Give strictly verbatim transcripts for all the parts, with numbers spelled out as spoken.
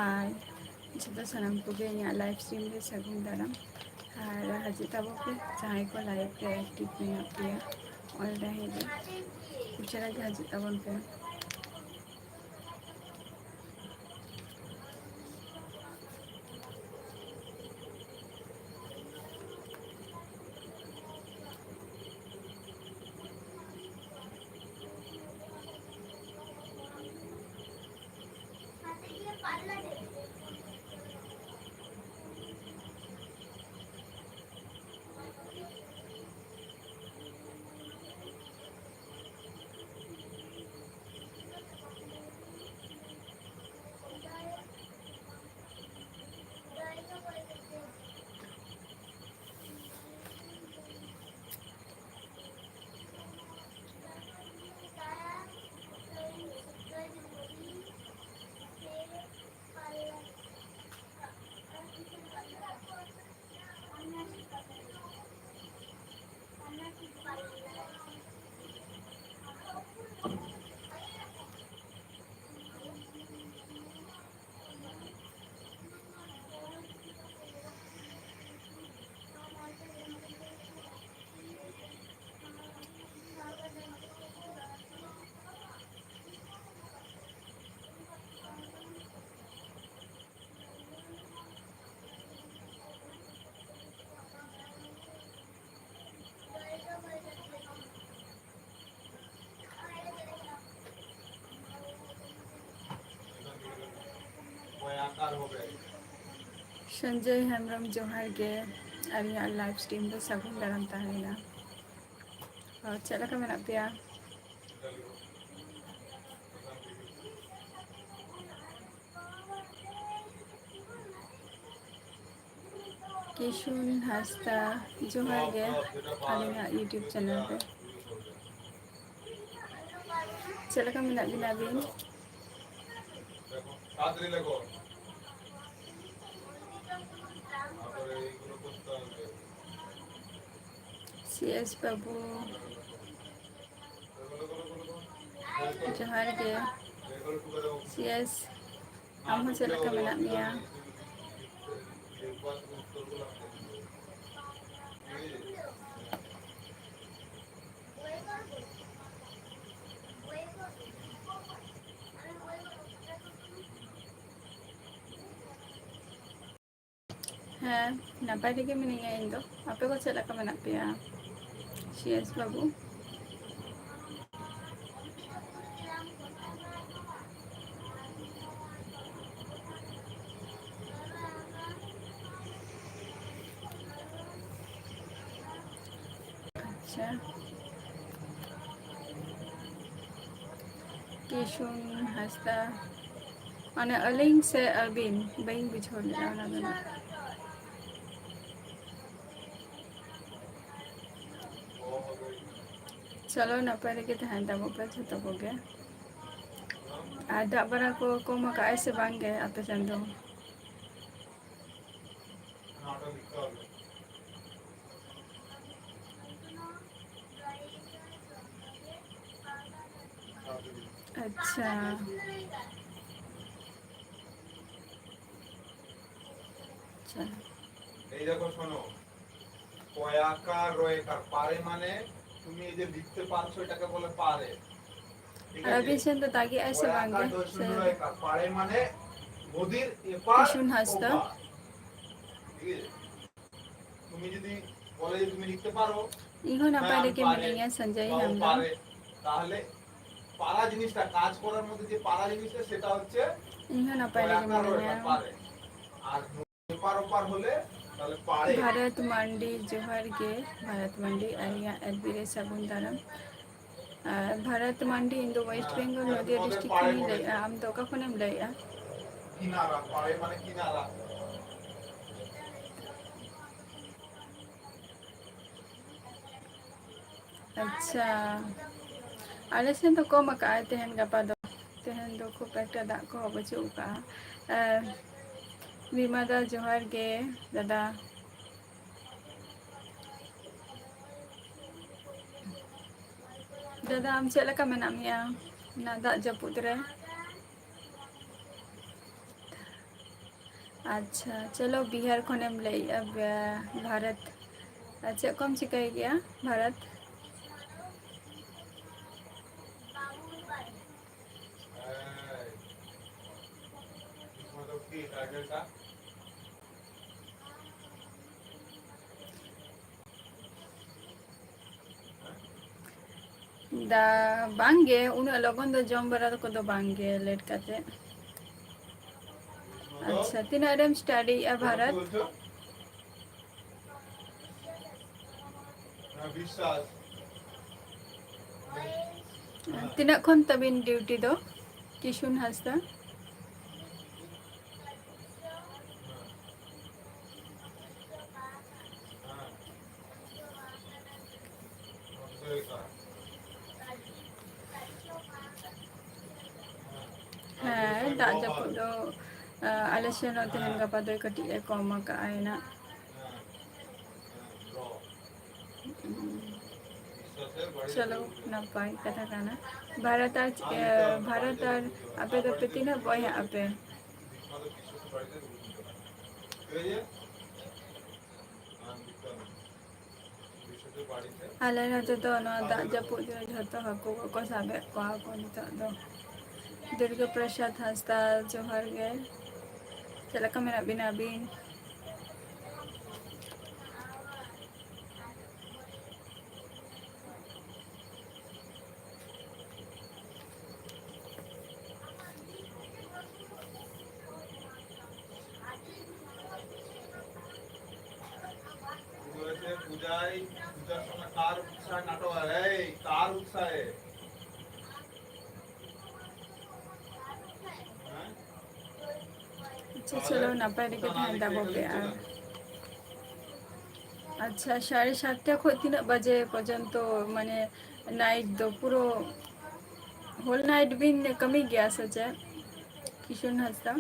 ᱟᱨ ᱡᱚᱛᱚ ᱥᱟᱱᱟᱢ ᱠᱚᱜᱮ ᱤᱧᱟᱹᱜ live stream ᱨᱮ ᱥᱟᱹᱜᱩᱱ ᱫᱟᱨᱟᱢ᱾ ᱟᱨ ᱦᱤᱡᱩᱜ ᱛᱟᱵᱚᱱ ᱯᱮ, ᱡᱟᱦᱟᱸᱭ ᱠᱚ live ᱨᱮ active ᱢᱮᱱᱟᱜ ᱯᱮᱭᱟ online ᱨᱮ, ᱩᱥᱟᱹᱨᱟ ᱜᱮ ᱦᱤᱡᱩᱜ ᱛᱟᱵᱚᱱ ᱯᱮ᱾ ᱥᱚᱧᱡᱚᱭ ᱦᱮᱢᱵᱨᱚᱢ, ᱡᱚᱦᱟᱨ ᱜᱮ᱾ ᱟᱹᱞᱤᱧᱟᱜ live stream ᱨᱮ ᱥᱟᱹᱜᱩᱱ ᱫᱟᱨᱟᱢ ᱛᱟᱦᱮᱸᱭᱮᱱᱟ᱾ ᱟᱨ ᱪᱮᱫ ᱞᱮᱠᱟ ᱢᱮᱱᱟᱜ ᱯᱮᱭᱟ? ᱠᱤᱥᱩᱱ ᱦᱟᱸᱥᱫᱟ, ᱡᱚᱦᱟᱨ ᱜᱮ ᱟᱹᱞᱤᱧᱟᱜ YouTube channel ᱨᱮ᱾ ᱪᱮᱫ ᱞᱮᱠᱟ ᱢᱮᱱᱟᱜ ᱵᱤᱱᱟ ᱟᱹᱵᱤᱱ? ᱥᱤ ᱮᱥ ᱵᱟᱹᱵᱩ, ᱡᱚᱦᱟᱨ ᱜᱮ᱾ ᱥᱤ ᱮᱥ ᱟᱢ ᱦᱚᱸ ᱪᱮᱫ ᱞᱮᱠᱟ ᱢᱮᱱᱟᱜ ᱢᱮᱭᱟ? ᱦᱮᱸ, ᱱᱟᱯᱟᱭ ᱨᱮᱜᱮ ᱢᱤᱱᱟᱹᱧᱟ ᱤᱧ ᱫᱚ᱾ ᱟᱯᱮ ᱠᱚ ᱪᱮᱫ ᱞᱮᱠᱟ ᱢᱮᱱᱟᱜ ᱯᱮᱭᱟ? ᱥᱤ ᱮᱥ ᱵᱟᱹᱵᱩ? ᱟᱪᱪᱷᱟ᱾ ᱠᱤᱥᱩᱱ ᱦᱟᱸᱥᱫᱟ, ᱢᱟᱱᱮ ᱟᱹᱞᱤᱧ ᱥᱮ ᱟᱹᱵᱤᱱ? ᱵᱟᱹᱧ ᱵᱩᱡᱷᱟᱹᱣ ᱞᱮᱫᱟ ᱚᱱᱟ ᱫᱚ ᱱᱟᱜ᱾ ᱪᱚᱞᱚ, ᱱᱟᱯᱟᱭ ᱨᱮᱜᱮ ᱛᱟᱦᱮᱱ ᱛᱟᱵᱚ ᱯᱮ ᱡᱷᱚᱛᱚ ᱠᱚᱜᱮ᱾ ᱟᱨ ᱫᱟᱜ ᱵᱟᱲᱟ ᱠᱚ ᱠᱚᱢ ᱟᱠᱟᱜᱼᱟᱭ ᱥᱮ ᱵᱟᱝ ᱜᱮ ᱟᱯᱮ ᱥᱮᱱ ᱫᱚ? ᱟᱪᱪᱷᱟ᱾ আচ্ছা। এই দেখো, শোনো, পয়াকার রয়েকার পারে মানে তুমি এই যে লিখতে পারছো, এটাকে বলে পারে। ঠিক আছে? ᱟᱹᱵᱤᱱ ᱥᱮᱱ ᱫᱚ ᱫᱟᱜᱮᱜᱼᱟᱭ ᱥᱮ ᱵᱟᱝ ᱜᱮ? ᱯᱚᱭᱟᱠᱟᱨ ᱫᱚ ᱥᱮ ᱥᱩᱱᱱᱚ ᱨᱮᱠᱟᱨ, ᱯᱟᱨᱮ ᱢᱟᱱᱮ ᱱᱚᱫᱤᱨ ᱮᱯᱟᱨ ᱠᱤᱥᱩᱱ ᱦᱟᱸᱥᱫᱟ᱾ ᱳᱯᱟᱨ। ঠিক আছে? তুমি যদি বলে যে তুমি লিখতে পারো, ᱤᱧ ᱦᱚᱸ ᱱᱟᱯᱟᱭ ᱦᱮᱸ, আমি ᱨᱮᱜᱮ পারে, ᱢᱤᱱᱟᱹᱧᱟ, ᱥᱚᱧᱡᱚᱭ বা ও ᱦᱮᱢᱵᱨᱚᱢ᱾ পারে, তাহলে পারা জিনিসটা, কাজ করার মধ্যে যে পারা জিনিসটা, সেটা হচ্ছে ᱤᱧ ᱦᱚᱸ ᱱᱟᱯᱟᱭ ᱨᱮᱜᱮ ᱯᱚᱭᱟᱠᱟᱨ ᱢᱤᱱᱟᱹᱧᱟ᱾ ᱨᱚᱭᱟᱠᱟর, ᱯᱟᱨᱮ। আর ᱮᱯᱟᱨ ᱳᱯᱟᱨ ᱦলে ᱛᱟᱦᱞᱮ ᱯᱟᱨᱮ। ᱵᱷᱟᱨᱚᱛ ᱢᱟᱱᱰᱤ, ᱡᱚᱦᱟᱨ ᱜᱮ᱾ ᱵᱷᱟᱨᱚᱛ ᱢᱟᱱᱰᱤ, ᱟᱞᱤᱧᱟᱜ ᱮᱯᱷ ᱵᱤ ᱨᱮ ᱥᱟᱹᱜᱩᱱ ᱫᱟᱨᱟᱢ᱾ ᱟᱨ ᱵᱷᱟᱨᱚᱛ ᱢᱟᱱᱰᱤ, ᱤᱧ ᱫᱚ ᱣᱮᱥᱴ ᱵᱮᱝᱜᱚᱞ, ᱱᱚᱫᱤᱭᱟ ᱰᱤᱥᱴᱨᱤᱠᱴ ᱠᱷᱚᱱᱤᱧ ᱞᱟᱹᱭᱮᱫᱼᱟ᱾ ᱟᱢ ᱫᱚ ᱚᱠᱟ ᱠᱷᱚᱱᱮᱢ ᱞᱟᱹᱭᱮᱫᱼᱟ? ᱠᱤᱱᱟᱨᱟ, ᱯᱟᱨᱮ ᱢᱟᱱᱮ ᱠᱤᱱᱟᱨᱟ᱾ ᱟᱪᱪᱷᱟ, ᱟᱞᱮ ᱥᱮᱱ ᱫᱚ ᱠᱚᱢ ᱟᱠᱟᱜᱼᱟᱭ ᱛᱮᱦᱮᱧ ᱜᱟᱯᱟ ᱫᱚ᱾ ᱛᱮᱦᱮᱧ ᱫᱚ ᱠᱷᱩᱵ ᱮᱠᱴᱟ ᱫᱟᱜ ᱠᱚᱦᱚᱸ ᱵᱟᱹᱪᱩᱜ ᱟᱠᱟᱜᱼᱟ᱾ ᱮ, ᱵᱤᱢᱟ ᱫᱟ, ᱡᱚᱦᱟᱨ ᱜᱮ ᱫᱟᱫᱟ᱾ ᱫᱟᱫᱟ, ᱟᱢ ᱪᱮᱫ ᱞᱮᱠᱟ ᱢᱮᱱᱟᱜ ᱢᱮᱭᱟ ᱚᱱᱟ ᱫᱟᱜ ᱡᱟᱹᱯᱩᱫ ᱨᱮ? ᱟᱪᱪᱷᱟ, ᱪᱚᱞᱚ, ᱵᱤᱦᱟᱨ ᱠᱷᱚᱱᱮᱢ ᱞᱟᱹᱭᱮᱜᱼᱟ, ᱵᱮ-, ᱵᱷᱟᱨᱚᱛ᱾ ᱟᱨ ᱪᱮᱫ ᱠᱚᱢ ᱪᱤᱠᱟᱹᱭ ᱜᱮᱭᱟ, ᱵᱷᱟᱨᱚᱛ? ᱫᱟ, ᱵᱟᱝᱜᱮ, ᱩᱱᱟᱹᱜ ᱞᱚᱜᱚᱱ ᱫᱚ ᱡᱚᱢ ᱵᱟᱲᱟ ᱠᱚᱫᱚ ᱵᱟᱝᱜᱮ, ᱞᱮᱴ ᱠᱟᱛᱮ᱾ ᱟᱪᱪᱷᱟ, ᱛᱤᱱᱟᱹᱜ ᱨᱮᱢ ᱥᱴᱟᱰᱤᱭᱮᱜᱼᱟ, ᱵᱷᱟᱨᱚᱛ? ᱛᱤᱱᱟᱹᱜ ᱠᱷᱚᱱ ᱛᱟᱵᱤᱱ ᱰᱤᱭᱩᱴᱤ ᱫᱚ, ᱠᱤᱥᱩᱱ ᱦᱟᱸᱥᱫᱟ? ᱦᱮᱸ, ᱫᱟᱜ ᱡᱟᱹᱯᱩᱫ ᱫᱚ, ᱟ, ᱟᱞᱮ ᱥᱮᱱ ᱦᱚᱸ ᱛᱮᱦᱮᱧ ᱜᱟᱯᱟ ᱫᱚᱭ ᱠᱟᱹᱴᱤᱡ ᱮ ᱠᱚᱢ ᱟᱠᱟᱜᱼᱟᱭ ᱱᱟᱜ᱾ ᱪᱚᱞᱚ, ᱱᱟᱯᱟᱭ ᱠᱟᱛᱷᱟ ᱠᱟᱱᱟ᱾ ᱵᱷᱟᱨᱚᱛ ᱟᱨ, ᱮ, ᱵᱷᱟᱨᱚᱛ ᱟᱨ ᱟᱯᱮ ᱫᱚᱯᱮ ᱛᱤᱱᱟᱹᱜ ᱵᱚᱭᱦᱟᱜ ᱟᱯᱮ? ᱟᱞᱮ ᱱᱚᱛᱮ ᱫᱚ ᱱᱚᱣᱟ ᱫᱟᱜ ᱡᱟᱹᱯᱩᱫ ᱫᱤᱱ ᱡᱷᱚᱛᱚ ᱦᱟᱹᱠᱩ ᱠᱚᱠᱚ ᱥᱟᱵᱮᱫ ᱠᱚᱣᱟ ᱠᱚ ᱱᱤᱛᱚᱜ ᱫᱚ᱾ ᱫᱩᱨᱜᱟᱹ ᱯᱨᱚᱥᱟᱫᱽ ᱦᱟᱸᱥᱫᱟ, ᱡᱚᱦᱟᱨ ᱜᱮ᱾ ᱪᱮᱫ ᱞᱮᱠᱟ ᱢᱮᱱᱟᱜ ᱵᱤᱱᱟ ᱟᱹᱵᱤᱱ? পূজাই, পূজার সময় কার উৎসাহে নাটক হয়? এই, কার উৎসাহে? ᱟᱪᱪᱷᱟ, ᱪᱚᱞᱚ, ᱱᱟᱯᱟᱭ ᱨᱮᱜᱮ ᱛᱟᱦᱮᱱ ᱛᱟᱵᱚ ᱯᱮ᱾ ᱟᱨ ᱟᱪᱪᱷᱟ, ᱥᱟᱲᱮ ᱥᱟᱛᱴᱟ ᱠᱷᱚᱱ ᱛᱤᱱᱟᱹᱜ ᱵᱟᱡᱮ ᱯᱚᱨᱡᱚᱱᱛᱚ, ᱢᱟᱱᱮ, ᱱᱟᱭᱤᱴ ᱫᱚ ᱯᱩᱨᱟᱹ ᱦᱳᱞ ᱱᱟᱭᱤᱴ ᱵᱤᱱ ᱠᱟᱹᱢᱤ ᱜᱮᱭᱟ ᱥᱮ ᱪᱮᱫ, ᱠᱤᱥᱩᱱ ᱦᱟᱸᱥᱫᱟ?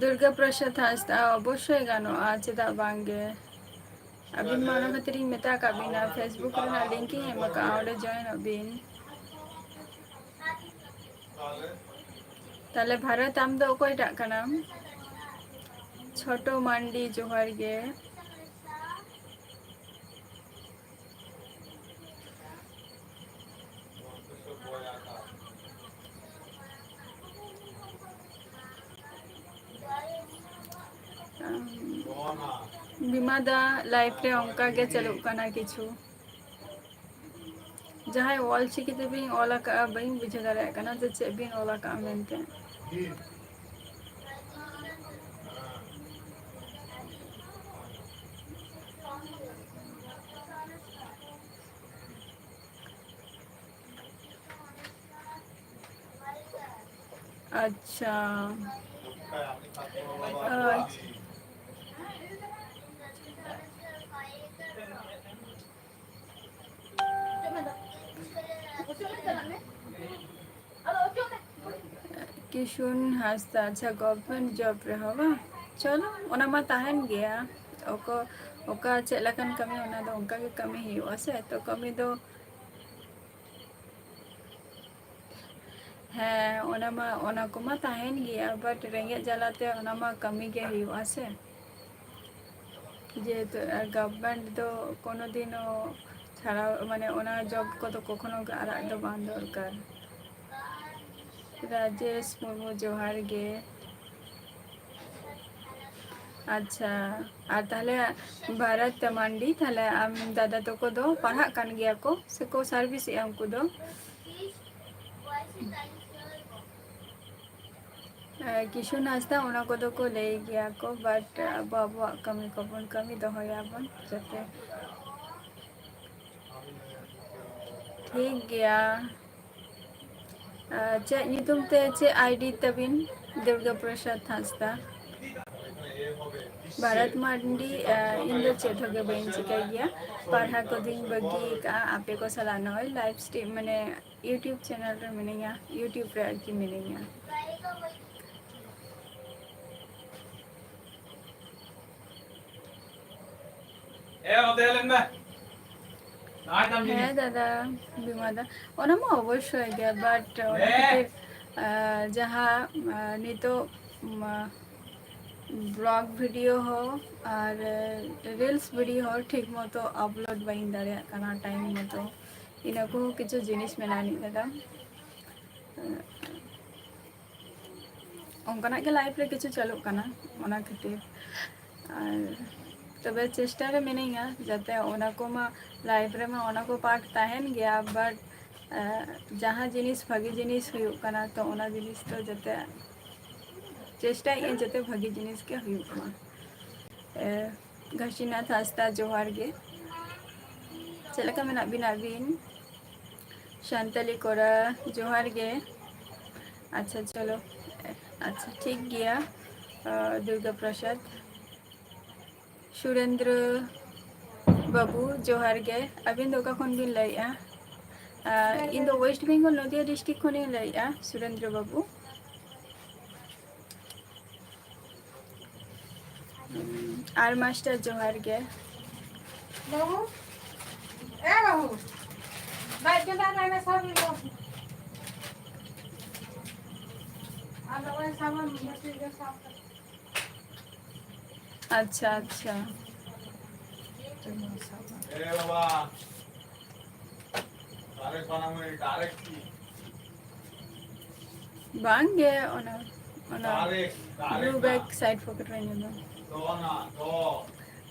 ᱫᱩᱨᱜᱟ ᱯᱨᱚᱥᱟᱫᱽ ᱦᱟᱸᱥᱫᱟ, ᱚᱵᱚᱥᱥᱳᱭ ᱜᱟᱱᱚᱜᱼᱟ, ᱪᱮᱫᱟᱜ ᱵᱟᱝ ᱜᱮ? ᱟᱹᱵᱤᱱ ᱢᱟ ᱚᱱᱟ ᱠᱷᱟᱹᱛᱤᱨ ᱤᱧ ᱢᱮᱛᱟ ᱟᱠᱟᱫ ᱵᱤᱱᱟ, Facebook ᱨᱮᱱᱟᱜ ᱞᱤᱝᱠ ᱤᱧ ᱮᱢ ᱟᱠᱟᱫᱼᱟ, ᱚᱸᱰᱮ ᱡᱚᱭᱮᱱᱚᱜ ᱵᱤᱱ᱾ ᱛᱟᱦᱞᱮ ᱵᱷᱟᱨᱚᱛ, ᱟᱢ ᱫᱚ ᱚᱠᱚᱭᱴᱟᱜ ᱠᱟᱱᱟᱢ? ᱪᱷᱳᱴᱳ ᱢᱟᱱᱰᱤ, ᱡᱚᱦᱟᱨ ᱜᱮ᱾ ᱵᱤᱢᱟ ᱫᱟ, ᱞᱟᱭᱤᱯᱷ ᱨᱮ ᱚᱱᱠᱟ ᱜᱮ ᱪᱟᱹᱞᱩᱜ ᱠᱟᱱᱟ ᱠᱤᱪᱷᱩ᱾ ᱡᱟᱦᱟᱸᱭ ᱚᱞ ᱪᱤᱠᱤ ᱛᱮᱵᱤᱱ ᱚᱞ ᱟᱠᱟᱫᱼᱟ, ᱵᱟᱹᱧ ᱵᱩᱡᱷᱟᱹᱣ ᱫᱟᱲᱮᱭᱟᱜ ᱠᱟᱱᱟ ᱡᱮ ᱪᱮᱫ ᱵᱤᱱ ᱚᱞ ᱟᱠᱟᱫᱼᱟ ᱢᱮᱱᱛᱮ᱾ ᱟᱪᱪᱷᱟ᱾ ᱟᱪᱪᱷᱟ᱾ ᱠᱤᱥᱩᱱ ᱦᱟᱸᱥᱫᱟ, ᱟᱪᱪᱷᱟ, government job ᱨᱮᱦᱚᱸ ᱵᱟᱝ? ᱪᱚᱞᱚ, ᱚᱱᱟ ᱢᱟ ᱛᱟᱦᱮᱱ ᱜᱮᱭᱟ᱾ ᱚᱠᱚ-, ᱚᱠᱟ ᱪᱮᱫ ᱞᱮᱠᱟᱱ ᱠᱟᱹᱢᱤ, ᱚᱱᱟ ᱫᱚ ᱚᱱᱠᱟ ᱜᱮ ᱠᱟᱹᱢᱤ ᱦᱩᱭᱩᱜᱼᱟ ᱥᱮ᱾ ᱛᱚ ᱠᱟᱹᱢᱤ ᱫᱚ, ᱦᱮᱸ, ᱚᱱᱟ ᱢᱟ, ᱚᱱᱟ ᱠᱚᱢᱟ ᱛᱟᱦᱮᱱ ᱜᱮᱭᱟ, but ᱨᱮᱸᱜᱮᱡ ᱡᱟᱞᱟᱛᱮ ᱚᱱᱟ ᱢᱟ ᱠᱟᱹᱢᱤ ᱜᱮ ᱦᱩᱭᱩᱜᱼᱟ ᱥᱮ᱾ ᱡᱮᱦᱮᱛᱩ, ᱟᱨ government ᱫᱚ ᱠᱳᱱᱳ ᱫᱤᱱ ᱦᱚᱸ ᱪᱷᱟᱲᱟᱣ, ᱢᱟᱱᱮ, ᱚᱱᱟ job ᱠᱚᱫᱚ ᱠᱚᱠᱷᱚᱱᱳ ᱜᱮ ᱟᱨᱟᱜ ᱫᱚ ᱵᱟᱝ ᱫᱚᱨᱠᱟᱨ᱾ ᱨᱟᱡᱮᱥ ᱢᱩᱨᱢᱩ, ᱡᱚᱦᱟᱨ ᱜᱮ᱾ ᱟᱪᱪᱷᱟ, ᱟᱨ ᱛᱟᱦᱞᱮ ᱵᱷᱟᱨᱚᱛ ᱢᱟᱱᱰᱤ, ᱛᱟᱦᱞᱮ ᱟᱢ ᱫᱟᱫᱟ ᱛᱟᱠᱚ ᱫᱚ ᱯᱟᱲᱦᱟᱜ ᱠᱟᱱ ᱜᱮᱭᱟ ᱠᱚ ᱥᱮᱠᱚ service ᱮᱜᱼᱟ ᱩᱱᱠᱩ ᱫᱚ? ᱮ, ᱠᱤᱥᱩᱱ ᱦᱟᱸᱥᱫᱟ, ᱚᱱᱟ ᱠᱚᱫᱚ ᱠᱚ ᱞᱟᱹᱭ ᱜᱮᱭᱟ ᱠᱚ, but ᱟᱵᱚ ᱟᱵᱚᱣᱟᱜ ᱠᱟᱹᱢᱤ ᱠᱚᱵᱚᱱ ᱠᱟᱹᱢᱤ ᱫᱚᱦᱚᱭᱟᱵᱚᱱ ᱡᱟᱛᱮ᱾ ᱴᱷᱤᱠ ᱜᱮᱭᱟ᱾ ᱮ, ᱪᱮᱫ ᱧᱩᱛᱩᱢ ᱛᱮ, ᱪᱮᱫ ID ᱛᱟᱵᱤᱱ? ᱫᱩᱨᱜᱟ ᱯᱨᱚᱥᱟᱫᱽ ᱦᱟᱸᱥᱫᱟ᱾ ᱵᱷᱟᱨᱚᱛ ᱢᱟᱱᱰᱤ, ᱮ, ᱤᱧ ᱫᱚ ᱪᱮᱫ ᱦᱚᱸ ᱜᱮ ᱵᱟᱹᱧ ᱪᱤᱠᱟᱹᱭ ᱜᱮᱭᱟ, ᱯᱟᱲᱦᱟᱣ ᱠᱚᱫᱚᱧ ᱵᱟᱹᱜᱤ ᱟᱠᱟᱫᱼᱟ᱾ ᱟᱯᱮ ᱠᱚ ᱥᱟᱞᱟᱜ ᱱᱚᱜᱼᱚᱭ live stream, ᱢᱟᱱᱮ, YouTube channel ᱨᱮ ᱢᱤᱱᱟᱹᱧᱟ, YouTube ᱨᱮ ᱟᱨᱠᱤ ᱢᱤᱱᱟᱹᱧᱟ᱾ ᱮ, ᱱᱚᱛᱮ ᱦᱮᱡ ᱞᱮᱱ ᱢᱮ᱾ ᱱᱚᱜᱼᱚᱭ ᱛᱟᱢ ᱡᱤᱱᱤᱥ᱾ ᱦᱮᱸ ᱫᱟᱫᱟ, ᱵᱤᱢᱟ ᱫᱟ, ᱚᱱᱟ ᱢᱟ ᱚᱵᱚᱥᱥᱳᱭ ᱜᱮ, but ᱚᱱᱟ ᱦᱮᱸ᱾ ᱠᱷᱟᱹᱛᱤᱨ ᱟᱨ ᱡᱟᱦᱟᱸ, ᱟᱨ ᱱᱤᱛᱚᱜ, ᱢᱟ, vlog video ᱦᱚᱸ ᱟᱨ reels video ᱦᱚᱸ ᱴᱷᱤᱠ ᱢᱚᱛᱚ upload ᱵᱟᱹᱧ ᱫᱟᱲᱮᱭᱟᱜ ᱠᱟᱱᱟ time ᱢᱚᱛᱚ᱾ ᱤᱱᱟᱹ ᱠᱚᱦᱚᱸ ᱠᱤᱪᱷᱩ ᱡᱤᱱᱤᱥ ᱢᱮᱱᱟᱜ ᱟᱹᱱᱤᱡ ᱠᱟᱫᱟ᱾ ᱚᱱᱠᱟᱱᱟᱜ ᱜᱮ life ᱨᱮ ᱠᱤᱪᱷᱩ ᱪᱟᱹᱞᱩᱜ ᱠᱟᱱᱟ, ᱚᱱᱟ ᱠᱷᱟᱹᱛᱤᱨ᱾ ᱟᱨ ᱛᱚᱵᱮ ᱪᱮᱥᱴᱟ ᱨᱮ ᱢᱤᱱᱟᱹᱧᱟ ᱡᱟᱛᱮ ᱚᱱᱟ ᱠᱚᱢᱟ life ᱨᱮᱢᱟ ᱚᱱᱟ ᱠᱚ part ᱛᱟᱦᱮᱱ ᱜᱮᱭᱟ, but, ᱟᱸ, ᱡᱟᱦᱟᱸ ᱡᱤᱱᱤᱥ ᱵᱷᱟᱜᱮ ᱡᱤᱱᱤᱥ ᱦᱩᱭᱩᱜ ᱠᱟᱱᱟ, ᱛᱚ ᱚᱱᱟ ᱡᱤᱱᱤᱥ ᱫᱚ ᱡᱟᱛᱮ ᱪᱮᱥᱴᱟᱭᱮᱫ ᱟᱹᱧ ᱡᱟᱛᱮ ᱵᱷᱟᱜᱮ ᱡᱤᱱᱤᱥ ᱜᱮ ᱦᱩᱭᱩᱜ ᱢᱟ᱾ ᱮ, ᱜᱷᱟᱥᱤᱱᱟᱛᱷ ᱦᱟᱸᱥᱫᱟ, ᱡᱚᱦᱟᱨ ᱜᱮ᱾ ᱪᱮᱫ ᱞᱮᱠᱟ ᱢᱮᱱᱟᱜ ᱵᱤᱱᱟ ᱟᱹᱵᱤᱱ? ᱥᱟᱱᱛᱟᱞᱤ ᱠᱚᱲᱟ, ᱡᱚᱦᱟᱨ ᱜᱮ᱾ ᱟᱪᱪᱷᱟ, ᱪᱚᱞᱚ, ᱟᱪᱪᱷᱟ, ᱴᱷᱤᱠ ᱜᱮᱭᱟ᱾ ᱟᱸ, ᱫᱩᱨᱜᱟ ᱯᱨᱚᱥᱟᱫᱽ, ᱥᱩᱨᱮᱱᱫᱨᱚ ᱵᱟᱹᱵᱩ, ᱡᱚᱦᱟᱨ ᱜᱮ᱾ ᱟᱹᱵᱤᱱ ᱫᱚ ᱚᱠᱟ ᱠᱷᱚᱱ ᱵᱤᱱ ᱞᱟᱹᱭᱮᱫᱼᱟ? ᱟᱸ, ᱤᱧ ᱫᱚ West Bengal, ᱱᱚᱫᱤᱭᱟ district ᱠᱷᱚᱱᱤᱧ ᱞᱟᱹᱭᱮᱫᱼᱟ, ᱥᱩᱨᱮᱱᱫᱨᱚ ᱵᱟᱹᱵᱩ᱾ ᱟᱨ ᱢᱟᱥᱴᱟᱨ, ᱡᱚᱦᱟᱨ ᱜᱮ᱾ ᱵᱟᱹᱵᱩ, ᱮ ᱵᱟᱹᱵᱩ, ᱫᱟᱜ ᱪᱚᱸᱫᱟ ᱠᱟᱜ ᱢᱮ, ᱥᱟᱵ ᱢᱮ ᱵᱟᱹᱵᱩ᱾ ᱟᱨ ᱱᱚᱜᱼᱚᱭ ᱥᱟᱵᱟᱢ, ᱢᱤᱫᱴᱤᱡ ᱜᱮ ᱥᱟᱵ ᱠᱟᱜ᱾ ᱟᱪᱪᱷᱟ, ᱟᱪᱪᱷᱟ᱾ ᱮ ᱵᱟᱵᱟ, direct ᱵᱟᱱᱟᱢ ᱨᱮ direct ᱠᱤ? ᱵᱟᱝ ᱜᱮ, ᱚᱱᱟ, ᱚᱱᱟ direct, direct blue bag ᱱᱟ᱾ Side pocket ᱨᱮ ᱧᱟᱢᱟ᱾ ᱫᱚ ᱱᱟ, ᱫᱚ᱾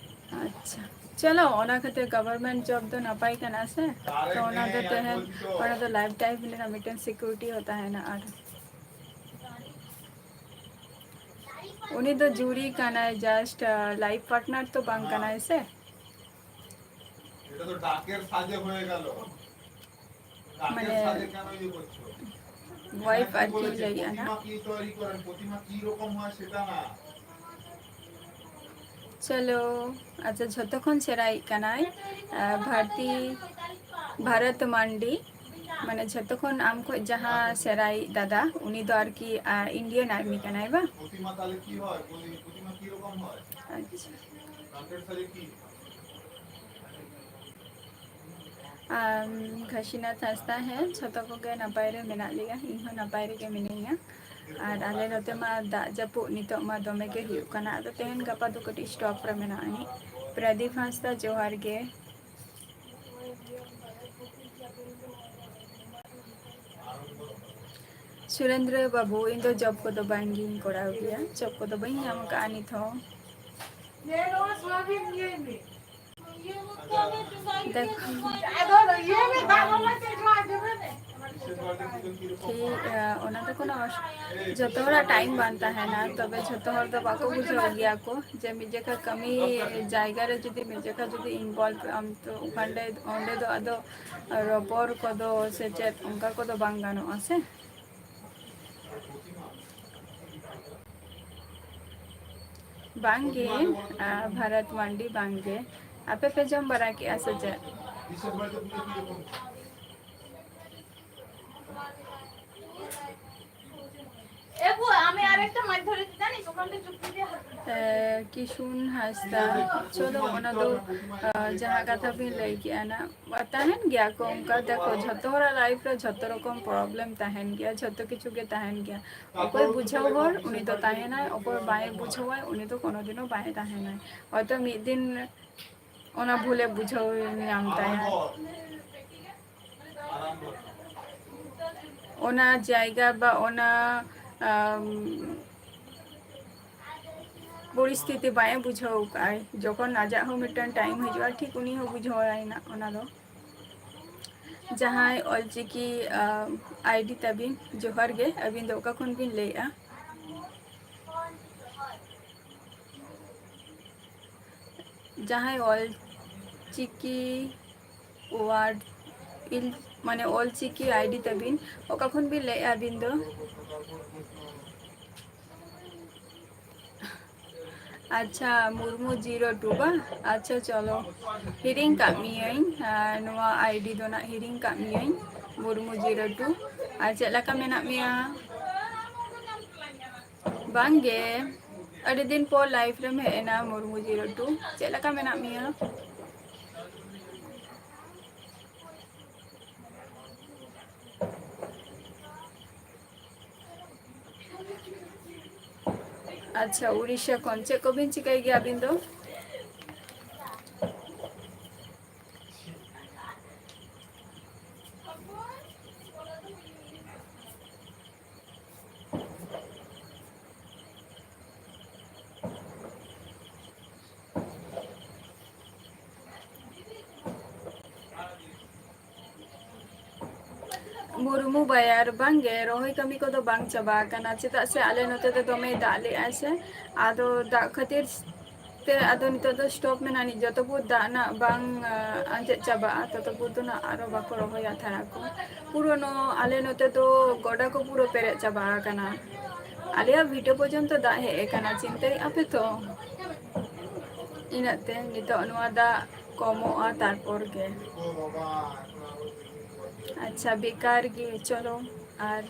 ᱟᱪᱪᱷᱟ, ᱪᱚᱞᱚ, ᱚᱱᱟ ᱠᱷᱟᱹᱛᱤᱨ government job ᱫᱚ ᱱᱟᱯᱟᱭ ᱠᱟᱱᱟ ᱥᱮ? ᱛᱚ ᱚᱱᱟ ᱫᱚ ᱛᱟᱦᱮᱱ, ᱚᱱᱟ ᱫᱚ life time ᱨᱮᱱᱟᱜ ᱢᱤᱫᱴᱮᱱ security ᱦᱚᱸ ᱛᱟᱦᱮᱱᱟ᱾ ᱟᱨ ᱩᱱᱤ ᱫᱚ ᱡᱩᱨᱤ ᱠᱟᱱᱟᱭ, just, ᱟᱸ, life partner ᱛᱚ ᱵᱟᱝ ᱠᱟᱱᱟᱭ ᱥᱮ? এটা তো ডাকের সাজে হয়ে গেল। ডাকের মানে, সাজে কেন ইয়ে করছো? Wife ᱟᱨᱠᱤ ᱞᱟᱹᱭᱮᱜᱼᱟ ᱱᱟᱜ᱾ প্রতিমা কি তৈরি করেন, প্রতিমা কি রকম হয় সেটা না। ᱪᱚᱞᱚ, ᱟᱪᱪᱷᱟ, ᱡᱷᱚᱛᱚ ᱠᱷᱚᱱ ᱥᱮᱬᱟᱭᱤᱡ ᱠᱟᱱᱟᱭ, ᱟᱸ, ᱵᱷᱟᱨᱛᱤ, ᱵᱷᱟᱨᱚᱛ ᱢᱟᱱᱰᱤ, ᱢᱟᱱᱮ ᱡᱷᱚᱛᱚ ᱠᱷᱚᱱ ᱟᱢ ᱠᱷᱚᱡ ᱡᱟᱦᱟᱸ ᱥᱮᱬᱟᱭᱤᱡ ᱫᱟᱫᱟ, ᱩᱱᱤ ᱫᱚ ᱟᱨᱠᱤ, ᱟᱸ, Indian Army ᱠᱟᱱᱟᱭ ᱵᱟᱝ? প্রতিমা তাহলে কি হয়? প্রতি-, প্রতিমা কি রকম হয়? ᱟᱪᱪᱷᱟ᱾ ডাকের সাজে কি? ᱟᱢ, ᱠᱷᱟᱥᱤᱱᱟᱛᱷ ᱦᱟᱸᱥᱫᱟ, ᱦᱮᱸ, ᱡᱷᱚᱛᱚ ᱠᱚᱜᱮ ᱱᱟᱯᱟᱭ ᱨᱮ ᱢᱮᱱᱟᱜ ᱞᱮᱭᱟ, ᱤᱧ ᱦᱚᱸ ᱱᱟᱯᱟᱭ ᱨᱮᱜᱮ ᱢᱤᱱᱟᱹᱧᱟ᱾ ᱟᱨ ᱟᱞᱮ ᱱᱚᱛᱮ ᱢᱟ ᱫᱟᱜ ᱡᱟᱹᱯᱩᱫ ᱱᱤᱛᱚᱜ ᱢᱟ ᱫᱚᱢᱮ ᱜᱮ ᱦᱩᱭᱩᱜ ᱠᱟᱱᱟ, ᱟᱫᱚ ᱛᱮᱦᱮᱧ ᱜᱟᱯᱟ ᱫᱚ ᱠᱟᱹᱴᱤᱡ stop ᱨᱮ ᱢᱮᱱᱟᱜ ᱟᱹᱱᱤᱡ᱾ ᱯᱨᱚᱫᱤᱯ ᱦᱟᱸᱥᱫᱟ, ᱡᱚᱦᱟᱨ ᱜᱮ᱾ ᱥᱩᱨᱮᱱᱫᱨᱚ ᱵᱟᱹᱵᱩ, ᱤᱧ ᱫᱚ job ᱠᱚᱫᱚ ᱵᱟᱝ ᱜᱤᱧ ᱠᱚᱨᱟᱣ ᱜᱮᱭᱟ, job ᱠᱚᱫᱚ ᱵᱟᱹᱧ ᱧᱟᱢ ᱟᱠᱟᱫᱼᱟ ᱱᱤᱛ ᱦᱚᱸ᱾ ᱫᱮᱠᱷᱚ᱾ ᱴᱷᱤᱠ, ᱟᱸ, ᱚᱱᱟ ᱫᱚ ᱠᱳᱱᱳ ᱚᱥ-, ᱡᱚᱛᱚ ᱦᱚᱲᱟᱜ time ᱵᱟᱝ ᱛᱟᱦᱮᱱᱟ, ᱛᱚᱵᱮ ᱡᱚᱛᱚ ᱦᱚᱲ ᱫᱚ ᱵᱟᱠᱚ ᱵᱩᱡᱷᱟᱹᱣ ᱜᱮᱭᱟ ᱠᱚ ᱡᱮ ᱢᱤᱫ ᱡᱚᱠᱷᱟ ᱠᱟᱹᱢᱤ ᱡᱟᱭᱜᱟ ᱨᱮ ᱡᱩᱫᱤ ᱢᱤᱫ ᱡᱚᱠᱷᱟ ᱡᱩᱫᱤ involve ᱟᱢ, ᱛᱚ ᱚᱸᱰᱮ, ᱚᱸᱰᱮ ᱫᱚ ᱟᱫᱚ ᱨᱚᱯᱚᱲ ᱠᱚᱫᱚ ᱥᱮ ᱪᱮᱫ ᱚᱱᱠᱟ ᱠᱚᱫᱚ ᱵᱟᱝ ᱜᱟᱱᱚᱜᱼᱟ ᱥᱮ? ᱵᱟᱝᱜᱮ, ᱟᱸ, ᱵᱷᱟᱨᱚᱛ ᱢᱟᱱᱰᱤ ᱵᱟᱝᱜᱮ᱾ ᱟᱯᱮ ᱯᱮ ᱡᱚᱢ ᱵᱟᱲᱟ ᱠᱮᱜᱼᱟ ᱥᱮ ᱪᱮᱫ? এ, ᱠᱤᱥᱩᱱ ᱦᱟᱸᱥᱫᱟ, ᱪᱚᱞᱚ, ᱚᱱᱟ ᱫᱚ, ᱟᱸ, ᱡᱟᱦᱟᱸ ᱠᱟᱛᱷᱟ ᱵᱤᱱ ᱞᱟᱹᱭ ᱠᱮᱜᱼᱟ ᱱᱟ, ᱛᱟᱦᱮᱱ ᱜᱮᱭᱟ ᱠᱚ ᱚᱱᱠᱟ᱾ ᱫᱮᱠᱷᱚ, ᱡᱷᱚᱛᱚ ᱦᱚᱲᱟᱜ life ᱨᱮ ᱡᱷᱚᱛᱚ ᱨᱚᱠᱚᱢ problem ᱛᱟᱦᱮᱱ ᱜᱮᱭᱟ, ᱡᱷᱚᱛᱚ ᱠᱤᱪᱷᱩ ᱜᱮ ᱛᱟᱦᱮᱱ ᱜᱮᱭᱟ᱾ ᱚᱠᱚᱭ ᱵᱩᱡᱷᱟᱹᱣ ᱦᱚᱲ, ᱩᱱᱤ ᱫᱚ ᱛᱟᱦᱮᱱᱟᱭ, ᱚᱠᱚᱭ ᱵᱟᱭ ᱵᱩᱡᱷᱟᱹᱣᱟᱭ, ᱩᱱᱤ ᱫᱚ ᱠᱳᱱᱳ ᱫᱤᱱ ᱦᱚᱸ ᱵᱟᱭ ᱛᱟᱦᱮᱱᱟᱭ᱾ ᱦᱚᱭᱛᱚ ᱢᱤᱫ ᱫᱤᱱ ᱚᱱᱟ ᱵᱷᱩᱞᱮ ᱵᱩᱡᱷᱟᱹᱣ ᱧᱟᱢ ᱛᱟᱭᱟ᱾ ᱚᱱᱟ ᱡᱟᱭᱜᱟ ᱵᱟ ᱚᱱᱟ, ᱟᱢ, ᱯᱚᱨᱤᱥᱛᱷᱤᱛᱤ ᱵᱟᱭ ᱵᱩᱡᱷᱟᱹᱣ ᱠᱟᱜᱼᱟᱭ, ᱡᱚᱠᱷᱚᱱ ᱟᱡᱟᱜ ᱦᱚᱸ ᱢᱤᱫᱴᱟᱝ time ᱦᱤᱡᱩᱜᱼᱟ, ᱴᱷᱤᱠ ᱩᱱᱤ ᱦᱚᱸ ᱵᱩᱡᱷᱟᱹᱣᱟᱭ ᱱᱟ ᱚᱱᱟ ᱫᱚ᱾ ᱡᱟᱦᱟᱸᱭ ᱚᱞᱪᱤᱠᱤ, ᱟᱢ, ID ᱛᱟᱵᱤᱱ, ᱡᱚᱦᱟᱨ ᱜᱮ, ᱟᱹᱵᱤᱱ ᱫᱚ ᱚᱠᱟ ᱠᱷᱚᱱ ᱵᱤᱱ ᱞᱟᱹᱭᱮᱜᱼᱟ? ᱡᱟᱦᱟᱸᱭ ᱚᱞᱪᱤᱠᱤ word, ᱤᱞ-, ᱢᱟᱱᱮ ᱚᱞᱪᱤᱠᱤ ID ᱛᱟᱵᱤᱱ, ᱚᱠᱟ ᱠᱷᱚᱱ ᱵᱤᱱ ᱞᱟᱹᱭᱮᱜᱼᱟ ᱟᱹᱵᱤᱱ ᱫᱚ? ᱟᱪᱪᱷᱟ, ᱢᱩᱨᱢᱩ zero two ᱵᱟᱝ? ᱟᱪᱪᱷᱟ, ᱪᱚᱞᱚ, ᱦᱤᱲᱤᱧ ᱠᱟᱜ ᱢᱤᱭᱟᱹᱧ, ᱟᱨ ᱱᱚᱣᱟ ID ᱫᱚ ᱱᱟᱜ ᱦᱤᱲᱤᱧ ᱠᱟᱜ ᱢᱤᱭᱟᱹᱧ, ᱢᱩᱨᱢᱩ zero two᱾ ᱟᱨ ᱪᱮᱫ ᱞᱮᱠᱟ ᱢᱮᱱᱟᱜ ᱢᱮᱭᱟ? ᱵᱟᱝᱜᱮ, ᱟᱹᱰᱤ ᱫᱤᱱ ᱯᱚᱨ live ᱨᱮᱢ ᱦᱮᱡ ᱮᱱᱟ, ᱢᱩᱨᱢᱩ zero two᱾ ᱪᱮᱫ ᱞᱮᱠᱟ ᱢᱮᱱᱟᱜ ᱢᱮᱭᱟ? ᱟᱪᱪᱷᱟ, ᱩᱲᱤᱥᱥᱟ ᱠᱷᱚᱱ᱾ ᱪᱮᱫ ᱠᱚᱵᱤᱱ ᱪᱤᱠᱟᱹᱭ ᱜᱮᱭᱟ ᱟᱹᱵᱤᱱ ᱫᱚ? ᱢᱩᱨᱢᱩ ᱵᱟᱭᱟᱨ, ᱵᱟᱝᱜᱮ, ᱨᱚᱦᱚᱭ ᱠᱟᱹᱢᱤ ᱠᱚᱫᱚ ᱵᱟᱝ ᱪᱟᱵᱟ ᱟᱠᱟᱱᱟ, ᱪᱮᱫᱟᱜ ᱥᱮ ᱟᱞᱮ ᱱᱚᱛᱮ ᱫᱚ ᱫᱚᱢᱮᱭ ᱫᱟᱜ ᱞᱮᱜᱼᱟᱭ ᱥᱮ, ᱟᱫᱚ ᱫᱟᱜ ᱠᱷᱟᱹᱛᱤᱨ ᱛᱮ ᱟᱫᱚ ᱱᱤᱛᱚᱜ ᱫᱚ stop ᱢᱮᱱᱟᱜᱼᱟ᱾ ᱱᱤᱛ ᱡᱚᱛᱚ ᱵᱷᱳᱨ ᱫᱟᱜ ᱨᱮᱱᱟᱜ ᱵᱟᱝ, ᱟᱸ, ᱟᱸᱡᱮᱫ ᱪᱟᱵᱟᱜᱼᱟ, ᱛᱚᱛᱚ ᱵᱷᱳᱨ ᱫᱚ ᱱᱟᱜ ᱟᱨᱚ ᱵᱟᱠᱚ ᱨᱚᱦᱚᱭᱟ ᱛᱷᱟᱲᱟ ᱠᱚ᱾ ᱯᱩᱨᱟᱹ ᱱᱚ-, ᱟᱞᱮ ᱱᱚᱛᱮ ᱫᱚ ᱜᱚᱰᱟ ᱠᱚ ᱯᱩᱨᱟᱹ ᱯᱮᱨᱮᱡ ᱪᱟᱵᱟ ᱟᱠᱟᱱᱟ᱾ ᱟᱞᱮᱭᱟᱜ ᱵᱷᱤᱴᱟᱹ ᱯᱚᱨᱡᱚᱱᱛᱚ ᱫᱟᱜ ᱦᱮᱡ ᱟᱠᱟᱱᱟ, ᱪᱤᱱᱛᱟᱹᱭᱮᱫᱼᱟ ᱯᱮ ᱛᱚ? ᱤᱱᱟᱹᱜ ᱛᱮ ᱱᱤᱛᱚᱜ ᱱᱚᱣᱟ ᱫᱟᱜ ᱠᱚᱢᱚᱜᱼᱟ ᱛᱟᱨᱯᱚᱨ ᱜᱮ᱾ ᱟᱪᱪᱷᱟ, ᱵᱮᱠᱟᱨ ᱜᱮ, ᱪᱚᱞᱚ᱾ ᱟᱨ,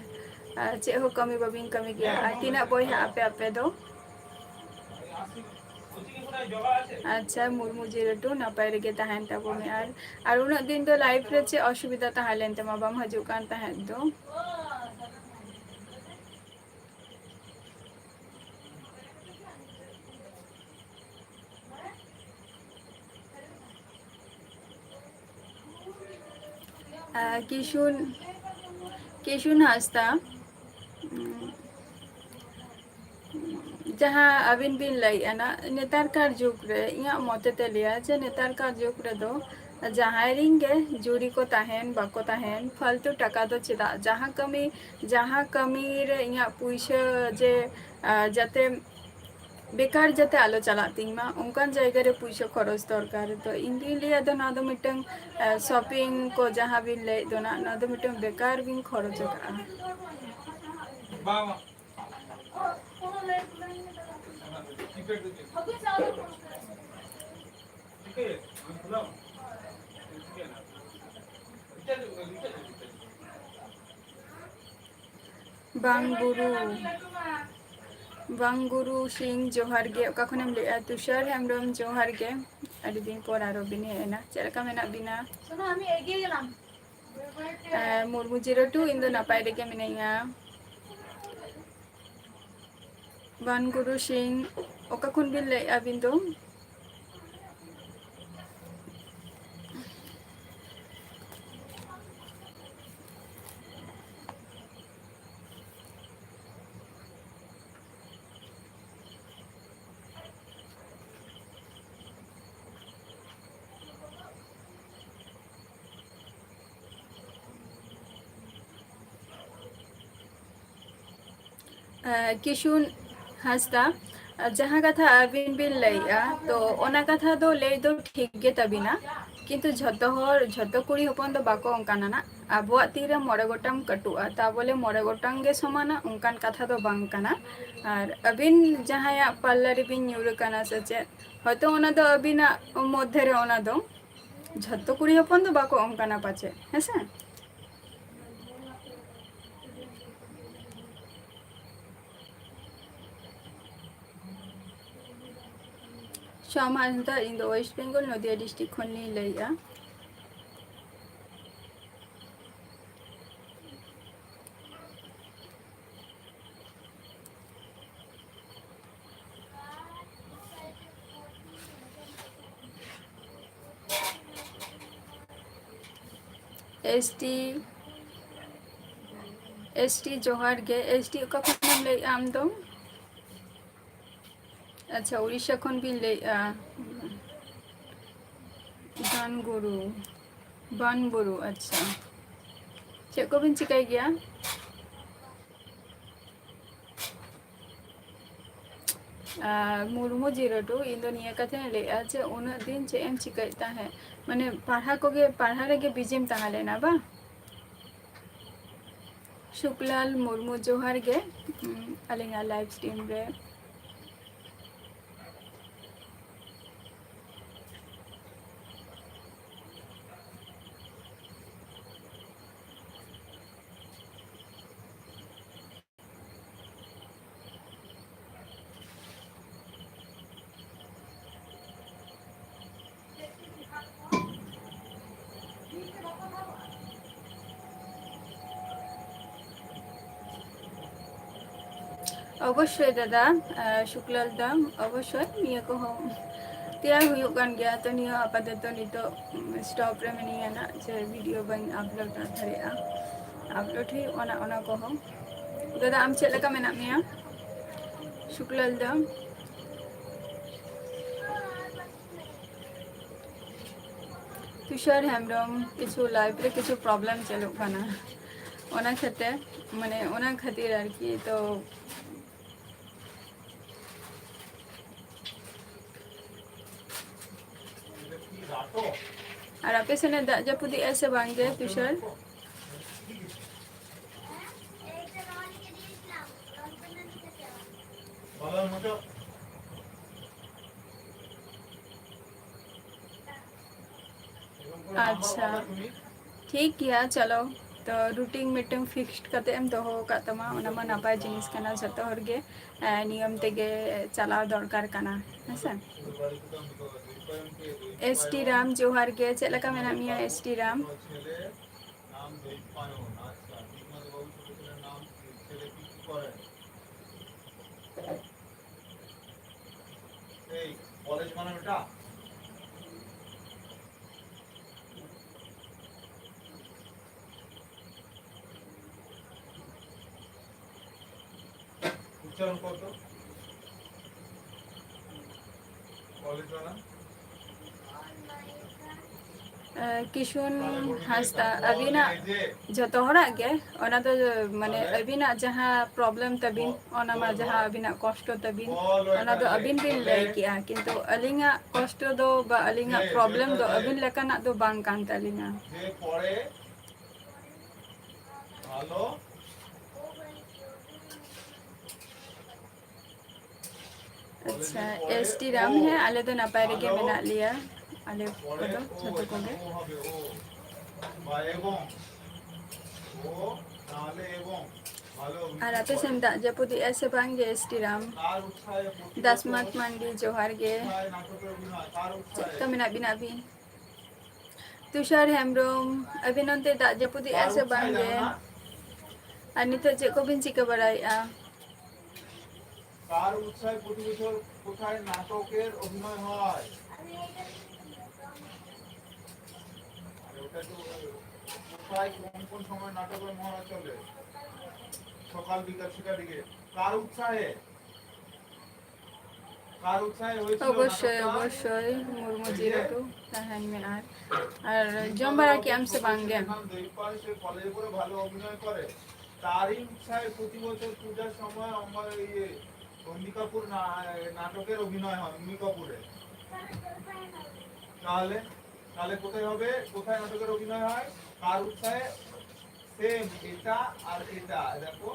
ᱟᱨ ᱪᱮᱫ ᱦᱚᱸ ᱠᱟᱹᱢᱤ ᱵᱟᱹᱵᱤᱱ ᱠᱟᱹᱢᱤ ᱜᱮᱭᱟ? ᱟᱨ ᱛᱤᱱᱟᱹᱜ ᱵᱚᱭᱦᱟ ᱟᱯᱮ, ᱟᱯᱮ ᱫᱚ? ᱟᱪᱪᱷᱟ, ᱢᱩᱨᱢᱩ ᱡᱤᱨᱟᱹᱴᱩ, ᱱᱟᱯᱟᱭ ᱨᱮᱜᱮ ᱛᱟᱦᱮᱱ ᱛᱟᱵᱚᱱ ᱢᱮ᱾ ᱟᱨ, ᱟᱨ ᱩᱱᱟᱹᱜ ᱫᱤᱱ ᱫᱚ live ᱨᱮ ᱪᱮᱫ ᱚᱥᱩᱵᱤᱫᱷᱟ ᱛᱟᱦᱮᱸ ᱞᱮᱱ ᱛᱟᱢᱟ, ᱵᱟᱢ ᱦᱤᱡᱩᱜ ᱠᱟᱱ ᱛᱟᱦᱮᱸᱫ ᱫᱚ? ᱟᱨ ᱠᱤᱥᱩᱱ, ᱠᱤᱥᱩᱱ ᱦᱟᱸᱥᱫᱟ, ᱩᱸ, ᱡᱟᱦᱟᱸ ᱟᱹᱵᱤᱱ ᱵᱤᱱ ᱞᱟᱹᱭᱮᱫᱼᱟ ᱱᱟ, ᱱᱮᱛᱟᱨ ᱠᱟᱨ ᱡᱩᱜᱽ ᱨᱮ ᱤᱧᱟᱹᱜ ᱢᱚᱛᱮ ᱛᱮ ᱞᱟᱹᱭᱟ ᱡᱮ ᱱᱮᱛᱟᱨ ᱠᱟᱨ ᱡᱩᱜᱽ ᱨᱮᱫᱚ ᱡᱟᱦᱟᱸᱭ ᱨᱤᱱ ᱜᱮ ᱡᱩᱨᱤ ᱠᱚ ᱛᱟᱦᱮᱱ ᱵᱟᱠᱚ ᱛᱟᱦᱮᱱ, ᱯᱷᱟᱞᱛᱩ ᱴᱟᱠᱟ ᱫᱚ ᱪᱮᱫᱟᱜ? ᱡᱟᱦᱟᱸ ᱠᱟᱹᱢᱤ, ᱡᱟᱦᱟᱸ ᱠᱟᱹᱢᱤ ᱨᱮ ᱤᱧᱟᱹᱜ ᱯᱩᱭᱥᱟᱹ ᱡᱮ, ᱟᱸ, ᱡᱟᱛᱮ ᱵᱮᱠᱟᱨ ᱡᱟᱛᱮ ᱟᱞᱚ ᱪᱟᱞᱟᱜ ᱛᱤᱧ ᱢᱟ, ᱚᱱᱠᱟᱱ ᱡᱟᱭᱜᱟ ᱨᱮ ᱯᱩᱭᱥᱟᱹ ᱠᱷᱚᱨᱚᱪ ᱫᱚᱨᱠᱟᱨ᱾ ᱛᱚ ᱤᱧ ᱫᱩᱧ ᱞᱟᱹᱭᱟ ᱫᱚ ᱱᱚᱣᱟ ᱫᱚ ᱢᱤᱫᱴᱟᱝ, ᱟᱸ, shopping ᱠᱚ ᱡᱟᱦᱟᱸ ᱵᱤᱱ ᱞᱟᱹᱭᱮᱫ ᱫᱚ ᱱᱟᱜ, ᱱᱚᱣᱟ ᱫᱚ ᱢᱤᱫᱴᱟᱝ ᱵᱮᱠᱟᱨ ᱵᱤᱱ ᱠᱷᱚᱨᱚᱪ ᱟᱠᱟᱜᱼᱟ᱾ ᱵᱟᱝ ᱵᱩᱨᱩ, ᱵᱟᱝ ᱜᱩᱨᱩ ᱥᱤᱝ, ᱡᱚᱦᱟᱨ ᱜᱮ᱾ ᱚᱠᱟ ᱠᱷᱚᱱᱮᱢ ᱞᱟᱹᱭᱮᱜᱼᱟ? ᱛᱩᱥᱟᱨ ᱦᱮᱢᱵᱨᱚᱢ, ᱡᱚᱦᱟᱨ ᱜᱮ᱾ ᱟᱹᱰᱤ ᱫᱤᱱ ᱯᱚᱨ ᱟᱨᱚ ᱵᱤᱱ ᱦᱮᱡ ᱮᱱᱟ᱾ ᱪᱮᱫ ᱞᱮᱠᱟ ᱢᱮᱱᱟᱜ ᱵᱤᱱᱟ? ᱮ, ᱢᱩᱨᱢᱩ ᱡᱤᱨᱟᱹᱴᱩ, ᱤᱧ ᱫᱚ ᱱᱟᱯᱟᱭ ᱨᱮᱜᱮ ᱢᱤᱱᱟᱹᱧᱟ᱾ ᱵᱟᱱ ᱜᱩᱨᱩ ᱥᱤᱝ, ᱚᱠᱟ ᱠᱷᱚᱱ ᱵᱤᱱ ᱞᱟᱹᱭᱮᱫᱼᱟ ᱟᱹᱵᱤᱱ ᱫᱚ? ᱟᱸ, ᱠᱤᱥᱩᱱ ᱦᱟᱸᱥᱫᱟ, ᱡᱟᱦᱟᱸ ᱠᱟᱛᱷᱟ ᱟᱹᱵᱤᱱ ᱵᱤᱱ ᱞᱟᱹᱭᱮᱜᱼᱟ, ᱛᱚ ᱚᱱᱟ ᱠᱟᱛᱷᱟ ᱫᱚ ᱞᱟᱹᱭ ᱫᱚ ᱴᱷᱤᱠ ᱜᱮ ᱛᱟᱹᱵᱤᱱᱟ, ᱠᱤᱱᱛᱩ ᱡᱷᱚᱛᱚ ᱦᱚᱲ, ᱡᱷᱚᱛᱚ ᱠᱩᱲᱤ ᱦᱚᱯᱚᱱ ᱫᱚ ᱵᱟᱠᱚ ᱚᱱᱠᱟᱱᱟ ᱱᱟᱜ᱾ ᱟᱵᱚᱣᱟᱜ ᱛᱤ ᱨᱮ ᱢᱚᱬᱮ ᱜᱚᱴᱟᱝ ᱠᱟᱹᱴᱩᱵᱼᱟ, ᱛᱟ ᱵᱚᱞᱮ ᱢᱚᱬᱮ ᱜᱚᱴᱟᱝ ᱜᱮ ᱥᱚᱢᱟᱱᱟ, ᱚᱱᱠᱟᱱ ᱠᱟᱛᱷᱟ ᱫᱚ ᱵᱟᱝ ᱠᱟᱱᱟ᱾ ᱟᱨ ᱟᱹᱵᱤᱱ ᱡᱟᱦᱟᱸᱭᱟᱜ ᱯᱟᱞᱞᱟ ᱨᱮᱵᱤᱱ ᱧᱩᱨ ᱟᱠᱟᱱᱟ ᱥᱮ ᱪᱮᱫ, ᱦᱚᱭᱛᱳ ᱚᱱᱟ ᱫᱚ ᱟᱹᱵᱤᱱᱟᱜ ᱢᱚᱫᱽᱫᱷᱮ ᱨᱮ, ᱚᱱᱟ ᱫᱚ ᱡᱷᱚᱛᱚ ᱠᱩᱲᱤ ᱦᱚᱯᱚᱱ ᱫᱚ ᱵᱟᱠᱚ ᱚᱱᱠᱟᱱᱟ ᱯᱟᱪᱮᱫ, ᱦᱮᱸᱥᱮ? ᱥᱚᱢᱟᱱᱛᱟ, ᱤᱧ ᱫᱚ ᱳᱭᱮᱥᱴ ᱵᱮᱝᱜᱚᱞ, ᱱᱚᱫᱤᱭᱟ ᱰᱤᱥᱴᱨᱤᱠᱴ ᱠᱷᱚᱱᱤᱧ ᱞᱟᱹᱭᱮᱜᱼᱟ᱾ ᱮᱥ ᱴᱤ, ᱮᱥ ᱴᱤ ᱡᱚᱦᱟᱨ ᱜᱮ᱾ ᱮᱥ ᱴᱤ ᱚᱠᱟ ᱠᱷᱚᱱᱮᱢ ᱞᱟᱹᱭᱮᱜᱼᱟ ᱟᱢ ᱫᱚ? ᱟᱪᱪᱷᱟ, ᱩᱲᱤᱥᱥᱟ ᱠᱷᱚᱱ ᱵᱤᱱ ᱞᱟᱹᱭᱮᱜᱼᱟ᱾ ᱵᱟᱱ ᱜᱩᱨᱩ, ᱵᱟᱱ ᱵᱩᱨᱩ, ᱟᱪᱪᱷᱟ᱾ ᱪᱮᱫ ᱠᱚᱵᱤᱱ ᱪᱤᱠᱟᱹᱭ ᱜᱮᱭᱟ? ᱟᱨ ᱢᱩᱨᱢᱩ ᱡᱤᱨᱳ ᱴᱩ, ᱤᱧ ᱫᱚ ᱱᱤᱭᱟᱹ ᱠᱟᱛᱷᱟᱧ ᱞᱟᱹᱭᱮᱜᱼᱟ ᱡᱮ ᱩᱱᱟᱹᱜ ᱫᱤᱱ ᱪᱮᱫ ᱮᱢ ᱪᱤᱠᱟᱹᱭᱮᱫ ᱛᱟᱦᱮᱸᱫ? ᱢᱟᱱᱮ ᱯᱟᱲᱦᱟᱣ ᱠᱚᱜᱮ, ᱯᱟᱲᱦᱟᱣ ᱨᱮᱜᱮ ᱵᱤᱡᱤᱢ ᱛᱟᱦᱮᱸ ᱞᱮᱱᱟ ᱵᱟᱝ? ᱥᱩᱠᱞᱟᱞ ᱢᱩᱨᱢᱩ, ᱡᱚᱦᱟᱨ ᱜᱮ, ᱩᱸ, ᱟᱹᱞᱤᱧᱟᱜ ᱞᱟᱭᱤᱵᱷ ᱥᱴᱨᱤᱢ ᱨᱮ᱾ ᱚᱵᱚᱥᱥᱳᱭ ᱫᱟᱫᱟ, ᱟᱨ ᱥᱩᱠᱞᱟᱞ ᱫᱟ, ᱚᱵᱚᱥᱥᱳᱭ ᱱᱤᱭᱟᱹ ᱠᱚᱦᱚᱸ ᱛᱮᱭᱟᱨ ᱦᱩᱭᱩᱜ ᱠᱟᱱ ᱜᱮᱭᱟ᱾ ᱛᱚ ᱱᱤᱭᱟᱹ ᱟᱯᱟᱛᱚᱛᱚ ᱱᱤᱛᱚᱜ, ᱩᱢ, stop ᱨᱮ ᱢᱤᱱᱟᱹᱧᱟ ᱱᱟᱜ, ᱡᱮ video ᱵᱟᱹᱧ upload ᱫᱟᱲᱮᱭᱟᱜᱼᱟ᱾ Upload ᱦᱩᱭᱩᱜ ᱚᱱᱟ, ᱚᱱᱟ ᱠᱚᱦᱚᱸ᱾ ᱫᱟᱫᱟ, ᱟᱢ ᱪᱮᱫ ᱞᱮᱠᱟ ᱢᱮᱱᱟᱜ ᱢᱮᱭᱟ? ᱥᱩᱠᱞᱟᱞ ᱫᱟ᱾ ᱛᱩᱥᱟᱨ ᱦᱮᱢᱵᱨᱚᱢ, ᱠᱤᱪᱷᱩ live ᱨᱮ ᱠᱤᱪᱷᱩ problem ᱪᱟᱹᱞᱩᱜ ᱠᱟᱱᱟ, ᱚᱱᱟ ᱠᱷᱟᱹᱛᱤᱨ, ᱢᱟᱱᱮ, ᱚᱱᱟ ᱠᱷᱟᱹᱛᱤᱨ ᱟᱨᱠᱤ᱾ ᱛᱚ ᱟᱨ ᱟᱯᱮ ᱥᱮᱱ ᱮ ᱫᱟᱜ ᱡᱟᱹᱯᱩᱫᱮᱜᱼᱟ ᱥᱮ ᱵᱟᱝ ᱜᱮ, ᱛᱩᱥᱟᱨ? ᱟᱪᱪᱷᱟ, ᱴᱷᱤᱠ ᱜᱮᱭᱟ, ᱪᱚᱞᱚ᱾ ᱛᱚ routine ᱢᱤᱫᱴᱟᱝ fixed ᱠᱟᱛᱮ ᱮᱢ ᱫᱚᱦᱚ ᱟᱠᱟᱫ ᱛᱟᱢᱟ, ᱚᱱᱟ ᱢᱟ ᱱᱟᱯᱟᱭ ᱡᱤᱱᱤᱥ ᱠᱟᱱᱟ᱾ ᱡᱷᱚᱛᱚ ᱦᱚᱲ ᱜᱮ, ᱮ, ᱱᱤᱭᱚᱢ ᱛᱮᱜᱮ ᱪᱟᱞᱟᱣ ᱫᱚᱨᱠᱟᱨ ᱠᱟᱱᱟ, ᱦᱮᱸᱥᱮ? ᱮᱥ ᱴᱤ ᱨᱟᱢ, ᱡᱚᱦᱟᱨ ᱜᱮ᱾ ᱪᱮᱫ ᱞᱮᱠᱟ ᱢᱮᱱᱟᱜ ᱢᱮᱭᱟ, ᱮᱥ ᱴᱤ ᱨᱟᱢ? এই কলেজ মানে ওটা? উচ্চারণ করতো। কলেজ মানে? ᱮ, ᱠᱤᱥᱩᱱ ᱦᱟᱸᱥᱫᱟ, ᱟᱹᱵᱤᱱᱟᱜ, ᱡᱷᱚᱛᱚ ᱦᱚᱲᱟᱜ ᱜᱮ, ᱚᱱᱟ ᱫᱚ, ᱢᱟᱱᱮ, ᱟᱹᱵᱤᱱᱟᱜ ᱡᱟᱦᱟᱸ problem ᱛᱟᱹᱵᱤᱱ, ᱚᱱᱟ ᱢᱟ ᱡᱟᱦᱟᱸ ᱟᱹᱵᱤᱱᱟᱜ ᱠᱚᱥᱴᱚ ᱛᱟᱹᱵᱤᱱ, ᱚᱱᱟ ᱫᱚ ᱟᱹᱵᱤᱱ ᱵᱤᱱ ᱞᱟᱹᱭ ᱠᱮᱜᱼᱟ, ᱠᱤᱱᱛᱩ ᱟᱹᱞᱤᱧᱟᱜ ᱠᱚᱥᱴᱚ ᱫᱚ ᱵᱟ ᱟᱹᱞᱤᱧᱟᱜ problem ᱫᱚ ᱟᱹᱵᱤᱱ ᱞᱮᱠᱟᱱᱟᱜ ᱫᱚ ᱵᱟᱝ ᱠᱟᱱ ᱛᱟᱹᱞᱤᱧᱟ᱾ ᱟᱪᱪᱷᱟ, ᱮᱥ ᱴᱤ ᱨᱟᱢ, ᱦᱮᱸ, ᱟᱞᱮ ᱫᱚ ᱱᱟᱯᱟᱭ ᱨᱮᱜᱮ ᱢᱮᱱᱟᱜ ᱞᱮᱭᱟ, ᱟᱞᱮ ᱠᱚᱫᱚ ᱡᱷᱚᱛᱚ ᱠᱚᱜᱮ᱾ ᱟᱨ ᱟᱯᱮ ᱥᱮᱱ ᱫᱟᱜ ᱡᱟᱹᱯᱩᱫ ᱮᱜᱼᱟ ᱥᱮ ᱵᱟᱝ ᱜᱮ, ᱮᱥ ᱴᱤ ᱨᱟᱢ? ᱫᱟᱥᱢᱟᱛ ᱢᱟᱱᱰᱤ, ᱡᱚᱦᱟᱨ ᱜᱮ᱾ ᱪᱮᱫ ᱞᱮᱠᱟ ᱢᱮᱱᱟᱜ ᱵᱤᱱᱟ ᱟᱹᱵᱤᱱ? ᱛᱩᱥᱟᱨ ᱦᱮᱢᱵᱨᱚᱢ, ᱟᱹᱵᱤᱱ ᱚᱱᱛᱮ ᱫᱟᱜ ᱡᱟᱹᱯᱩᱫ ᱮᱜᱼᱟ ᱥᱮ ᱵᱟᱝ ᱜᱮ? ᱟᱨ ᱱᱤᱛᱚᱜ ᱪᱮᱫ ᱠᱚᱵᱤᱱ ᱪᱤᱠᱟᱹ ᱵᱟᱲᱟᱭᱮᱜᱼᱟ? কার উৎসাহে প্রতি বছর কোথায় নাটকের অভিনয় হয়? আরে ওটা তো কোথায় কোন কোন সময় নাটকের মহড়া চলে? সকাল বিকাল সেটা দিকে। কার উৎসাহে? কার উৎসাহে হয়েছিল অবশ্যই, নাটকটা? অবশ্যই, মুর্মু এই যে জিরাটু, তাহান মে আর, আর জম্বারা কি আমসে বাঙ্গে। নাম দৈপায়ন, সে কলেজে পড়ে ভালো অভিনয় করে। তারই উৎসাহে প্রতি বছর পূজার সময় আমার এই অম্বিকাপুর না-, নাটকের অভিনয় হয় অম্বিকাপুরে। তাহলে, তাহলে কোথায় হবে? কোথায় নাটকের অভিনয় হয়? কার উৎসাহে? সেম এটা আর এটা, দেখো,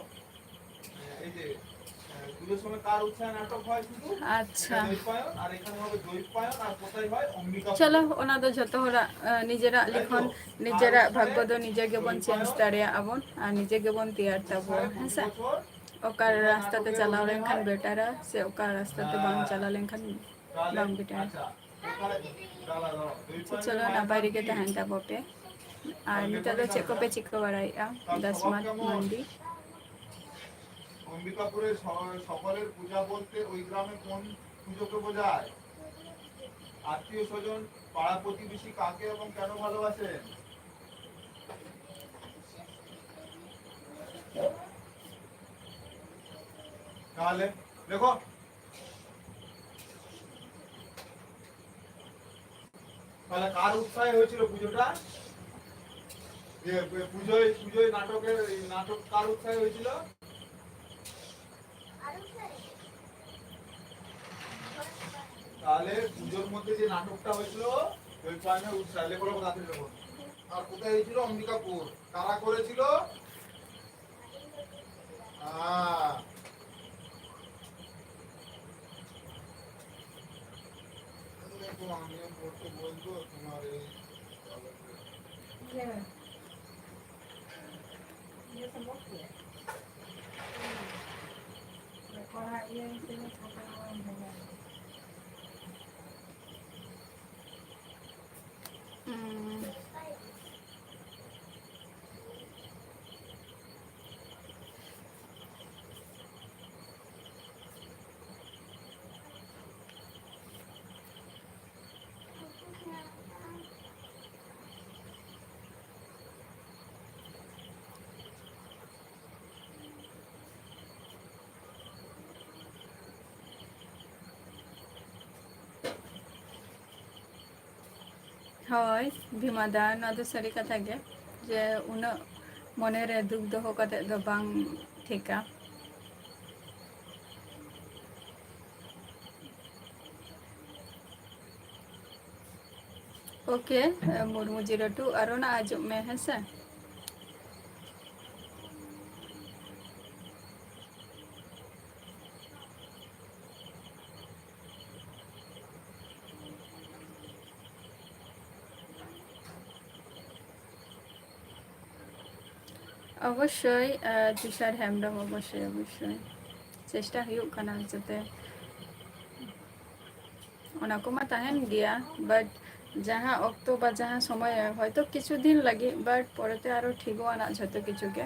এই যে, আহ, পুজোর সময় কার উৎসাহে নাটক হয় শুধু? আচ্ছা। এটা দৈপায়ন, আর এখানে হবে দৈপায়ন, আর কোথায় হয়? অম্বিকাপুরে। চলো, ᱚᱱᱟ ᱫᱚ ᱡᱷᱚᱛᱚ ᱦᱚᱲᱟᱜ, ᱟᱸ, ᱱᱤᱡᱮᱨᱟᱜ ᱞᱤᱠᱷᱚᱱ, ᱱᱤᱡᱮᱨᱟᱜ ᱵᱷᱟᱜᱽᱜᱚ ᱫᱚ ᱱᱤᱡᱮ ᱜᱮᱵᱚᱱ ᱪᱮᱧᱡᱽ ᱫᱟᱲᱮᱭᱟᱜᱼᱟ ᱵᱚᱱ ᱟᱨ ᱱᱤᱡᱮ ᱜᱮᱵᱚᱱ ᱛᱮᱭᱟᱨ ᱛᱟᱵᱚᱣᱟ, ᱦᱮᱸ ᱥᱮ? ᱚᱠᱟ ᱨᱟᱥᱛᱟ ᱛᱮ ᱪᱟᱞᱟᱣ ᱞᱮᱱᱠᱷᱟᱱ ᱵᱮᱴᱟᱨᱟ ᱥᱮ ᱚᱠᱟ ᱨᱟᱥᱛᱟ ᱛᱮ ᱵᱟᱝ ᱪᱟᱞᱟᱣ ᱞᱮᱱᱠᱷᱟᱱ ᱵᱟᱝ ᱵᱮᱴᱟᱨᱟ᱾ ᱟᱪᱪᱷᱟ, ᱪᱚᱞᱚ, ᱱᱟᱯᱟᱭ ᱨᱮᱜᱮ ᱛᱟᱦᱮᱱ ᱛᱟᱵᱚ ᱯᱮ᱾ ᱟᱨ ᱱᱤᱛᱚᱜ ᱫᱚ ᱪᱮᱫ ᱠᱚᱯᱮ ᱪᱤᱠᱟᱹ ᱵᱟᱲᱟᱭᱮᱫᱼᱟ? ᱫᱟᱥᱢᱟᱛ ᱢᱟᱱᱰᱤ। অম্বিকাপুরে স-, সকলের পূজা বলতে ওই গ্রামে কোন পুজোকে বোঝায়? আত্মীয় স্বজন, পাড়া প্রতিবেশী কাকে এবং কেন ভালোবাসেন? তাহলে দেখো, তাহলে কার উৎসাহে হয়েছিল পুজোটা? যে পুজোয়, পুজোয় নাটকের, এই নাটক কার উৎসাহে হয়েছিল? তাহলে পুজোর মধ্যে যে নাটকটা হয়েছিল, ওই পায়নের উৎসাহে, লেখো, লেখো, তাড়াতাড়ি লেখো। আর কোথায় হয়েছিল? অম্বিকাপুর। কারা করেছিল? আহ। দেখো, আমিও পড়তে বলবো তোমার এই। ᱦᱳᱭ, ᱵᱷᱤᱢᱟ ᱫᱟ, ᱱᱚᱣᱟ ᱫᱚ ᱥᱟᱹᱨᱤ ᱠᱟᱛᱷᱟ ᱜᱮ, ᱡᱮ ᱩᱱᱟᱹᱜ ᱢᱚᱱᱮ ᱨᱮ ᱫᱩᱠ ᱫᱚᱦᱚ ᱠᱟᱛᱮ ᱫᱚ ᱵᱟᱝ ᱴᱷᱤᱠᱟ᱾ OK, ᱢᱩᱨᱢᱩ ᱡᱤᱨᱟᱹᱴᱩ, ᱟᱨᱚ ᱱᱟ ᱦᱤᱡᱩᱜ ᱢᱮ, ᱦᱮᱸ ᱥᱮ? ᱚᱵᱚᱥᱥᱳᱭ, ᱟᱨ ᱛᱩᱥᱟᱨ ᱦᱮᱢᱵᱨᱚᱢ, ᱚᱵᱚᱥᱥᱳᱭ, ᱚᱵᱚᱥᱥᱳᱭ᱾ ᱪᱮᱥᱴᱟ ᱦᱩᱭᱩᱜ ᱠᱟᱱᱟ ᱡᱟᱛᱮ ᱚᱱᱟ ᱠᱚᱢᱟ ᱛᱟᱦᱮᱱ ᱜᱮᱭᱟ, but ᱡᱟᱦᱟᱸ ᱚᱠᱛᱚ ᱵᱟ ᱡᱟᱦᱟᱸ ᱥᱚᱢᱚᱭ ᱦᱚᱭᱛᱳ ᱠᱤᱪᱷᱩ ᱫᱤᱱ ᱞᱟᱹᱜᱤᱫ, but ᱯᱚᱨᱮᱛᱮ ᱟᱨᱚ ᱴᱷᱤᱠᱚᱜᱼᱟ ᱱᱟᱜ ᱡᱷᱚᱛᱚ ᱠᱤᱪᱷᱩ ᱜᱮ᱾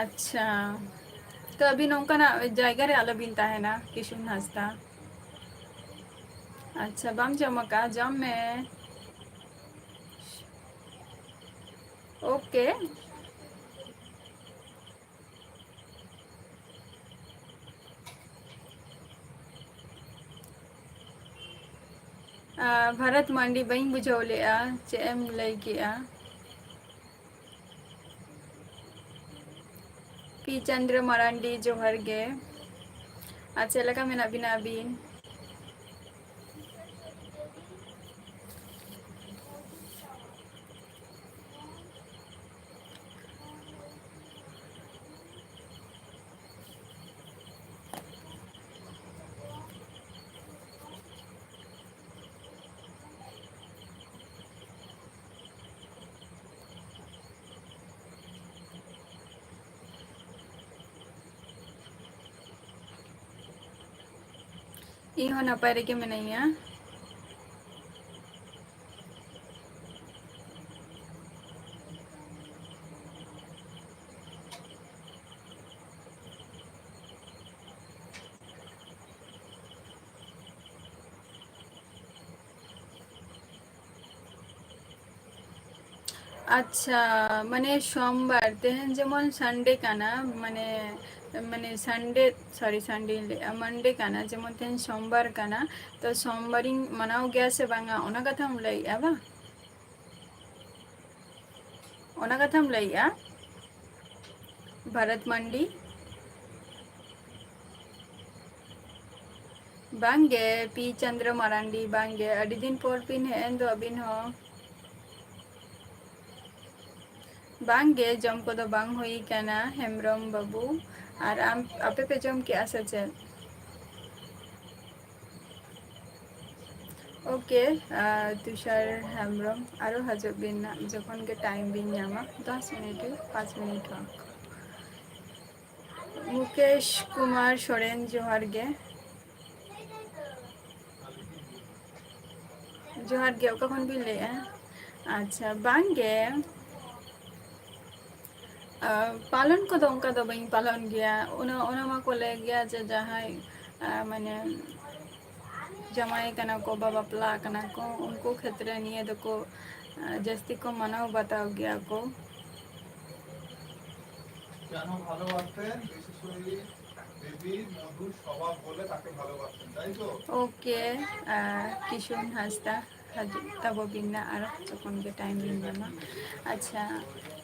ᱟᱪᱪᱷᱟ, ᱛᱚ ᱟᱹᱵᱤᱱ ᱱᱚᱝᱠᱟᱱᱟᱜ ᱡᱟᱭᱜᱟ ᱨᱮ ᱟᱞᱚᱵᱤᱱ ᱛᱟᱦᱮᱱᱟ, ᱠᱤᱥᱩᱱ ᱦᱟᱸᱥᱫᱟ᱾ ᱟᱪᱪᱷᱟ, ᱵᱟᱢ ᱡᱚᱢ ᱟᱠᱟᱫᱼᱟ? ᱡᱚᱢ ᱢᱮ᱾ OK᱾ ᱟᱨ ᱵᱷᱟᱨᱚᱛ ᱢᱟᱱᱰᱤ, ᱵᱟᱹᱧ ᱵᱩᱡᱷᱟᱹᱣ ᱞᱮᱫᱼᱟ, ᱪᱮᱫ ᱮᱢ ᱞᱟᱹᱭ ᱠᱮᱫᱼᱟ? ᱯᱤ ᱪᱚᱱᱫᱨᱚ ᱢᱟᱨᱟᱱᱰᱤ, ᱡᱚᱦᱟᱨ ᱜᱮ᱾ ᱟᱨ ᱪᱮᱫ ᱞᱮᱠᱟ ᱢᱮᱱᱟᱜ ᱵᱤᱱᱟ ᱟᱹᱵᱤᱱ? ᱤᱧ ᱦᱚᱸ ᱱᱟᱯᱟᱭ ᱨᱮᱜᱮ ᱢᱮᱱᱟᱹᱧᱟ᱾ ᱟᱪᱪᱷᱟ, ᱢᱟᱱᱮ ᱥᱳᱢᱵᱟᱨ, ᱛᱮᱦᱮᱧ ᱡᱮᱢᱚᱱ Sunday ᱠᱟᱱᱟ, ᱢᱟᱱᱮ, ᱢᱟᱱᱮ Sunday, sorry, Sunday ᱤᱧ ᱞᱟᱹᱭᱮᱜᱼᱟ, Monday ᱠᱟᱱᱟ, ᱡᱮᱢᱚᱱ ᱛᱮᱦᱮᱧ ᱥᱳᱢᱵᱟᱨ ᱠᱟᱱᱟ, ᱛᱚ ᱥᱳᱢᱵᱟᱨᱤᱧ ᱢᱟᱱᱟᱣ ᱜᱮᱭᱟ ᱥᱮ ᱵᱟᱝᱟ, ᱚᱱᱟ ᱠᱟᱛᱷᱟᱢ ᱞᱟᱹᱭᱮᱜᱼᱟ ᱵᱟᱝ? ᱚᱱᱟ ᱠᱟᱛᱷᱟᱢ ᱞᱟᱹᱭᱮᱜᱼᱟ, ᱵᱷᱟᱨᱚᱛ ᱢᱟᱱᱰᱤ? ᱵᱟᱝᱜᱮ, ᱯᱤ ᱪᱚᱱᱫᱨᱚ ᱢᱟᱨᱟᱱᱰᱤ, ᱵᱟᱝᱜᱮ, ᱟᱹᱰᱤ ᱫᱤᱱ ᱯᱚᱨ ᱵᱤᱱ ᱦᱮᱡ ᱮᱱ ᱫᱚ ᱟᱹᱵᱤᱱ ᱦᱚᱸ᱾ ᱵᱟᱝᱜᱮ, ᱡᱚᱢ ᱠᱚᱫᱚ ᱵᱟᱝ ᱦᱩᱭ ᱠᱟᱱᱟ, ᱦᱮᱢᱵᱨᱚᱢ ᱵᱟᱹᱵᱩ᱾ ᱟᱨ ᱟᱢ, ᱟᱯᱮ ᱯᱮ ᱡᱚᱢ ᱠᱮᱜᱼᱟ ᱥᱮ ᱪᱮᱫ? ᱳᱠᱮ, ᱟᱨ ᱛᱩᱥᱟᱨ ᱦᱮᱢᱵᱨᱚᱢ, ᱟᱨᱚ ᱦᱤᱡᱩᱜ ᱵᱤᱱ ᱱᱟᱜ, ᱡᱚᱠᱷᱚᱱ ᱜᱮ time ᱵᱤᱱ ᱧᱟᱢᱟ, ᱫᱚᱥ ᱢᱤᱱᱤᱴ ᱦᱩᱭᱩᱜ, ᱯᱟᱸᱪ ᱢᱤᱱᱤᱴ ᱦᱚᱸ᱾ ᱢᱩᱠᱮᱥ ᱠᱩᱢᱟᱨ ᱥᱚᱨᱮᱱ, ᱡᱚᱦᱟᱨ ᱜᱮ᱾ ᱡᱚᱦᱟᱨ ᱜᱮ, ᱚᱠᱟ ᱠᱷᱚᱱ ᱵᱤᱱ ᱞᱟᱹᱭᱮᱜᱼᱟ? ᱟᱪᱪᱷᱟ, ᱵᱟᱝ ᱜᱮ, ᱟᱨ ᱯᱟᱞᱚᱱ ᱠᱚᱫᱚ ᱚᱱᱠᱟ ᱫᱚ ᱵᱟᱹᱧ ᱯᱟᱞᱚᱱ ᱜᱮᱭᱟ᱾ ᱚᱱᱟ, ᱚᱱᱟ ᱢᱟᱠᱚ ᱞᱟᱹᱭ ᱜᱮᱭᱟ ᱡᱮ ᱡᱟᱦᱟᱸᱭ, ᱟᱨ ᱢᱟᱱᱮ ᱡᱟᱶᱟᱭ ᱠᱟᱱᱟ ᱠᱚ ᱵᱟ ᱵᱟᱯᱞᱟ ᱠᱟᱱᱟ ᱠᱚ, ᱩᱱᱠᱩ ᱠᱷᱮᱛᱨᱮ ᱱᱤᱭᱟᱹ ᱫᱚᱠᱚ, ᱟᱨ ᱡᱟᱹᱥᱛᱤ ᱠᱚ ᱢᱟᱱᱟᱣ ᱵᱟᱛᱟᱣ ᱜᱮᱭᱟ ᱠᱚ᱾ কেন ভালোবাসতেন? বিশেষ করে দেবী মধুর স্বভাব বলে তাকে ভালোবাসতেন, তাই তো? ওকে, আহ, কিশোর হাঁসদা, ᱦᱤᱡᱩᱜ ᱛᱟᱵᱚ ᱵᱤᱱ ᱱᱟᱜ ᱟᱨ ᱡᱚᱠᱷᱚᱱ ᱜᱮ time ᱵᱤᱱ ᱧᱟᱢᱟ᱾ ᱟᱪᱪᱷᱟ,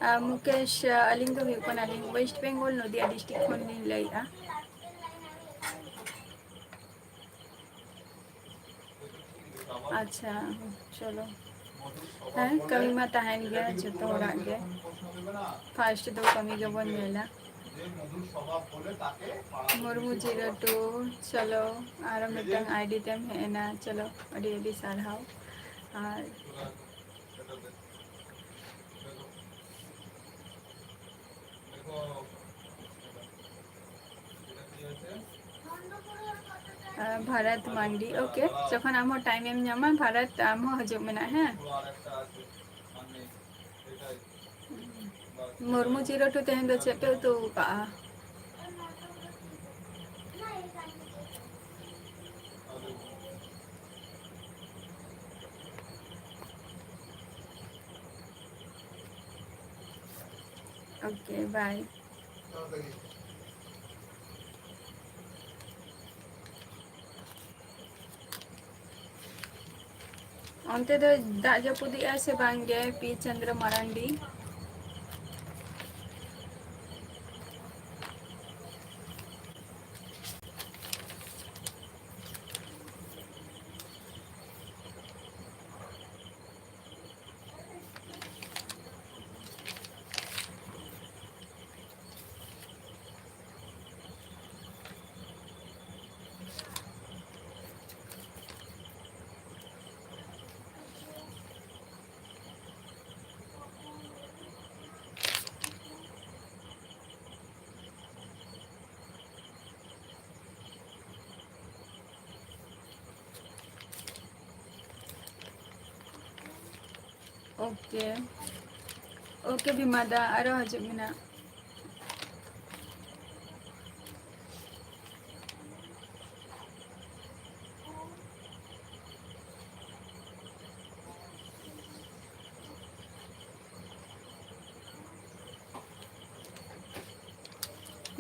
ᱟᱨ ᱢᱩᱠᱮᱥ, ᱟᱹᱞᱤᱧ ᱫᱚ ᱦᱩᱭᱩᱜ ᱠᱟᱱᱟᱞᱤᱧ West Bengal, ᱱᱚᱫᱤᱭᱟ district ᱠᱷᱚᱱ ᱞᱤᱧ ᱞᱟᱹᱭᱮᱫᱼᱟ᱾ ᱟᱪᱪᱷᱟ, ᱪᱚᱞᱚ᱾ ᱦᱮᱸ, ᱠᱟᱹᱢᱤ ᱢᱟ ᱛᱟᱦᱮᱱ ᱜᱮᱭᱟ ᱡᱚᱛᱚ ᱦᱚᱲᱟᱜ ᱜᱮ᱾ First ᱫᱚ ᱠᱟᱹᱢᱤ ᱜᱮᱵᱚᱱ ᱧᱮᱞᱟ᱾ ᱢᱩᱨᱢᱩ zero two, ᱪᱚᱞᱚ, ᱟᱨᱚ ᱢᱤᱫᱴᱟᱝ ID ᱛᱮᱢ ᱦᱮᱡ ᱮᱱᱟ, ᱪᱚᱞᱚ, ᱟᱹᱰᱤ ᱟᱹᱰᱤ ᱥᱟᱨᱦᱟᱣ᱾ ᱟᱨ ᱟᱨ ᱵᱷᱟᱨᱚᱛ ᱢᱟᱱᱰᱤ, OK᱾ ᱡᱚᱠᱷᱚᱱ ᱟᱢ ᱦᱚᱸ time ᱮᱢ ᱧᱟᱢᱟ, ᱵᱷᱟᱨᱚᱛ, ᱟᱢ ᱦᱚᱸ ᱦᱤᱡᱩᱜ ᱢᱮ ᱱᱟᱜ, ᱦᱮᱸ? ᱢᱩᱨᱢᱩ ᱡᱤᱨᱳ ᱴᱩ, ᱛᱮᱦᱮᱧ ᱫᱚ ᱪᱮᱫ ᱯᱮ ᱩᱛᱩ ᱟᱠᱟᱜᱼᱟ? OK, bye᱾ ᱚᱱᱛᱮ ᱫᱚ ᱫᱟᱜ ᱡᱟᱹᱯᱩᱫᱮᱜᱼᱟ ᱥᱮ ᱵᱟᱝ ᱜᱮ, P Chandra Marandi? OK, OK ᱵᱤᱢᱟ ᱫᱟ, ᱟᱨᱚ ᱦᱤᱡᱩᱜ ᱢᱮ ᱱᱟᱜ᱾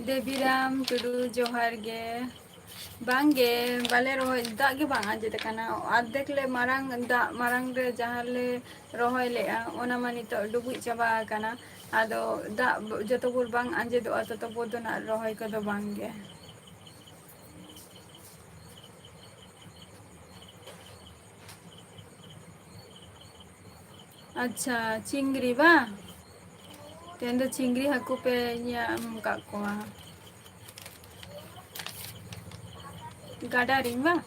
ᱫᱮᱵᱤᱨᱟᱢ ᱴᱩᱰᱩ, ᱡᱚᱦᱟᱨ ᱜᱮ᱾ ᱵᱟᱝ ᱜᱮ, ᱵᱟᱞᱮ ᱨᱚᱦᱚᱭ, ᱫᱟᱜ ᱜᱮ ᱵᱟᱝ ᱟᱸᱡᱮᱫ ᱟᱠᱟᱱᱟ᱾ ᱚᱨᱫᱷᱮᱠ ᱞᱮ ᱢᱟᱨᱟᱝ, ᱫᱟᱜ ᱢᱟᱨᱟᱝ ᱨᱮ ᱡᱟᱦᱟᱸ ᱞᱮ ᱨᱚᱦᱚᱭ ᱞᱮᱜᱼᱟ, ᱚᱱᱟ ᱢᱟ ᱱᱤᱛᱚᱜ ᱰᱩᱵᱩᱡ ᱪᱟᱵᱟ ᱟᱠᱟᱱᱟ᱾ ᱟᱫᱚ ᱫᱟᱜ ᱡᱚᱛᱚ ᱵᱷᱳᱨ ᱵᱟᱝ ᱟᱸᱡᱮᱫᱚᱜᱼᱟ, ᱛᱚᱛᱚ ᱵᱷᱳᱨ ᱫᱚ ᱱᱟᱜ ᱨᱚᱦᱚᱭ ᱠᱚᱫᱚ ᱵᱟᱝ ᱜᱮ᱾ ᱟᱪᱪᱷᱟ, ᱪᱤᱝᱜᱽᱨᱤ ᱵᱟᱝ? ᱛᱮᱦᱮᱧ ᱫᱚ ᱪᱤᱝᱜᱽᱨᱤ ᱦᱟᱹᱠᱩ ᱯᱮ ᱧᱟᱢ ᱟᱠᱟᱫ ᱠᱚᱣᱟ᱾ ᱜᱟᱰᱟ ᱨᱤᱱ ᱵᱟᱝ?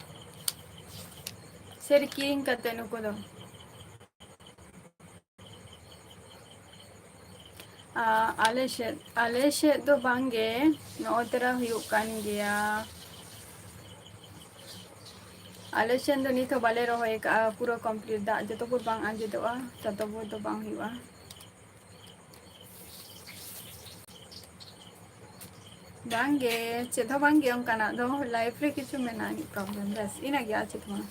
ᱥᱮ ᱠᱤᱨᱤᱧ ᱠᱟᱛᱮ ᱱᱩᱠᱩ ᱫᱚ? ᱟ, ᱟᱞᱮ ᱥᱮᱫ, ᱟᱞᱮ ᱥᱮᱫ ᱫᱚ ᱵᱟᱝ ᱜᱮ, ᱱᱚᱜᱼᱚᱭ ᱛᱚᱨᱟ ᱦᱩᱭᱩᱜ ᱠᱟᱱ ᱜᱮᱭᱟ᱾ ᱟᱞᱮ ᱥᱮᱱ ᱫᱚ ᱱᱤᱛ ᱦᱚᱸ ᱵᱟᱞᱮ ᱨᱚᱦᱚᱭ ᱟᱠᱟᱜᱼᱟ, ᱯᱩᱨᱟᱹ complete᱾ ᱫᱟᱜ ᱡᱚᱛᱚ ᱵᱷᱳᱨ ᱵᱟᱝ ᱟᱸᱡᱮᱫᱚᱜᱼᱟ, ᱛᱚᱛᱚ ᱵᱷᱳᱨ ᱫᱚ ᱵᱟᱝ ᱦᱩᱭᱩᱜᱼᱟ᱾ ᱵᱟᱝᱜᱮ, ᱪᱮᱫ ᱦᱚᱸ ᱵᱟᱝᱜᱮ ᱚᱱᱠᱟᱱᱟᱜ ᱫᱚ᱾ Life ᱨᱮ ᱠᱤᱪᱷᱩ ᱢᱮᱱᱟᱜᱼᱟ ᱟᱹᱱᱤᱡ problem, ᱵᱮᱥ ᱤᱱᱟᱹᱜᱮ, ᱟᱨ ᱪᱮᱫ ᱦᱚᱸ ᱵᱟᱝ᱾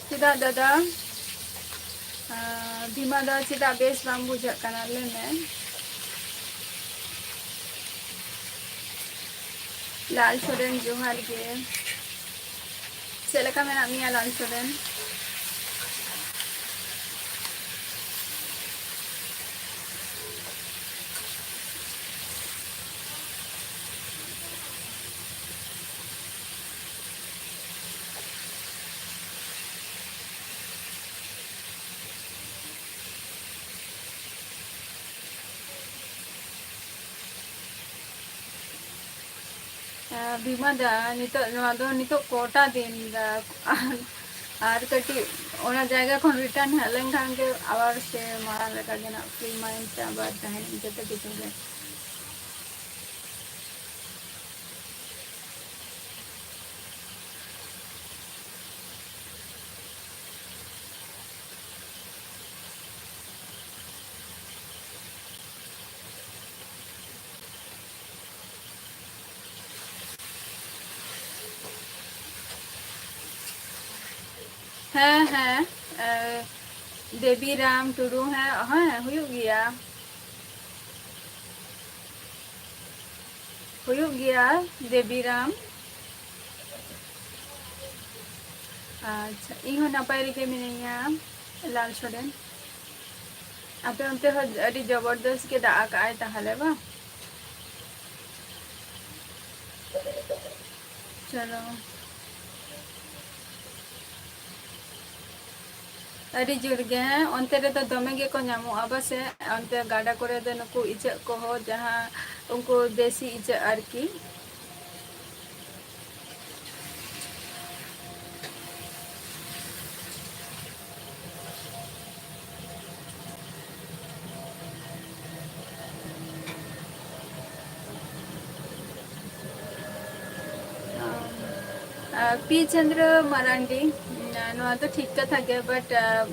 ᱪᱮᱫᱟᱜ ᱫᱟᱫᱟ? ᱟᱸ, ᱵᱷᱤᱢᱟ ᱫᱟ, ᱪᱮᱫᱟᱜ ᱵᱮᱥ ᱵᱟᱝ ᱵᱩᱡᱷᱟᱹᱜ ᱠᱟᱱᱟ? ᱞᱟᱹᱭ ᱢᱮ᱾ ᱞᱟᱞ ᱥᱚᱨᱮᱱ, ᱡᱚᱦᱟᱨ ᱜᱮ᱾ ᱪᱮᱫ ᱞᱮᱠᱟ ᱢᱮᱱᱟᱜ ᱢᱮᱭᱟ, ᱞᱟᱞ ᱥᱚᱨᱮᱱ? ᱟᱨ ᱵᱤᱢᱟ ᱫᱟ, ᱱᱤᱛᱚᱜ ᱱᱚᱣᱟ ᱫᱚ ᱱᱤᱛᱚᱜ ᱠᱚᱴᱟ ᱫᱤᱱ ᱫᱟ, ᱟᱨ, ᱟᱨ ᱠᱟᱹᱴᱤᱡ ᱚᱱᱟ ᱡᱟᱭᱜᱟ ᱠᱷᱚᱱ return ᱦᱮᱡ ᱞᱮᱱᱠᱷᱟᱱ ᱜᱮ ᱟᱵᱟᱨ ᱥᱮ ᱢᱟᱲᱟᱝ ᱞᱮᱠᱟ ᱜᱮ ᱱᱟᱜ free mind ᱛᱮ ᱟᱵᱟᱨ ᱛᱟᱦᱮᱱ ᱡᱚᱛᱚ ᱠᱤᱪᱷᱩ ᱜᱮ᱾ ᱦᱮᱸ, ᱦᱮᱸ, ᱮ, ᱫᱮᱵᱤᱨᱟᱢ ᱴᱩᱰᱩ, ᱦᱮᱸ, ᱦᱮᱸ, ᱦᱩᱭᱩᱜ ᱜᱮᱭᱟ᱾ ᱦᱩᱭᱩᱜ ᱜᱮᱭᱟ, ᱫᱮᱵᱤᱨᱟᱢ᱾ ᱟᱪᱪᱷᱟ, ᱤᱧ ᱦᱚᱸ ᱱᱟᱯᱟᱭ ᱨᱮᱜᱮ ᱢᱤᱱᱟᱹᱧᱟ, ᱞᱟᱞ ᱥᱚᱨᱮᱱ᱾ ᱟᱯᱮ ᱚᱱᱛᱮ ᱦᱚᱸ ᱟᱹᱰᱤ ᱡᱚᱵᱚᱨᱫᱚᱥ ᱜᱮ ᱫᱟᱜ ᱟᱠᱟᱜᱼᱟᱭ ᱛᱟᱦᱚᱞᱮ, ᱵᱟᱝ? ᱪᱚᱞᱚ᱾ ᱟᱹᱰᱤ ᱡᱳᱨ ᱜᱮ, ᱦᱮᱸ? ᱚᱱᱛᱮ ᱨᱮᱫᱚ ᱫᱚᱢᱮ ᱜᱮᱠᱚ ᱧᱟᱢᱚᱜᱼᱟ ᱯᱟᱥᱮ? ᱚᱱᱛᱮ ᱜᱟᱰᱟ ᱠᱚᱨᱮ ᱫᱚ ᱱᱩᱠᱩ ᱤᱪᱟᱹᱜ ᱠᱚᱦᱚᱸ, ᱡᱟᱦᱟᱸ ᱩᱱᱠᱩ ᱫᱮᱥᱤ ᱤᱪᱟᱹᱜ ᱟᱨᱠᱤ᱾ ᱯᱤ ᱪᱚᱱᱫᱨᱚ ᱢᱟᱨᱟᱱᱰᱤ, ᱱᱚᱣᱟ ᱫᱚ ᱴᱷᱤᱠ ᱠᱟᱛᱷᱟ ᱜᱮ, but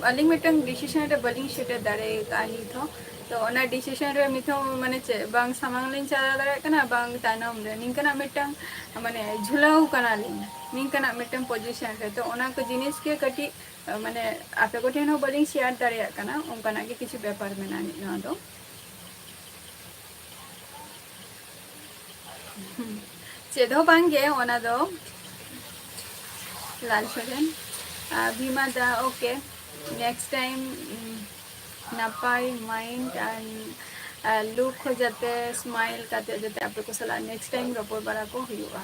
ᱟᱹᱞᱤᱧ ᱢᱤᱫᱴᱟᱝ decision ᱨᱮ ᱵᱟᱹᱞᱤᱧ ᱥᱮᱴᱮᱨ ᱫᱟᱲᱮ ᱟᱠᱟᱫᱼᱟ ᱱᱤᱛ ᱦᱚᱸ᱾ ᱛᱚ ᱚᱱᱟ decision ᱨᱮ ᱱᱤᱛ ᱦᱚᱸ ᱢᱟᱱᱮ ᱪᱮᱫ ᱵᱟᱝ ᱥᱟᱢᱟᱝ ᱞᱤᱧ ᱪᱟᱞᱟᱣ ᱫᱟᱲᱮᱭᱟᱜ ᱠᱟᱱᱟ, ᱵᱟᱝ ᱛᱟᱭᱱᱚᱢ ᱨᱮ, ᱱᱤᱝᱠᱟᱹᱱᱟᱜ ᱢᱤᱫᱴᱟᱝ ᱢᱟᱱᱮ ᱡᱷᱩᱞᱟᱹᱣ ᱠᱟᱱᱟᱞᱤᱧ ᱱᱤᱝᱠᱟᱹᱱᱟᱜ ᱢᱤᱫᱴᱟᱝ position ᱨᱮ᱾ ᱛᱚ ᱚᱱᱟ ᱠᱚ ᱡᱤᱱᱤᱥ ᱜᱮ ᱠᱟᱹᱴᱤᱡ ᱢᱟᱱᱮ ᱟᱯᱮ ᱠᱚᱴᱷᱮᱱ ᱦᱚᱸ ᱵᱟᱹᱞᱤᱧ share ᱫᱟᱲᱮᱭᱟᱜ ᱠᱟᱱᱟ, ᱚᱱᱠᱟᱱᱟᱜ ᱜᱮ ᱠᱤᱪᱷᱩ ᱵᱮᱯᱟᱨ ᱢᱮᱱᱟᱜᱼᱟ ᱱᱚᱣᱟ ᱫᱚ᱾ ᱪᱮᱫ ᱦᱚᱸ ᱵᱟᱝ ᱜᱮ ᱚᱱᱟ ᱫᱚ᱾ ᱞᱟᱞ ᱥᱚᱨᱮᱱ, ᱟᱨ ᱵᱷᱤᱢᱟ ᱫᱟ, okay, next time, ᱩᱢ, ᱱᱟᱯᱟᱭ mind and, ᱟᱨ look ᱦᱚᱸ ᱡᱟᱛᱮ smile ᱠᱟᱛᱮ ᱡᱟᱛᱮ ᱟᱯᱮ ᱠᱚ ᱥᱟᱞᱟᱜ next time ᱨᱚᱯᱚᱲ ᱵᱟᱲᱟ ᱠᱚ ᱦᱩᱭᱩᱜᱼᱟ᱾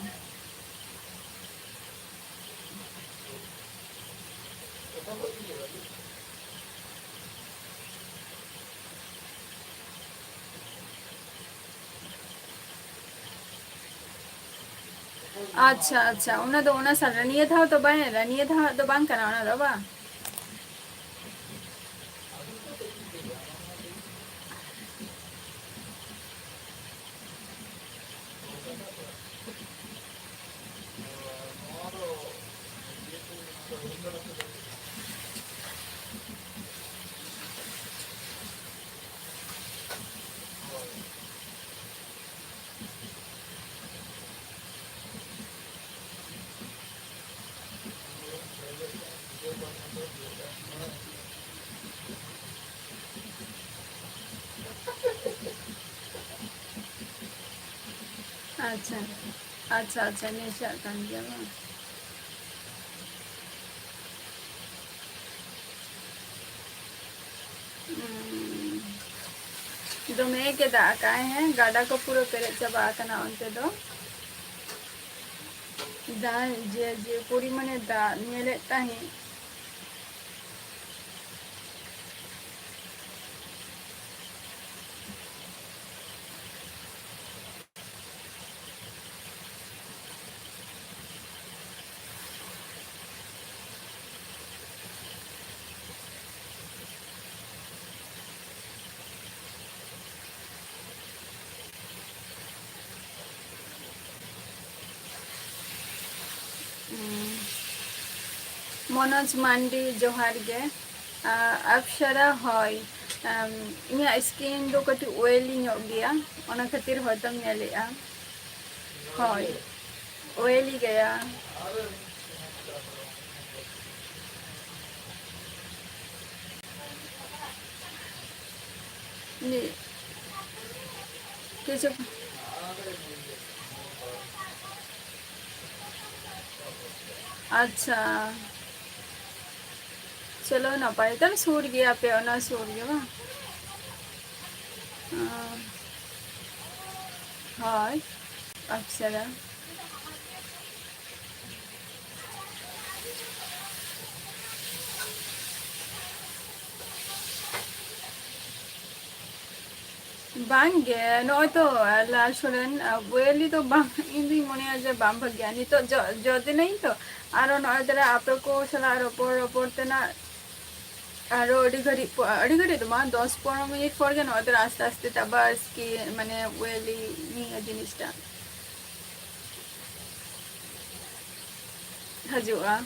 ᱟᱪᱪᱷᱟ, ᱟᱪᱪᱷᱟ, ᱚᱱᱟ ᱫᱚ ᱚᱱᱟ ᱥᱟᱞ ᱨᱮ, ᱱᱤᱭᱟᱹ ᱫᱷᱟᱣ ᱫᱚ ᱵᱟᱝ, ᱱᱤᱭᱟᱹ ᱫᱷᱟᱣ ᱫᱚ ᱵᱟᱝ ᱠᱟᱱᱟ ᱚᱱᱟ ᱫᱚ, ᱵᱟᱝ? ᱟᱪᱪᱷᱟ, ᱟᱪᱪᱷᱟ, ᱟᱪᱪᱷᱟ, ᱱᱮᱥᱟᱜ ᱠᱟᱱ ᱜᱮᱭᱟ ᱵᱟᱝ? ᱩᱸ, ᱫᱚᱢᱮ ᱜᱮ ᱫᱟᱜ ᱟᱠᱟᱜᱼᱟᱭ, ᱦᱮᱸ, ᱜᱟᱰᱟ ᱠᱚ ᱯᱩᱨᱟᱹ ᱯᱮᱨᱮᱡ ᱪᱟᱵᱟ ᱟᱠᱟᱱᱟ ᱚᱱᱛᱮ ᱫᱚ᱾ ᱫᱟᱜ ᱡᱮ, ᱡᱮ ᱯᱚᱨᱤᱢᱟᱱᱮ ᱫᱟᱜ ᱧᱮᱞᱮᱫ ᱛᱟᱦᱮᱸᱫ, ᱢᱚᱱᱳᱡᱽ ᱢᱟᱱᱰᱤ, ᱡᱚᱦᱟᱨ ᱜᱮ᱾ ᱟᱯᱥᱟᱨᱟ, ᱦᱳᱭ, ᱤᱧᱟᱹᱜ ᱥᱠᱤᱱ ᱫᱚ ᱠᱟᱹᱴᱤᱡ ᱚᱭᱮᱞᱤ ᱧᱚᱜ ᱜᱮᱭᱟ, ᱚᱱᱟ ᱠᱷᱟᱹᱛᱤᱨ ᱦᱚᱭᱛᱳᱢ ᱧᱮᱞᱮᱜᱼᱟ᱾ ᱦᱳᱭ, ᱚᱭᱮᱞᱤ ᱜᱮᱭᱟ᱾ ᱠᱤᱪᱷᱩ, ᱟᱪᱪᱷᱟ, ᱪᱚᱞᱚ ᱱᱟᱯᱟᱭ, ᱛᱟᱦᱞᱮ ᱥᱩᱨ ᱜᱮᱭᱟ ᱯᱮ, ᱚᱱᱟ ᱥᱩᱨ ᱜᱮ ᱵᱟᱝ? ᱦᱳᱭ, ᱟᱪᱪᱷᱟ᱾ ᱵᱟᱝᱜᱮ, ᱱᱚᱜᱼᱚᱭ ᱛᱚ ᱞᱟᱞ ᱥᱚᱨᱮᱱ, ᱵᱚᱭᱮᱞᱤ ᱫᱚ ᱵᱟᱝ, ᱤᱧ ᱫᱩᱧ ᱢᱚᱱᱮᱭᱟ ᱡᱮ ᱵᱟᱝ ᱵᱷᱟᱜᱮᱭᱟ᱾ ᱱᱤᱛᱚᱜ ᱡᱚ-, ᱡᱚᱫᱤᱱᱟᱹᱧ ᱛᱚ, ᱟᱨᱚ ᱱᱚᱜᱼᱚᱭ ᱛᱚᱨᱟ ᱟᱯᱮ ᱠᱚ ᱥᱟᱞᱟᱜ ᱨᱚᱯᱚᱲ ᱨᱚᱯᱚᱲ ᱛᱮᱱᱟᱜ ᱟᱨᱚ ᱟᱹᱰᱤ ᱜᱷᱟᱹᱲᱤᱡ ᱯᱚ-, ᱟᱹᱰᱤ ᱜᱷᱟᱹᱲᱤᱡ ᱫᱚ ᱵᱟᱝ, ᱫᱚᱥ ᱯᱚᱱᱨᱚ ᱢᱤᱱᱤᱴ ᱯᱚᱨ ᱜᱮ ᱱᱚᱜᱼᱚᱭ ᱛᱚᱨᱟ ᱟᱥᱛᱮ ᱟᱥᱛᱮ ᱛᱮ ᱟᱵᱟᱨ ᱥᱠᱤ-, ᱢᱟᱱᱮ ᱚᱭᱮᱞᱤ ᱱᱤᱭᱟᱹ ᱡᱤᱱᱤᱥᱴᱟ ᱦᱤᱡᱩᱜᱼᱟ᱾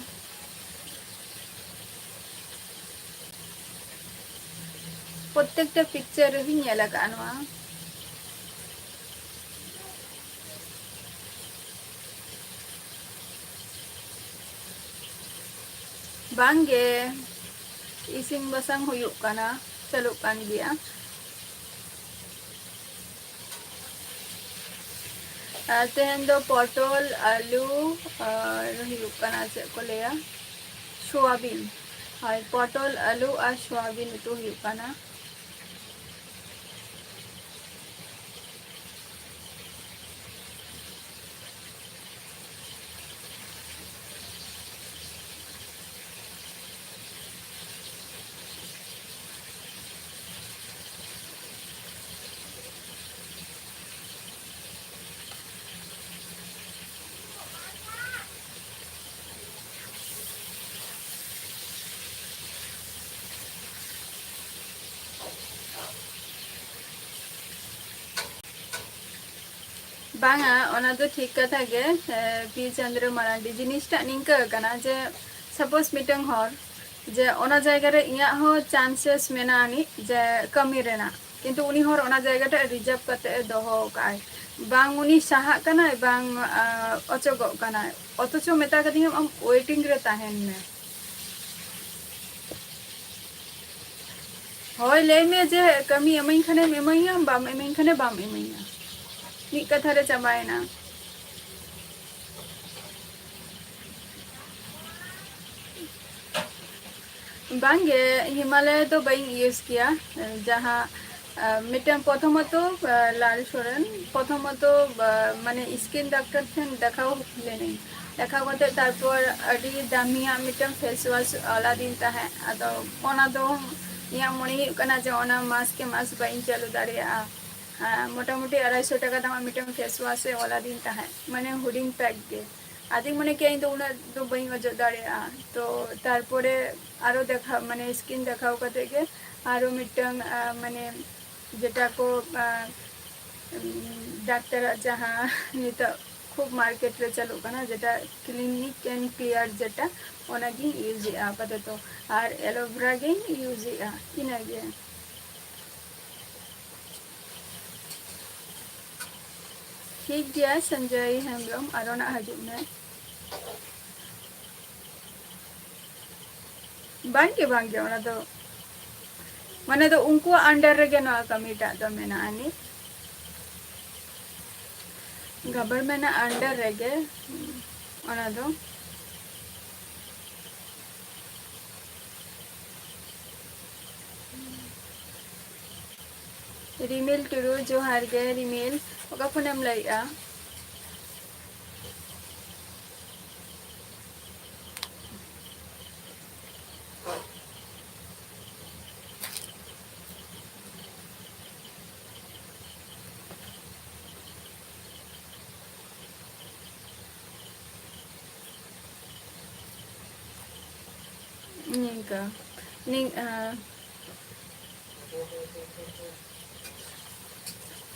ᱯᱨᱚᱛᱮᱠᱴᱟ ᱯᱤᱠᱪᱟᱨ ᱨᱮᱜᱮᱧ ᱧᱮᱞ ᱟᱠᱟᱫᱼᱟ ᱱᱚᱣᱟ᱾ ᱵᱟᱝᱜᱮ, ᱤᱥᱤᱱ ᱵᱟᱥᱟᱝ ᱦᱩᱭᱩᱜ ᱠᱟᱱᱟ, ᱪᱟᱹᱞᱩᱜ ᱠᱟᱱ ᱜᱮᱭᱟ᱾ ᱟᱨ ᱛᱮᱦᱮᱧ ᱫᱚ ᱯᱚᱴᱚᱞ, ᱟᱹᱞᱩ ᱟᱨ ᱦᱩᱭᱩᱜ ᱠᱟᱱᱟ ᱪᱮᱫ ᱠᱚ ᱞᱟᱹᱭᱟ, ᱥᱳᱭᱟᱵᱤᱱ᱾ ᱦᱳᱭ, ᱯᱚᱴᱚᱞ, ᱟᱹᱞᱩ ᱟᱨ ᱥᱳᱭᱟᱵᱤᱱ ᱩᱛᱩ ᱦᱩᱭᱩᱜ ᱠᱟᱱᱟ᱾ ᱵᱟᱝᱟ, ᱚᱱᱟ ᱫᱚ ᱴᱷᱤᱠ ᱠᱟᱛᱷᱟ ᱜᱮ᱾ ᱮ, ᱯᱤ ᱪᱚᱱᱫᱨᱚ ᱢᱟᱨᱟᱱᱰᱤ, ᱡᱤᱱᱤᱥᱴᱟᱜ ᱱᱤᱝᱠᱟᱹ ᱠᱟᱱᱟ ᱡᱮ ᱥᱟᱯᱳᱡᱽ ᱢᱤᱫᱴᱟᱝ ᱦᱚᱲ ᱡᱮ ᱚᱱᱟ ᱡᱟᱭᱜᱟ ᱨᱮ ᱤᱧᱟᱹᱜ ᱦᱚᱸ ᱪᱟᱱᱥᱮᱥ ᱢᱮᱱᱟᱜ ᱟᱹᱱᱤᱡ ᱡᱮ ᱠᱟᱹᱢᱤ ᱨᱮᱱᱟᱜ, ᱠᱤᱱᱛᱩ ᱩᱱᱤ ᱦᱚᱲ ᱚᱱᱟ ᱡᱟᱭᱜᱟ ᱴᱟᱜ ᱨᱤᱡᱟᱨᱵᱷ ᱠᱟᱛᱮ ᱮ ᱫᱚᱦᱚ ᱟᱠᱟᱫ ᱟᱭ, ᱵᱟᱝ ᱩᱱᱤ ᱥᱟᱦᱟᱜ ᱠᱟᱱᱟᱭ, ᱵᱟᱝ ᱚᱪᱚᱜᱚᱜ ᱠᱟᱱᱟᱭ, ᱚᱛᱷᱚᱪᱚ ᱢᱮᱛᱟ ᱠᱟᱫᱤᱧᱟᱢ ᱟᱢ ᱳᱭᱮᱴᱤᱝ ᱨᱮ ᱛᱟᱦᱮᱱ ᱢᱮ᱾ ᱦᱳᱭ, ᱞᱟᱹᱭ ᱢᱮ ᱡᱮ ᱠᱟᱹᱢᱤ ᱮᱢᱟᱹᱧ ᱠᱷᱟᱱᱮᱢ ᱮᱢᱟᱹᱧᱟ, ᱵᱟᱢ ᱮᱢᱟᱹᱧ ᱠᱷᱟᱱᱮ ᱵᱟᱢ ᱮᱢᱟᱹᱧᱟ, ᱢᱤᱫ ᱠᱟᱛᱷᱟ ᱨᱮ ᱪᱟᱵᱟᱭᱮᱱᱟ᱾ ᱵᱟᱝᱜᱮ, ᱦᱤᱢᱟᱞᱚᱭᱟ ᱫᱚ ᱵᱟᱹᱧ ᱤᱭᱩᱡᱽ ᱜᱮᱭᱟ᱾ ᱡᱟᱦᱟᱸ ᱢᱤᱫᱴᱟᱝ ᱯᱨᱚᱛᱷᱚᱢᱚᱛᱚ ᱞᱟᱞ ᱥᱚᱨᱮᱱ ᱯᱨᱚᱛᱷᱚᱢᱚᱛᱚ ᱢᱟᱱᱮ ᱥᱠᱤᱱ ᱰᱟᱠᱛᱟᱨ ᱴᱷᱮᱱ ᱫᱮᱠᱷᱟᱣ ᱞᱮᱱᱟᱹᱧ᱾ ᱫᱮᱠᱷᱟᱣ ᱠᱟᱛᱮ ᱛᱟᱨᱯᱚᱨ ᱟᱹᱰᱤ ᱫᱟᱢᱤᱭᱟᱜ ᱢᱤᱫᱴᱟᱝ ᱯᱷᱮᱥ ᱣᱟᱥ ᱚᱞᱟᱫᱤᱧ ᱛᱟᱦᱮᱸᱫ᱾ ᱟᱫᱚ ᱚᱱᱟ ᱫᱚ ᱤᱧᱟᱹᱜ ᱢᱚᱱᱮ ᱦᱩᱭᱩᱜ ᱠᱟᱱᱟ ᱡᱮ ᱚᱱᱟ ᱢᱟᱥ ᱠᱮ ᱢᱟᱥ ᱵᱟᱹᱧ ᱪᱟᱹᱞᱩ ᱫᱟᱲᱮᱭᱟᱜᱼᱟ᱾ ᱢᱚᱴᱟᱢᱩᱴᱤ ᱟᱲᱟᱭᱥᱚ ᱴᱟᱠᱟ ᱫᱟᱢᱟᱜ ᱢᱤᱫᱴᱟᱝ ᱯᱷᱮᱥ ᱣᱟᱥ ᱮ ᱚᱞᱟᱫᱤᱧ ᱛᱟᱦᱮᱸᱫ, ᱢᱟᱱᱮ ᱦᱩᱰᱤᱧ ᱯᱮᱠ ᱜᱮ᱾ ᱟᱫᱚᱧ ᱢᱚᱱᱮ ᱠᱮᱜᱼᱟ ᱤᱧ ᱫᱚ ᱩᱱᱟᱹᱜ ᱫᱚ ᱵᱟᱹᱧ ᱚᱡᱚᱜ ᱫᱟᱲᱮᱭᱟᱜᱼᱟ᱾ ᱛᱚ ᱛᱟᱨᱯᱚᱨᱮ ᱟᱨᱚ ᱫᱮᱠᱷᱟᱣ, ᱢᱟᱱᱮ ᱥᱠᱤᱱ ᱫᱮᱠᱷᱟᱣ ᱠᱟᱛᱮ ᱜᱮ ᱟᱨᱚ ᱢᱤᱫᱴᱟᱝ ᱢᱟᱱᱮ ᱡᱮᱴᱟ ᱠᱚ ᱰᱟᱠᱛᱟᱨᱟᱜ ᱡᱟᱦᱟᱸ ᱱᱤᱛᱚᱜ ᱠᱷᱩᱵ ᱢᱟᱨᱠᱮᱴ ᱨᱮ ᱪᱟᱹᱞᱩᱜ ᱠᱟᱱᱟ, ᱡᱮᱴᱟ ᱠᱞᱤᱱᱤᱠ ᱮᱱᱰ ᱠᱞᱤᱭᱟᱨ, ᱡᱮᱴᱟ ᱚᱱᱟᱜᱤᱧ ᱤᱭᱩᱡᱮᱜᱼᱟ ᱟᱯᱟᱛᱚᱛᱚ᱾ ᱟᱨ ᱮᱞᱳᱵᱷᱮᱨᱟ ᱜᱤᱧ ᱤᱭᱩᱡᱮᱜᱼᱟ, ᱤᱱᱟᱹᱜᱮ᱾ ᱴᱷᱤᱠ ᱜᱮᱭᱟ ᱥᱚᱧᱡᱚᱭ ᱦᱮᱢᱵᱨᱚᱢ, ᱟᱨᱚ ᱱᱟᱜ ᱦᱤᱡᱩᱜ ᱢᱮ᱾ ᱵᱟᱝᱜᱮ, ᱵᱟᱝᱜᱮ, ᱚᱱᱟ ᱫᱚ ᱢᱟᱱᱮ ᱫᱚ ᱩᱱᱠᱩᱣᱟᱜ ᱟᱱᱰᱟᱨ ᱨᱮᱜᱮ ᱱᱚᱣᱟ ᱠᱟᱹᱢᱤᱴᱟᱜ ᱫᱚ ᱢᱮᱱᱟᱜᱼᱟ ᱱᱤᱛ᱾ ᱜᱚᱵᱷᱚᱨᱱᱢᱮᱱᱴ ᱟᱜ ᱟᱱᱰᱟᱨ ᱨᱮᱜᱮ ᱚᱱᱟ ᱫᱚ᱾ ᱨᱤᱢᱤᱞ ᱴᱩᱰᱩ, ᱡᱚᱦᱟᱨ ᱜᱮ ᱨᱤᱢᱤᱞ, ᱚᱠᱟ ᱠᱷᱚᱱᱮᱢ ᱞᱟᱹᱭᱮᱜᱼᱟ? ᱱᱤᱝᱠᱟ ᱱᱤᱝ-, ᱟᱸ,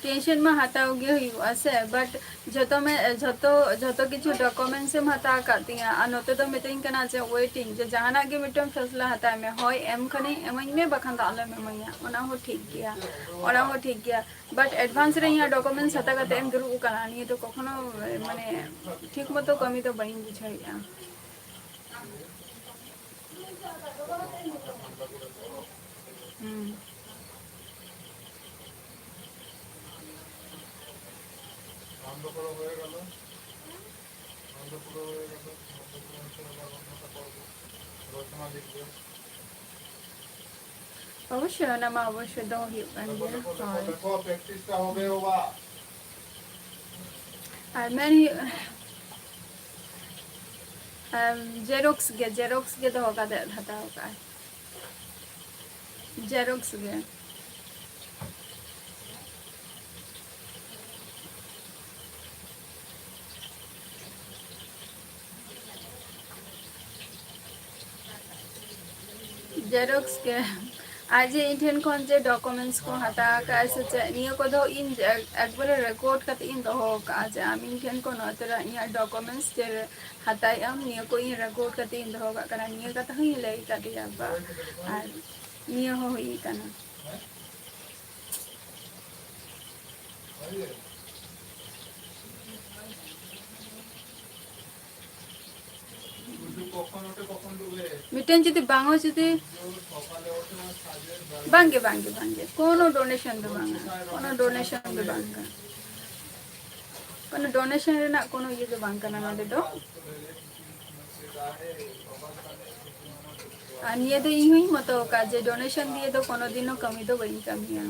Tension ᱢᱟ ᱦᱟᱛᱟᱣ ᱜᱮ ᱦᱩᱭᱩᱜᱼᱟ ᱥᱮ, but ᱡᱷᱚᱛᱚ ᱢᱮ, ᱡᱷᱚᱛᱚ, ᱡᱷᱚᱛᱚ ᱠᱤᱪᱷᱩ documents ᱮᱢ ᱦᱟᱛᱟᱣ ᱟᱠᱟᱫ ᱛᱤᱧᱟ, ᱟᱨ ᱱᱚᱛᱮ ᱫᱚ ᱢᱤᱛᱟᱹᱧ ᱠᱟᱱᱟ ᱡᱮ waiting, ᱡᱮ ᱡᱟᱦᱟᱱᱟᱜ ᱜᱮ ᱢᱤᱫᱴᱮᱱ ᱯᱷᱮᱥᱞᱟ ᱦᱟᱛᱟᱣ ᱢᱮ, ᱦᱳᱭ ᱮᱢ ᱠᱷᱟᱱᱤᱧ ᱮᱢᱟᱹᱧ ᱢᱮ, ᱵᱟᱠᱷᱟᱱ ᱫᱚ ᱟᱞᱚᱢ ᱮᱢᱟᱹᱧᱟ, ᱚᱱᱟ ᱦᱚᱸ ᱴᱷᱤᱠ ᱜᱮᱭᱟ, ᱚᱱᱟ ᱦᱚᱸ ᱴᱷᱤᱠ ᱜᱮᱭᱟ, but advance ᱨᱮ ᱤᱧᱟᱹᱜ documents ᱦᱟᱛᱟᱣ ᱠᱟᱛᱮ ᱮᱢ ᱫᱩᱲᱩᱵ ᱟᱠᱟᱱᱟ, ᱱᱤᱭᱟᱹ ᱫᱚ ᱠᱚᱠᱷᱚᱱᱳ ᱢᱟᱱᱮ ᱴᱷᱤᱠ ᱢᱚᱛᱚ ᱠᱟᱹᱢᱤ ᱫᱚ ᱵᱟᱹᱧ ᱵᱩᱡᱷᱟᱹᱣᱮᱫᱼᱟ᱾ ᱦᱩᱸ᱾ ᱚᱵᱚᱥᱥᱳᱭ, ᱚᱱᱟ ᱢᱟ ᱚᱵᱚᱥᱥᱳᱭ ᱫᱚᱦᱚ ᱦᱩᱭᱩᱜ ᱠᱟᱱ ᱜᱮᱭᱟ᱾ ᱦᱳᱭ᱾ ᱟᱨ ᱢᱮᱱ ᱦᱩᱭᱩᱜ, ᱟᱨ ᱡᱮᱨᱚᱠᱥ ᱜᱮ, ᱡᱮᱨᱚᱠᱥ ᱜᱮ ᱫᱚᱦᱚ ᱠᱟᱛᱮ ᱦᱟᱛᱟᱣ ᱠᱟᱜᱼᱟᱭ᱾ ᱡᱮᱨᱚᱠᱥ ᱜᱮ᱾ ᱡᱮᱨᱚᱠᱥ ᱜᱮ᱾ ᱟᱡ ᱡᱮ ᱤᱧ ᱴᱷᱮᱱ ᱠᱷᱚᱱ ᱡᱮ documents ᱠᱚ ᱦᱟᱛᱟᱣ ᱟᱠᱟᱫᱼᱟ ᱥᱮ ᱪᱮᱫ, ᱱᱤᱭᱟᱹ ᱠᱚᱫᱚ ᱤᱧ ᱮᱠ-, ᱮᱠᱵᱟᱨᱮ record ᱠᱟᱛᱮ ᱤᱧ ᱫᱚᱦᱚ ᱟᱠᱟᱫᱼᱟ ᱡᱮ ᱟᱢ ᱤᱧ ᱴᱷᱮᱱ ᱠᱷᱚᱱ ᱱᱚᱣᱟ ᱛᱚᱨᱟ ᱤᱧᱟᱹᱜ documents ᱡᱮ ᱦᱟᱛᱟᱣᱮᱫ ᱟᱢ, ᱱᱤᱭᱟᱹ ᱠᱚ ᱤᱧ record ᱠᱟᱛᱮ ᱤᱧ ᱫᱚᱦᱚ ᱠᱟᱜ ᱠᱟᱱᱟ᱾ ᱱᱤᱭᱟᱹ ᱠᱟᱛᱷᱟ ᱦᱚᱸᱧ ᱞᱟᱹᱭ ᱟᱠᱟᱫᱮᱭᱟ ᱵᱟ, ᱟᱨ ᱱᱤᱭᱟᱹ ᱦᱚᱸ ᱦᱩᱭ ᱟᱠᱟᱱᱟ᱾ ᱢᱤᱫᱴᱮᱱ ᱡᱩᱫᱤ ᱵᱟᱝ ᱦᱚᱸ ᱡᱩᱫᱤ ᱵᱟᱝᱜᱮ, ᱵᱟᱝᱜᱮ, ᱵᱟᱝᱜᱮ, ᱠᱳᱱᱳ donation ᱫᱚ ᱵᱟᱝᱟ, ᱠᱳᱱᱳ donation ᱫᱚ ᱵᱟᱝ ᱠᱟᱱᱟ, ᱠᱳᱱᱳ donation ᱨᱮᱱᱟᱜ ᱠᱳᱱᱳ ᱤᱭᱟᱹ ᱫᱚ ᱵᱟᱝ ᱠᱟᱱᱟ ᱱᱚᱰᱮ ᱫᱚ᱾ ᱟᱨ ᱱᱤᱭᱟᱹ ᱫᱚ ᱤᱧ ᱦᱚᱸᱧ ᱢᱚᱛᱚ ᱟᱠᱟᱫ ᱡᱮ donation ᱫᱤᱭᱮ ᱫᱚ ᱠᱳᱱᱳ ᱫᱤᱱ ᱦᱚᱸ ᱠᱟᱹᱢᱤ ᱫᱚ ᱵᱟᱹᱧ ᱠᱟᱹᱢᱤᱭᱟ᱾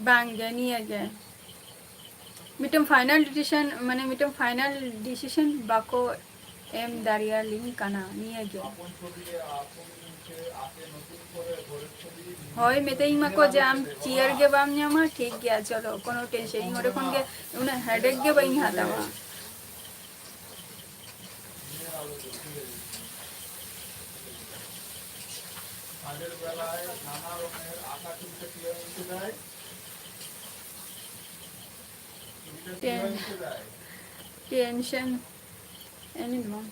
ᱵᱟᱝᱜᱮ, ᱱᱤᱭᱟᱹ ᱜᱮ᱾ ᱢᱤᱫᱴᱮᱱ final decision, ᱢᱟᱱᱮ ᱢᱤᱫᱴᱮᱱ final decision ᱵᱟᱠᱚ ᱮᱢ ᱫᱟᱲᱮᱭᱟᱞᱤᱧ ᱠᱟᱱᱟ ᱱᱤᱭᱟᱹ ᱜᱮ᱾ ᱦᱳᱭ, ᱢᱤᱛᱟᱹᱧ ᱢᱟᱠᱚ ᱡᱮ ᱟᱢ chair ᱜᱮ ᱵᱟᱢ ᱧᱟᱢᱟ, ᱴᱷᱤᱠ ᱜᱮᱭᱟ, ᱪᱚᱞᱚ, ᱠᱳᱱᱳ tension, ᱤᱧ ᱚᱸᱰᱮ ᱠᱷᱚᱱ ᱜᱮ ᱩᱱᱟᱹᱜ headache ᱜᱮ ᱵᱟᱹᱧ ᱦᱟᱛᱟᱣᱟ᱾ রাতের বেলায় নানা রঙের আঁকা ছবিটা কি হয়ে উঠে যায়? ছবিটা কি হয়ে উঠে যায়? Tension anymore.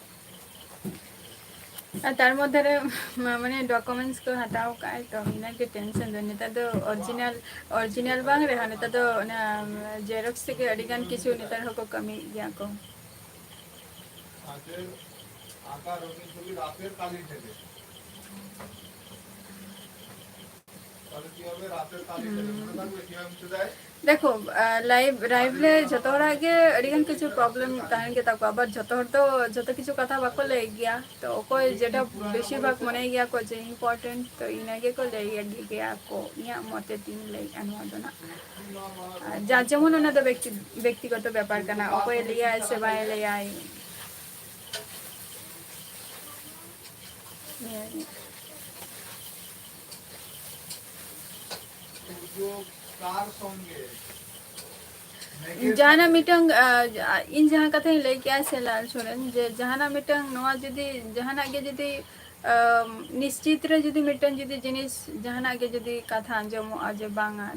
ᱟᱨ ᱛᱟᱨ ᱢᱚᱫᱽᱫᱷᱮ ᱨᱮ ᱢᱟ-, ᱢᱟᱱᱮ documents ᱠᱚ ᱦᱟᱛᱟᱣ ᱠᱟᱜᱼᱟᱭ, ᱛᱚ ᱤᱱᱟᱹᱜᱮ tension ᱫᱚ᱾ ᱱᱮᱛᱟᱨ ᱫᱚ original, original ᱵᱟᱝ ᱨᱮᱦᱚᱸ ᱱᱮᱛᱟᱨ ᱫᱚ ᱚᱱᱟ xerox ᱛᱮᱜᱮ ᱟᱹᱰᱤ ᱜᱟᱱ ᱠᱤᱪᱷᱩ ᱱᱮᱛᱟᱨ ᱦᱚᱸᱠᱚ ᱠᱟᱹᱢᱤᱭᱮᱫ ᱜᱮᱭᱟ ᱠᱚ᱾ রাতের আঁকা রঙিন ছবি রাতের কালি ঠেলে। তাহলে কি হবে? রাতের কালি ঠেলে। মনে থাকবে কিভাবে মুছে দেয়? ᱫᱮᱠᱷᱳ, ᱞᱟᱭᱤᱵᱷ, ᱞᱟᱭᱤᱵᱷ ᱨᱮ ᱡᱚᱛᱚ ᱦᱚᱲᱟᱜ ᱜᱮ ᱟᱹᱰᱤ ᱜᱟᱱ ᱠᱤᱪᱷᱩ problem ᱛᱟᱦᱮᱱ ᱜᱮᱛᱟ ᱠᱚᱣᱟ᱾ ᱟᱵᱟᱨ ᱡᱚᱛᱚ ᱦᱚᱲ ᱫᱚ ᱡᱚᱛᱚ ᱠᱤᱪᱷᱩ ᱠᱟᱛᱷᱟ ᱵᱟᱠᱚ ᱞᱟᱹᱭ ᱜᱮᱭᱟ᱾ ᱛᱚ ᱚᱠᱚᱭ ᱡᱮᱴᱟ ᱵᱮᱥᱤᱨ ᱵᱷᱟᱜᱽ ᱢᱚᱱᱮᱭ ᱜᱮᱭᱟ ᱠᱚ ᱡᱮ important, ᱛᱚ ᱤᱱᱟᱹ ᱜᱮᱠᱚ ᱞᱟᱹᱭ ᱜᱮᱭᱟ ᱠᱚ᱾ ᱤᱧᱟᱹᱜ ᱢᱚᱛᱮ ᱛᱤᱧ ᱞᱟᱹᱭᱮᱫᱼᱟ ᱱᱚᱣᱟ ᱫᱚ ᱱᱟᱜ᱾ ᱟᱨ ᱡᱟᱨ ᱡᱮᱢᱚᱱ ᱚᱱᱟ ᱫᱚ ᱵᱮᱠᱛᱤ-, ᱵᱮᱠᱛᱤᱜᱚᱛᱚ ᱵᱮᱯᱟᱨ ᱠᱟᱱᱟ, ᱚᱠᱚᱭᱮ ᱞᱟᱹᱭᱟᱭ ᱥᱮ ᱵᱟᱭ ᱞᱟᱹᱭᱟᱭ᱾ ᱱᱤᱭᱟᱹ ᱜᱮ᱾ ᱥᱩᱡᱳᱜᱽ ᱠᱟᱨ ᱥᱚᱝᱜᱮ? ᱡᱟᱦᱟᱱᱟᱜ ᱢᱤᱫᱴᱟᱝ, ᱟᱸ, ᱤᱧ ᱡᱟᱦᱟᱸ ᱠᱟᱛᱷᱟᱧ ᱞᱟᱹᱭ ᱠᱮᱜᱼᱟ ᱥᱮ ᱞᱟᱞ ᱥᱚᱨᱮᱱ, ᱡᱮ ᱡᱟᱦᱟᱱᱟᱜ ᱢᱤᱫᱴᱟᱝ ᱱᱚᱣᱟ ᱡᱩᱫᱤ, ᱡᱟᱦᱟᱱᱟᱜ ᱜᱮ ᱡᱩᱫᱤ, ᱟᱸ, ᱱᱤᱥᱪᱤᱛ ᱨᱮ ᱡᱩᱫᱤ ᱢᱤᱫᱴᱟᱝ ᱡᱩᱫᱤ ᱡᱤᱱᱤᱥ, ᱡᱟᱦᱟᱱᱟᱜ ᱜᱮ ᱡᱩᱫᱤ ᱠᱟᱛᱷᱟ ᱟᱸᱡᱚᱢᱚᱜᱼᱟ ᱡᱮ ᱵᱟᱝᱟ,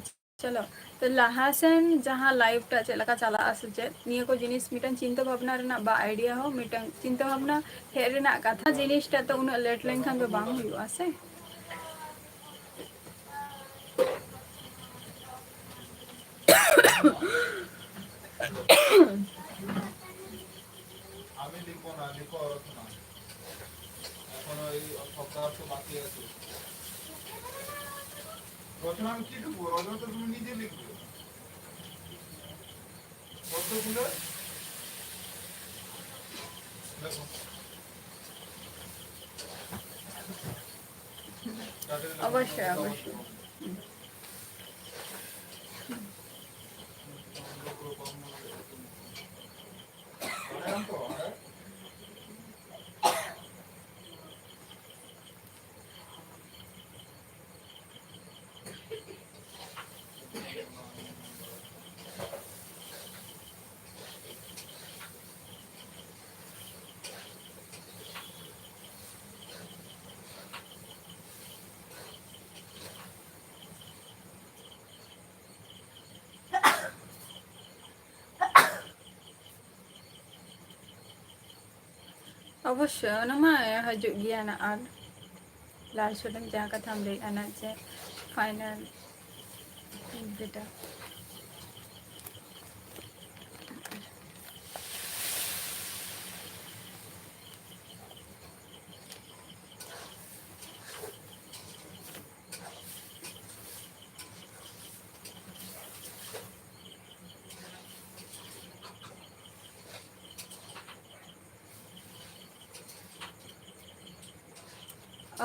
ᱪᱚᱞᱚ, ᱛᱚ ᱞᱟᱦᱟ ᱥᱮᱱ ᱡᱟᱦᱟᱸ ᱞᱟᱭᱤᱯᱷ ᱴᱟᱜ ᱪᱮᱫ ᱞᱮᱠᱟ ᱪᱟᱞᱟᱜᱼᱟ ᱥᱮ ᱪᱮᱫ, ᱱᱤᱭᱟᱹ ᱠᱚ ᱡᱤᱱᱤᱥ ᱢᱤᱫᱴᱟᱝ ᱪᱤᱱᱛᱟᱹ ᱵᱷᱟᱵᱽᱱᱟ ᱨᱮᱱᱟᱜ ᱵᱟ ᱟᱭᱰᱤᱭᱟ ᱦᱚᱸ ᱢᱤᱫᱴᱟᱝ ᱪᱤᱱᱛᱟᱹ ᱵᱷᱟᱵᱽᱱᱟ ᱦᱮᱡ ᱨᱮᱱᱟᱜ ᱠᱟᱛᱷᱟ᱾ ᱡᱤᱱᱤᱥᱴᱟᱜ ᱛᱚ ᱩᱱᱟᱹᱜ ᱞᱮᱴ ᱞᱮᱱᱠᱷᱟᱱ ᱫᱚ ᱵᱟᱝ ᱦᱩᱭᱩᱜᱼᱟ ᱥᱮ᱾ আমি লিখবো না, লিখো রচনা। এখনো এই শব্দার্থ বাকি আছে। রচনা আমি কি লিখবো? রচনা তো তুমি নিজে লিখবে। পদ্মফুলের লেখো। অবশ্যই, অবশ্যই। ᱚᱵᱚᱥᱥᱳᱭ, ᱚᱱᱟ ᱢᱟ ᱦᱤᱡᱩᱜ ᱜᱮᱭᱟ ᱱᱟᱜ᱾ ᱟᱨ ᱞᱟᱞ ᱥᱚᱨᱮᱱ, ᱡᱟᱦᱟᱸ ᱠᱟᱛᱷᱟᱢ ᱞᱟᱹᱭᱮᱫᱼᱟ ᱱᱟᱜ, ᱡᱮ ᱯᱷᱟᱭᱱᱟᱞ ᱵᱮᱴᱟ᱾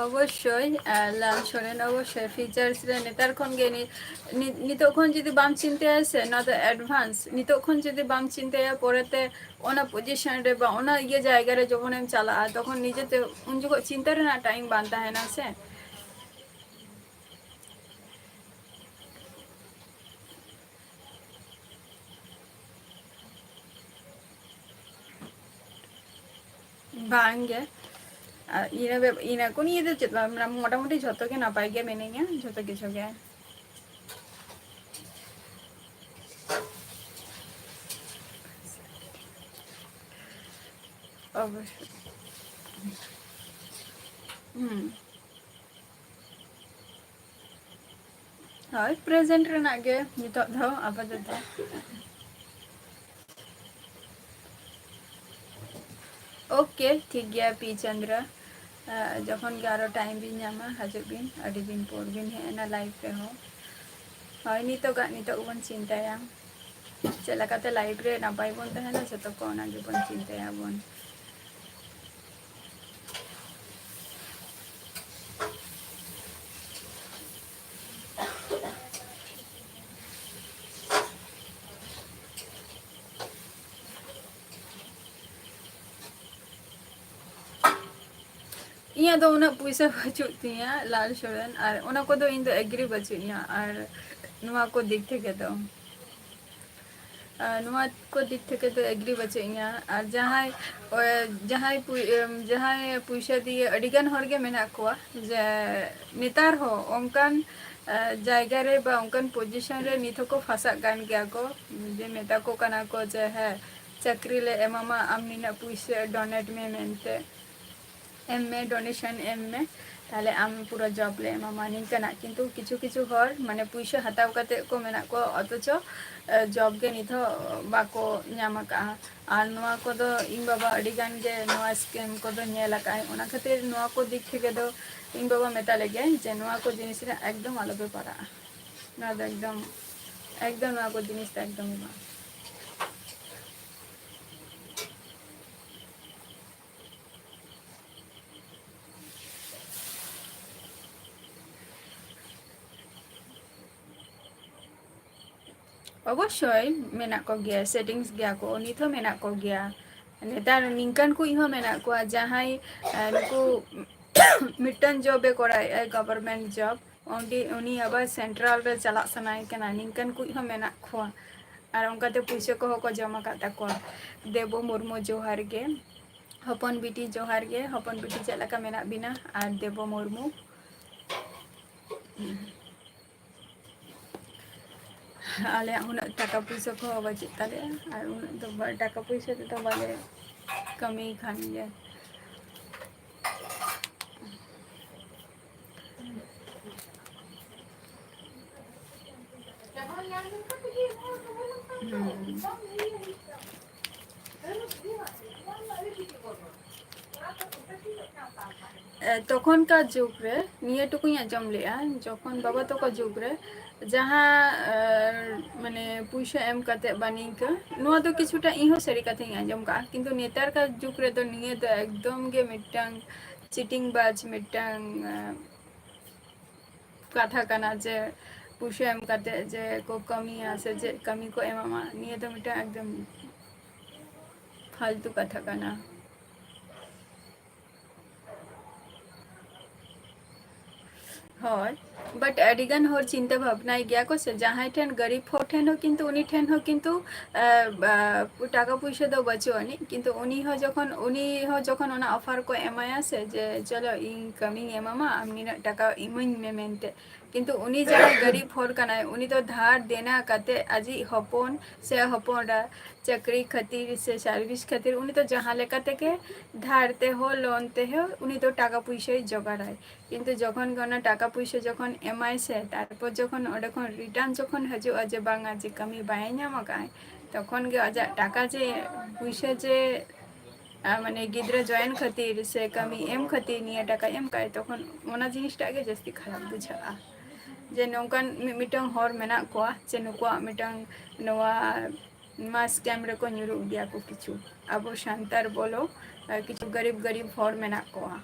ᱚᱵᱚᱥᱥᱳᱭ, ᱟᱨ ᱞᱟᱞ ᱥᱚᱨᱮᱱ, ᱚᱵᱚᱥᱥᱳᱭ ᱯᱷᱤᱭᱩᱪᱟᱨᱥ ᱨᱮ ᱱᱮᱛᱟᱨ ᱠᱷᱚᱱ ᱜᱮ ᱱᱤ-, ᱱᱤ-, ᱱᱤᱛᱚᱜ ᱠᱷᱚᱱ ᱡᱩᱫᱤ ᱵᱟᱢ ᱪᱤᱱᱛᱟᱹᱭᱟ ᱥᱮ, ᱱᱚᱣᱟ ᱫᱚ ᱮᱰᱵᱷᱟᱱᱥ, ᱱᱤᱛᱚᱜ ᱠᱷᱚᱱ ᱡᱩᱫᱤ ᱵᱟᱢ ᱪᱤᱱᱛᱟᱹᱭᱟ, ᱯᱚᱨᱮᱛᱮ ᱚᱱᱟ ᱯᱚᱡᱤᱥᱚᱱ ᱨᱮ ᱵᱟ ᱚᱱᱟ ᱤᱭᱟᱹ ᱡᱟᱭᱜᱟ ᱨᱮ ᱡᱚᱠᱷᱚᱱᱮᱢ ᱪᱟᱞᱟᱜᱼᱟ, ᱛᱚᱠᱷᱚᱱ ᱱᱤᱡᱮᱛᱮ ᱩᱱ ᱡᱚᱠᱷᱚᱱ ᱪᱤᱱᱛᱟᱹ ᱨᱮᱱᱟᱜ ᱴᱟᱭᱤᱢ ᱵᱟᱝ ᱛᱟᱦᱮᱱᱟ ᱥᱮ᱾ ᱵᱟᱝᱜᱮ, ᱟᱨ ᱤᱱᱟᱹ ᱵᱮ-, ᱤᱱᱟᱹ ᱠᱚ ᱱᱤᱭᱮ ᱫᱚ ᱪᱮᱫ ᱵᱟᱝ, ᱢᱟᱱᱮ, ᱢᱚᱴᱟᱢᱩᱴᱤ ᱡᱷᱚᱛᱚ ᱜᱮ ᱱᱟᱯᱟᱭ ᱜᱮ ᱢᱤᱱᱟᱹᱧᱟ, ᱡᱷᱚᱛᱚ ᱠᱤᱪᱷᱩ ᱜᱮ᱾ ᱚᱵᱚᱥᱥᱳᱭ᱾ ᱦᱩᱸ᱾ ᱦᱳᱭ, ᱯᱨᱮᱡᱮᱱᱴ ᱨᱮᱱᱟᱜ ᱜᱮ ᱱᱤᱛᱚᱜ ᱫᱚ ᱟᱯᱟᱛᱚᱛᱚ᱾ ᱳᱠᱮ, ᱴᱷᱤᱠ ᱜᱮᱭᱟ ᱯᱤ ᱪᱚᱱᱫᱨᱟ, ᱟᱸ, ᱡᱚᱠᱷᱚᱱ ᱜᱮ ᱟᱨᱚ ᱴᱟᱭᱤᱢ ᱵᱤᱱ ᱧᱟᱢᱟ, ᱦᱤᱡᱩᱜ ᱵᱤᱱ᱾ ᱟᱹᱰᱤ ᱫᱤᱱ ᱯᱚᱨ ᱵᱤᱱ ᱦᱮᱡ ᱮᱱᱟ ᱞᱟᱭᱤᱵᱷ ᱨᱮᱦᱚᱸ᱾ ᱦᱳᱭ, ᱱᱤᱛᱚᱜᱟᱜ ᱱᱤᱛᱚᱜ ᱜᱮᱵᱚᱱ ᱪᱤᱱᱛᱟᱹᱭᱟ, ᱪᱮᱫ ᱞᱮᱠᱟᱛᱮ ᱞᱟᱭᱤᱵᱷ ᱨᱮ ᱱᱟᱯᱟᱭ ᱵᱚᱱ ᱛᱟᱦᱮᱱᱟ, ᱡᱚᱛᱚ ᱠᱚ ᱚᱱᱟ ᱜᱮᱵᱚᱱ ᱪᱤᱱᱛᱟᱹᱭᱟᱵᱚᱱ᱾ ᱤᱧᱟᱹᱜ ᱫᱚ ᱩᱱᱟᱹᱜ ᱯᱩᱭᱥᱟᱹ ᱵᱟᱹᱪᱩᱜ ᱛᱤᱧᱟᱹ, ᱞᱟᱞ ᱥᱚᱨᱮᱱ, ᱟᱨ ᱚᱱᱟ ᱠᱚᱫᱚ ᱤᱧ ᱫᱚ ᱮᱜᱽᱨᱤ ᱵᱟᱹᱪᱩᱜ ᱤᱧᱟᱹ, ᱟᱨ ᱱᱚᱣᱟ ᱠᱚ ᱫᱤᱠ ᱛᱷᱮᱠᱮ ᱫᱚ, ᱟᱨ ᱱᱚᱣᱟ ᱠᱚ ᱫᱤᱠ ᱛᱷᱮᱠᱮ ᱫᱚ ᱮᱜᱽᱨᱤ ᱵᱟᱹᱪᱩᱜ ᱤᱧᱟᱹ᱾ ᱟᱨ ᱡᱟᱦᱟᱸᱭ, ᱚ, ᱡᱟᱦᱟᱸᱭ ᱯᱩᱭ-, ᱮᱢ, ᱡᱟᱦᱟᱸᱭ ᱯᱩᱭᱥᱟᱹ ᱫᱤᱭᱮ, ᱟᱹᱰᱤ ᱜᱟᱱ ᱦᱚᱲ ᱜᱮ ᱢᱮᱱᱟᱜ ᱠᱚᱣᱟ, ᱡᱮ ᱱᱮᱛᱟᱨ ᱦᱚᱸ ᱚᱱᱠᱟᱱ, ᱮ, ᱡᱟᱭᱜᱟ ᱨᱮ ᱵᱟ ᱚᱱᱠᱟᱱ ᱯᱚᱡᱤᱥᱚᱱ ᱨᱮ ᱱᱤᱛ ᱦᱚᱸᱠᱚ ᱯᱷᱟᱸᱥᱟᱜ ᱠᱟᱱ ᱜᱮᱭᱟ ᱠᱚ, ᱡᱮ ᱢᱮᱛᱟ ᱠᱚ ᱠᱟᱱᱟ ᱠᱚ ᱡᱮ, ᱦᱮᱸ, ᱪᱟᱹᱠᱨᱤ ᱞᱮ ᱮᱢᱟᱢᱟ, ᱟᱢ ᱱᱤᱱᱟᱹᱜ ᱯᱩᱭᱥᱟᱹ ᱰᱚᱱᱮᱴ ᱢᱮ ᱢᱮᱱᱛᱮ, ᱮᱢ ᱢᱮ, ᱰᱚᱱᱮᱥᱚᱱ ᱮᱢ ᱢᱮ, ᱛᱟᱦᱞᱮ ᱟᱢ ᱯᱩᱨᱟᱹ ᱡᱚᱵ ᱞᱮ ᱮᱢᱟᱢᱟ, ᱱᱤᱝᱠᱟᱹᱱᱟᱜ᱾ ᱠᱤᱱᱛᱩ ᱠᱤᱪᱷᱩ ᱠᱤᱪᱷᱩ ᱦᱚᱲ ᱢᱟᱱᱮ ᱯᱩᱭᱥᱟᱹ ᱦᱟᱛᱟᱣ ᱠᱟᱛᱮ ᱠᱚ ᱢᱮᱱᱟᱜ ᱠᱚᱣᱟ, ᱚᱛᱷᱚᱪᱚ ᱡᱚᱵ ᱜᱮ ᱱᱤᱛ ᱦᱚᱸ ᱵᱟᱠᱚ ᱧᱟᱢ ᱟᱠᱟᱫᱼᱟ᱾ ᱟᱨ ᱱᱚᱣᱟ ᱠᱚᱫᱚ ᱤᱧ ᱵᱟᱵᱟ ᱟᱹᱰᱤ ᱜᱟᱱ ᱜᱮ ᱱᱚᱣᱟ ᱥᱠᱤᱢ ᱠᱚᱫᱚ ᱧᱮᱞ ᱟᱠᱟᱫ ᱟᱭ, ᱚᱱᱟ ᱠᱷᱟᱹᱛᱤᱨ ᱱᱚᱣᱟ ᱠᱚ ᱫᱤᱠ ᱛᱷᱮᱠᱮ ᱫᱚ ᱤᱧ ᱵᱟᱵᱟ ᱢᱮᱛᱟ ᱞᱮᱜᱮᱭᱟᱭ ᱡᱮ ᱱᱚᱣᱟ ᱠᱚ ᱡᱤᱱᱤᱥ ᱨᱮ ᱮᱠᱫᱚᱢ ᱟᱞᱚᱯᱮ ᱯᱟᱲᱟᱜᱼᱟ, ᱱᱚᱣᱟ ᱫᱚ ᱮᱠᱫᱚᱢ, ᱮᱠᱫᱚᱢ ᱱᱚᱣᱟ ᱠᱚ ᱡᱤᱱᱤᱥ ᱫᱚ ᱮᱠᱫᱚᱢ ᱜᱮ ᱵᱟᱝ᱾ ᱚᱵᱚᱥᱥᱳᱭ ᱢᱮᱱᱟᱜ ᱠᱚᱜᱮᱭᱟ, ᱥᱮᱴᱤᱝᱥ ᱜᱮᱭᱟ ᱠᱚ, ᱱᱤᱛ ᱦᱚᱸ ᱢᱮᱱᱟᱜ ᱠᱚᱜᱮᱭᱟ᱾ ᱱᱮᱛᱟᱨ ᱱᱤᱝᱠᱟᱱ ᱠᱩᱡ ᱦᱚᱸ ᱢᱮᱱᱟᱜ ᱠᱚᱣᱟ ᱡᱟᱦᱟᱸᱭ, ᱟᱸ, ᱱᱩᱠᱩ ᱢᱤᱫᱴᱟᱝ ᱡᱚᱵᱮ ᱠᱚᱨᱟᱣᱮᱫᱼᱟ, ᱜᱚᱵᱷᱚᱨᱢᱮᱱᱴ ᱡᱚᱵ, ᱩᱱᱤ, ᱩᱱᱤ ᱟᱵᱟᱨ ᱥᱮᱱᱴᱨᱟᱞ ᱨᱮ ᱪᱟᱞᱟᱜ ᱥᱟᱱᱟᱭᱮ ᱠᱟᱱᱟ, ᱱᱤᱝᱠᱟᱱ ᱠᱩᱡ ᱦᱚᱸ ᱢᱮᱱᱟᱜ ᱠᱚᱣᱟ᱾ ᱟᱨ ᱚᱱᱠᱟᱛᱮ ᱯᱩᱭᱥᱟᱹ ᱠᱚᱦᱚᱸ ᱠᱚ ᱡᱚᱢ ᱟᱠᱟᱫ ᱛᱟᱠᱚᱣᱟ᱾ ᱫᱮᱵᱚ ᱢᱩᱨᱢᱩ, ᱡᱚᱦᱟᱨ ᱜᱮ᱾ ᱦᱚᱯᱚᱱ ᱵᱤᱴᱤ, ᱡᱚᱦᱟᱨ ᱜᱮ᱾ ᱦᱚᱯᱚᱱ ᱵᱤᱴᱤ, ᱪᱮᱫ ᱞᱮᱠᱟ ᱢᱮᱱᱟᱜ ᱵᱤᱱᱟ? ᱟᱨ ᱫᱮᱵᱚ ᱢᱩᱨᱢᱩ, ᱟᱞᱮᱭᱟᱜ ᱩᱱᱟᱹᱜ ᱴᱟᱠᱟ ᱯᱩᱭᱥᱟᱹ ᱠᱚᱦᱚᱸ ᱵᱟᱹᱪᱩᱜ ᱛᱟᱞᱮᱭᱟ, ᱟᱨ ᱩᱱᱟᱹᱜ ᱫᱚ ᱵᱟ-, ᱴᱟᱠᱟ ᱯᱩᱭᱥᱟᱹ ᱛᱮᱫᱚ ᱵᱟᱞᱮ ᱠᱟᱹᱢᱤ ᱠᱷᱟᱱ ᱜᱮ᱾ ᱦᱩᱸ᱾ ᱮ, ᱛᱚᱠᱷᱚᱱᱠᱟᱨ ᱡᱩᱜᱽ ᱨᱮ ᱱᱤᱭᱟᱹ ᱴᱩᱠᱩᱧ ᱟᱸᱡᱚᱢ ᱞᱮᱜᱼᱟ, ᱡᱚᱠᱷᱚᱱ ᱵᱟᱵᱟ ᱛᱟᱠᱚ ᱡᱩᱜᱽ ᱨᱮ ᱡᱟᱦᱟᱸ, ᱮ, ᱢᱟᱱᱮ ᱯᱩᱭᱥᱟᱹ ᱮᱢ ᱠᱟᱛᱮ ᱵᱟ ᱱᱤᱝᱠᱟᱹ, ᱱᱚᱣᱟ ᱫᱚ ᱠᱤᱪᱷᱩᱴᱟ ᱤᱧ ᱦᱚᱸ ᱥᱟᱹᱨᱤ ᱠᱟᱛᱷᱟᱧ ᱟᱸᱡᱚᱢ ᱠᱟᱜᱼᱟ, ᱠᱤᱱᱛᱩ ᱱᱮᱛᱟᱨᱠᱟᱨ ᱡᱩᱜᱽ ᱨᱮᱫᱚ ᱱᱤᱭᱟᱹ ᱫᱚ ᱮᱠᱫᱚᱢ ᱜᱮ ᱢᱤᱫᱴᱟᱝ ᱪᱤᱴᱤᱝ ᱵᱟᱡᱽ ᱢᱤᱫᱴᱟᱝ, ᱮ, ᱠᱟᱛᱷᱟ ᱠᱟᱱᱟ ᱡᱮ ᱯᱩᱭᱥᱟᱹ ᱮᱢ ᱠᱟᱛᱮ ᱡᱮ ᱠᱚ ᱠᱟᱹᱢᱤᱭᱟ ᱥᱮ ᱪᱮᱫ ᱠᱟᱹᱢᱤ ᱠᱚ ᱮᱢᱟᱢᱟ, ᱱᱤᱭᱟᱹ ᱫᱚ ᱢᱤᱫᱴᱟᱝ ᱮᱠᱫᱚᱢ ᱯᱷᱟᱞᱛᱩ ᱠᱟᱛᱷᱟ ᱠᱟᱱᱟ᱾ ᱦᱳᱭ, but ᱟᱹᱰᱤ ᱜᱟᱱ ᱦᱚᱲ ᱪᱤᱱᱛᱟᱹ ᱵᱷᱟᱵᱽᱱᱟᱭ ᱜᱮᱭᱟ ᱠᱚ ᱥᱮ, ᱡᱟᱦᱟᱸᱭ ᱴᱷᱮᱱ ᱜᱟᱨᱤᱵ ᱦᱚᱲ ᱴᱷᱮᱱ ᱦᱚᱸ ᱠᱤᱱᱛᱩ ᱩᱱᱤ ᱴᱷᱮᱱ ᱦᱚᱸ ᱠᱤᱱᱛᱩ, ᱮ, ᱵᱟ, ᱴᱟᱠᱟ ᱯᱩᱭᱥᱟᱹ ᱫᱚ ᱵᱟᱹᱪᱩᱜ ᱟᱹᱱᱤᱡ, ᱠᱤᱱᱛᱩ ᱩᱱᱤ ᱦᱚᱸ ᱡᱚᱠᱷᱚᱱ, ᱩᱱᱤ ᱦᱚᱸ ᱡᱚᱠᱷᱚᱱ ᱚᱱᱟ ᱚᱯᱷᱟᱨ ᱠᱚ ᱮᱢᱟᱭᱟ ᱥᱮ ᱡᱮ ᱪᱚᱞᱚ ᱤᱧ ᱠᱟᱹᱢᱤᱧ ᱮᱢᱟᱢᱟ, ᱟᱢ ᱱᱤᱱᱟᱹᱜ ᱴᱟᱠᱟ ᱤᱢᱟᱹᱧ ᱢᱮ ᱢᱮᱱᱛᱮ, ᱠᱤᱱᱛᱩ ᱩᱱᱤ ᱡᱟᱦᱟᱸᱭ ᱜᱟᱨᱤᱵ ᱦᱚᱲ ᱠᱟᱱᱟᱭ, ᱩᱱᱤ ᱫᱚ ᱫᱷᱟᱨ ᱫᱮᱱᱟ ᱠᱟᱛᱮ ᱟᱡᱤᱡ ᱦᱚᱯᱚᱱ ᱥᱮ ᱦᱚᱯᱚᱱ ᱮᱨᱟ ᱪᱟᱹᱠᱨᱤ ᱠᱷᱟᱹᱛᱤᱨ ᱥᱮ service ᱠᱷᱟᱹᱛᱤᱨ ᱩᱱᱤ ᱫᱚ ᱡᱟᱦᱟᱸ ᱞᱮᱠᱟ ᱛᱮᱜᱮ ᱫᱷᱟᱨ ᱛᱮᱦᱚᱸ loan ᱛᱮᱦᱚᱸ ᱩᱱᱤ ᱫᱚ ᱴᱟᱠᱟ ᱯᱩᱭᱥᱟᱹᱭ ᱡᱚᱜᱟᱲᱟᱭ᱾ ᱠᱤᱱᱛᱩ ᱡᱚᱠᱷᱚᱱ ᱜᱮ ᱚᱱᱟ ᱴᱟᱠᱟ ᱯᱩᱭᱥᱟᱹ ᱡᱚᱠᱷᱚᱱ ᱮᱢᱟᱭ ᱥᱮ, ᱛᱟᱨᱯᱚᱨ ᱡᱚᱠᱷᱚᱱ ᱚᱸᱰᱮ ᱠᱷᱚᱱ return ᱡᱚᱠᱷᱚᱱ ᱦᱤᱡᱩᱜᱼᱟ ᱡᱮ ᱵᱟᱝᱟ ᱡᱮ ᱠᱟᱹᱢᱤ ᱵᱟᱭ ᱧᱟᱢ ᱟᱠᱟᱫᱼᱟᱭ, ᱛᱚᱠᱷᱚᱱ ᱜᱮ ᱟᱡᱟᱜ ᱴᱟᱠᱟ ᱡᱮ ᱯᱩᱭᱥᱟᱹ ᱡᱮ ᱟᱨ ᱢᱟᱱᱮ ᱜᱤᱫᱽᱨᱟᱹ join ᱠᱷᱟᱹᱛᱤᱨ ᱥᱮ ᱠᱟᱹᱢᱤ ᱮᱢ ᱠᱷᱟᱹᱛᱤᱨ ᱱᱤᱭᱟᱹ ᱴᱟᱠᱟ ᱮᱢ ᱠᱟᱭ, ᱛᱚᱠᱷᱚᱱ ᱚᱱᱟ ᱡᱤᱱᱤᱥᱴᱟᱜ ᱜᱮ ᱡᱟᱹᱥᱛᱤ ᱠᱷᱟᱨᱟᱯ ᱵᱩᱡᱷᱟᱹᱜᱼᱟ᱾ ᱡᱮ ᱱᱚᱝᱠᱟᱱ ᱢᱤ-, ᱢᱤᱫᱴᱟᱝ ᱦᱚᱲ ᱢᱮᱱᱟᱜ ᱠᱚᱣᱟ ᱡᱮ ᱱᱩᱠᱩᱣᱟᱜ ᱢᱤᱫᱴᱟᱝ ᱱᱚᱣᱟ, ᱱᱚᱣᱟ scam ᱨᱮᱠᱚ ᱧᱩᱨᱩᱜ ᱜᱮᱭᱟ ᱠᱚ ᱠᱤᱪᱷᱩ ᱟᱵᱚ ᱥᱟᱱᱛᱟᱲ ᱵᱚᱞᱚ, ᱟᱨ ᱠᱤᱪᱷᱩ ᱜᱟᱨᱤᱵ ᱜᱟᱨᱤᱵ ᱦᱚᱲ ᱢᱮᱱᱟᱜ ᱠᱚᱣᱟ᱾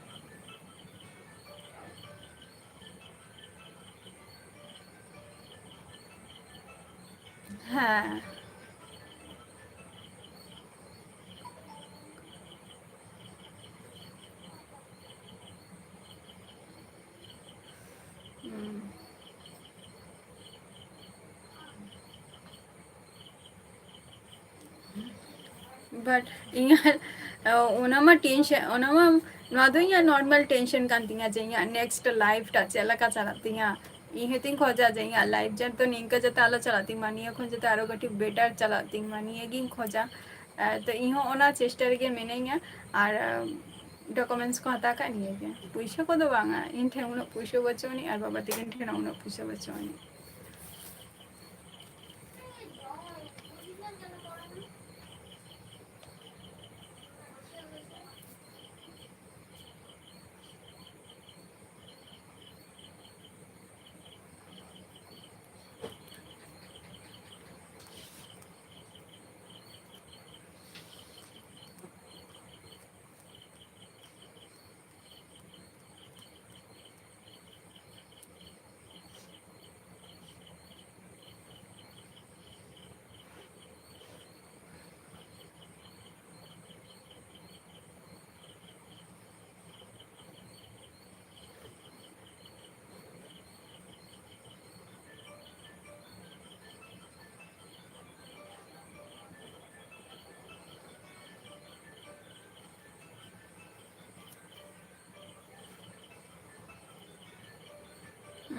ᱦᱮᱸ᱾ ᱦᱩᱸ᱾ But ᱤᱧᱟᱹᱜ, ᱚᱱᱟ ᱢᱟ tension, ᱚᱱᱟ ᱢᱟ, ᱱᱚᱣᱟ ᱫᱚ ᱤᱧᱟᱹᱜ normal tension ᱠᱟᱱ ᱛᱤᱧᱟᱹ ᱡᱮ ᱤᱧᱟᱹᱜ next life ᱴᱟᱜ ᱪᱮᱫ ᱞᱮᱠᱟ ᱪᱟᱞᱟᱜ ᱛᱤᱧᱟᱹ᱾ ᱤᱧ ᱦᱚᱸᱛᱚᱧ ᱠᱷᱚᱡᱟ ᱡᱮ ᱤᱧᱟᱹᱜ life ᱡᱟᱛᱮ ᱱᱤᱝᱠᱟᱹ ᱡᱟᱛᱮ ᱟᱞᱚ ᱪᱟᱞᱟᱜ ᱛᱤᱧ ᱢᱟ, ᱱᱤᱭᱟᱹ ᱠᱷᱚᱱ ᱡᱟᱛᱮ ᱟᱨᱚ ᱠᱟᱹᱴᱤᱡ better ᱪᱟᱞᱟᱜ ᱛᱤᱧ ᱢᱟ, ᱱᱤᱭᱟᱹᱜᱤᱧ ᱠᱷᱚᱡᱟ᱾ ᱟᱨ ᱛᱚ ᱤᱧ ᱦᱚᱸ ᱚᱱᱟ ᱪᱮᱥᱴᱟ ᱨᱮᱜᱮ ᱢᱤᱱᱟᱹᱧᱟ᱾ ᱟᱨ, ᱟᱢ, documents ᱠᱚ ᱦᱟᱛᱟᱣ ᱠᱟᱜ ᱱᱤᱭᱟᱹᱜᱮ᱾ ᱯᱩᱭᱥᱟᱹ ᱠᱚᱫᱚ ᱵᱟᱝᱟ, ᱤᱧ ᱴᱷᱮᱱ ᱩᱱᱟᱹᱜ ᱯᱩᱭᱥᱟᱹ ᱵᱟᱹᱪᱩᱜ ᱟᱹᱱᱤᱡ ᱟᱨ ᱵᱟᱵᱟ ᱛᱟᱹᱠᱤᱱ ᱴᱷᱮᱱ ᱦᱚᱸ ᱩᱱᱟᱹᱜ ᱯᱩᱭᱥᱟᱹ ᱵᱟᱹᱪᱩᱜ ᱟᱹᱱᱤᱡ᱾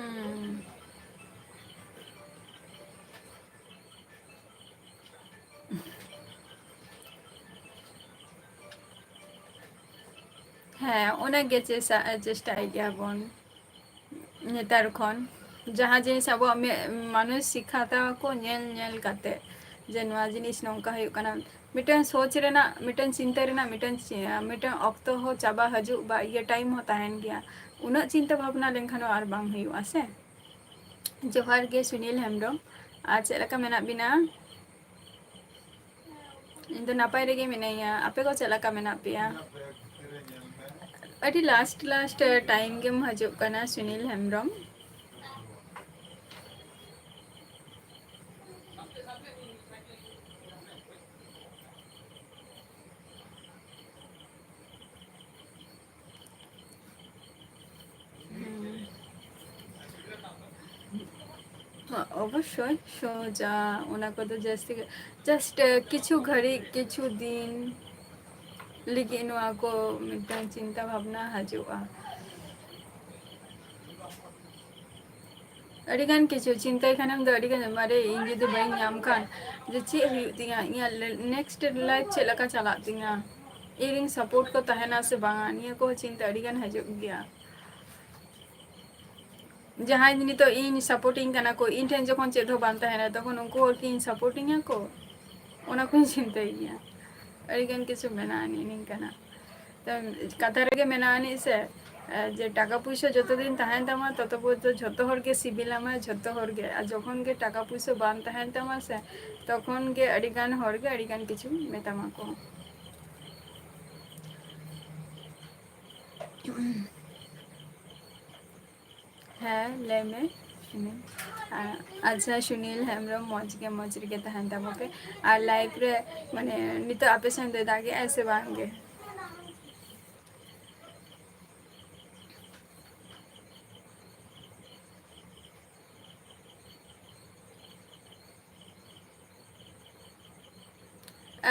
ᱦᱩᱸ᱾ ᱦᱮᱸ, ᱚᱱᱟᱜᱮ ᱪᱮᱥᱟ-, ᱪᱮᱥᱴᱟᱭ ᱜᱮᱭᱟ ᱵᱚᱱ ᱱᱮᱛᱟᱨ ᱠᱷᱚᱱ᱾ ᱡᱟᱦᱟᱸ ᱡᱤᱱᱤᱥ ᱟᱵᱚᱣᱟᱜ ᱢᱮ-, ᱢᱟᱱᱚᱥᱤᱠ ᱦᱟᱛᱟᱣ ᱟᱠᱚ ᱧᱮᱞ ᱧᱮᱞ ᱠᱟᱛᱮ, ᱡᱮ ᱱᱚᱣᱟ ᱡᱤᱱᱤᱥ ᱱᱚᱝᱠᱟ ᱦᱩᱭᱩᱜ ᱠᱟᱱᱟ᱾ ᱢᱤᱫᱴᱮᱱ ᱥᱳᱪ ᱨᱮᱱᱟᱜ, ᱢᱤᱫᱴᱮᱱ ᱪᱤᱱᱛᱟᱹ ᱨᱮᱱᱟᱜ ᱢᱤᱫᱴᱮᱱ ᱪᱮ-, ᱢᱤᱫᱴᱮᱱ ᱚᱠᱛᱚ ᱦᱚᱸ ᱪᱟᱵᱟ ᱦᱤᱡᱩᱜ ᱵᱟ ᱤᱭᱟᱹ time ᱦᱚᱸ ᱛᱟᱦᱮᱱ ᱜᱮᱭᱟ᱾ ᱩᱱᱟᱹᱜ ᱪᱤᱱᱛᱟᱹ ᱵᱷᱟᱵᱽᱱᱟ ᱞᱮᱱᱠᱷᱟᱱ ᱦᱚᱸ ᱟᱨ ᱵᱟᱝ ᱦᱩᱭᱩᱜᱼᱟ ᱥᱮ᱾ ᱡᱚᱦᱟᱨ ᱜᱮ ᱥᱩᱱᱤᱞ ᱦᱮᱢᱵᱨᱚᱢ, ᱟᱨ ᱪᱮᱫ ᱞᱮᱠᱟ ᱢᱮᱱᱟᱜ ᱵᱤᱱᱟ? ᱤᱧ ᱫᱚ ᱱᱟᱯᱟᱭ ᱨᱮᱜᱮ ᱢᱤᱱᱟᱹᱧᱟ, ᱟᱯᱮ ᱠᱚ ᱪᱮᱫ ᱞᱮᱠᱟ ᱢᱮᱱᱟᱜ ᱯᱮᱭᱟ? ᱟᱹᱰᱤ last last time ᱜᱮᱢ ᱦᱤᱡᱩᱜ ᱠᱟᱱᱟ ᱥᱩᱱᱤᱞ ᱦᱮᱢᱵᱨᱚᱢ᱾ ᱦᱩᱸ᱾ ᱚᱵᱚᱥᱥᱳᱭ ᱥᱳᱡᱟ, ᱚᱱᱟ ᱠᱚᱫᱚ ᱡᱟᱹᱥᱛᱤ ᱜᱮ, just, ᱮ, ᱠᱤᱪᱷᱩ ᱜᱷᱟᱹᱲᱤᱡ, ᱠᱤᱪᱷᱩ ᱫᱤᱱ ᱞᱟᱹᱜᱤᱫ ᱱᱚᱣᱟ ᱠᱚ ᱢᱤᱫᱴᱟᱝ ᱪᱤᱱᱛᱟᱹ ᱵᱷᱟᱵᱽᱱᱟ ᱦᱤᱡᱩᱜᱼᱟ᱾ ᱟᱹᱰᱤᱜᱟᱱ ᱠᱤᱪᱷᱩ ᱪᱤᱱᱛᱟᱹᱭ ᱠᱷᱟᱱᱮᱢ ᱫᱚ ᱟᱹᱰᱤᱜᱟᱱ, ᱢᱟᱨᱮ ᱤᱧ ᱡᱩᱫᱤ ᱵᱟᱹᱧ ᱧᱟᱢ ᱠᱷᱟᱱ, ᱡᱮ ᱪᱮᱫ ᱦᱩᱭᱩᱜ ᱛᱤᱧᱟ, ᱤᱧᱟᱹᱜ next life ᱪᱮᱫ ᱞᱮᱠᱟ ᱪᱟᱞᱟᱜ ᱛᱤᱧᱟ, ᱤᱧ ᱨᱮᱱ support ᱠᱚ ᱛᱟᱦᱮᱱᱟ ᱥᱮ ᱵᱟᱝᱟ, ᱱᱤᱭᱟᱹ ᱠᱚ ᱪᱤᱱᱛᱟᱹ ᱟᱹᱰᱤᱜᱟᱱ ᱦᱤᱡᱩᱜ ᱜᱮᱭᱟ᱾ ᱡᱟᱦᱟᱸᱭ ᱱᱤᱛᱚᱜ ᱤᱧ supportᱤᱧ ᱠᱟᱱᱟ ᱠᱚ, ᱤᱧ ᱴᱷᱮᱱ ᱡᱚᱠᱷᱚᱱ ᱪᱮᱫ ᱦᱚᱸ ᱵᱟᱝ ᱛᱟᱦᱮᱱᱟ, ᱛᱚᱠᱷᱚᱱ ᱩᱱᱠᱩ ᱦᱚᱲ ᱠᱤ ᱤᱧ supportᱤᱧᱟ ᱠᱚ? ᱚᱱᱟ ᱠᱚᱧ ᱪᱤᱱᱛᱟᱹᱭ ᱜᱮᱭᱟ᱾ ᱟᱹᱰᱤᱜᱟᱱ ᱠᱤᱪᱷᱩ ᱢᱮᱱᱟᱜᱼᱟ ᱱᱤᱝᱠᱟᱱᱟᱜ᱾ ᱛᱚ, ᱠᱟᱛᱷᱟ ᱨᱮᱜᱮ ᱢᱮᱱᱟᱜᱼᱟ ᱟᱹᱱᱤᱡ ᱥᱮ, ᱮ, ᱡᱮ ᱴᱟᱠᱟ ᱯᱩᱭᱥᱟᱹ ᱡᱚᱛᱚ ᱫᱤᱱ ᱛᱟᱦᱮᱱ ᱛᱟᱢᱟ, ᱛᱚᱛᱚ ᱵᱷᱳᱨ ᱫᱚ ᱡᱷᱚᱛᱚ ᱦᱚᱲ ᱜᱮ ᱥᱤᱵᱤᱞᱟᱢᱟ, ᱡᱷᱚᱛᱚ ᱦᱚᱲ ᱜᱮ᱾ ᱟᱨ ᱡᱚᱠᱷᱚᱱ ᱜᱮ ᱴᱟᱠᱟ ᱯᱩᱭᱥᱟᱹ ᱵᱟᱝ ᱛᱟᱦᱮᱱ ᱛᱟᱢᱟ ᱥᱮ, ᱛᱚᱠᱷᱚᱱ ᱜᱮ ᱟᱹᱰᱤᱜᱟᱱ ᱦᱚᱲ ᱜᱮ ᱟᱹᱰᱤᱜᱟᱱ ᱠᱤᱪᱷᱩ ᱢᱮᱛᱟᱢᱟ ᱠᱚ᱾ ᱦᱮᱸ, ᱞᱟᱹᱭ ᱢᱮ᱾ ᱟᱪᱪᱷᱟ, ᱥᱩᱱᱤᱞ ᱦᱮᱢᱵᱨᱚᱢ, ᱢᱚᱡᱽ ᱜᱮ, ᱢᱚᱡᱽ ᱨᱮᱜᱮ ᱛᱟᱦᱮᱱ ᱛᱟᱵᱚ ᱯᱮ᱾ ᱟᱨ live ᱨᱮ, ᱢᱟᱱᱮ, ᱱᱤᱛᱚᱜ ᱟᱯᱮ ᱥᱮᱱ ᱫᱚᱭ ᱫᱟᱜᱮᱜᱼᱟᱭ ᱥᱮ ᱵᱟᱝ ᱜᱮ?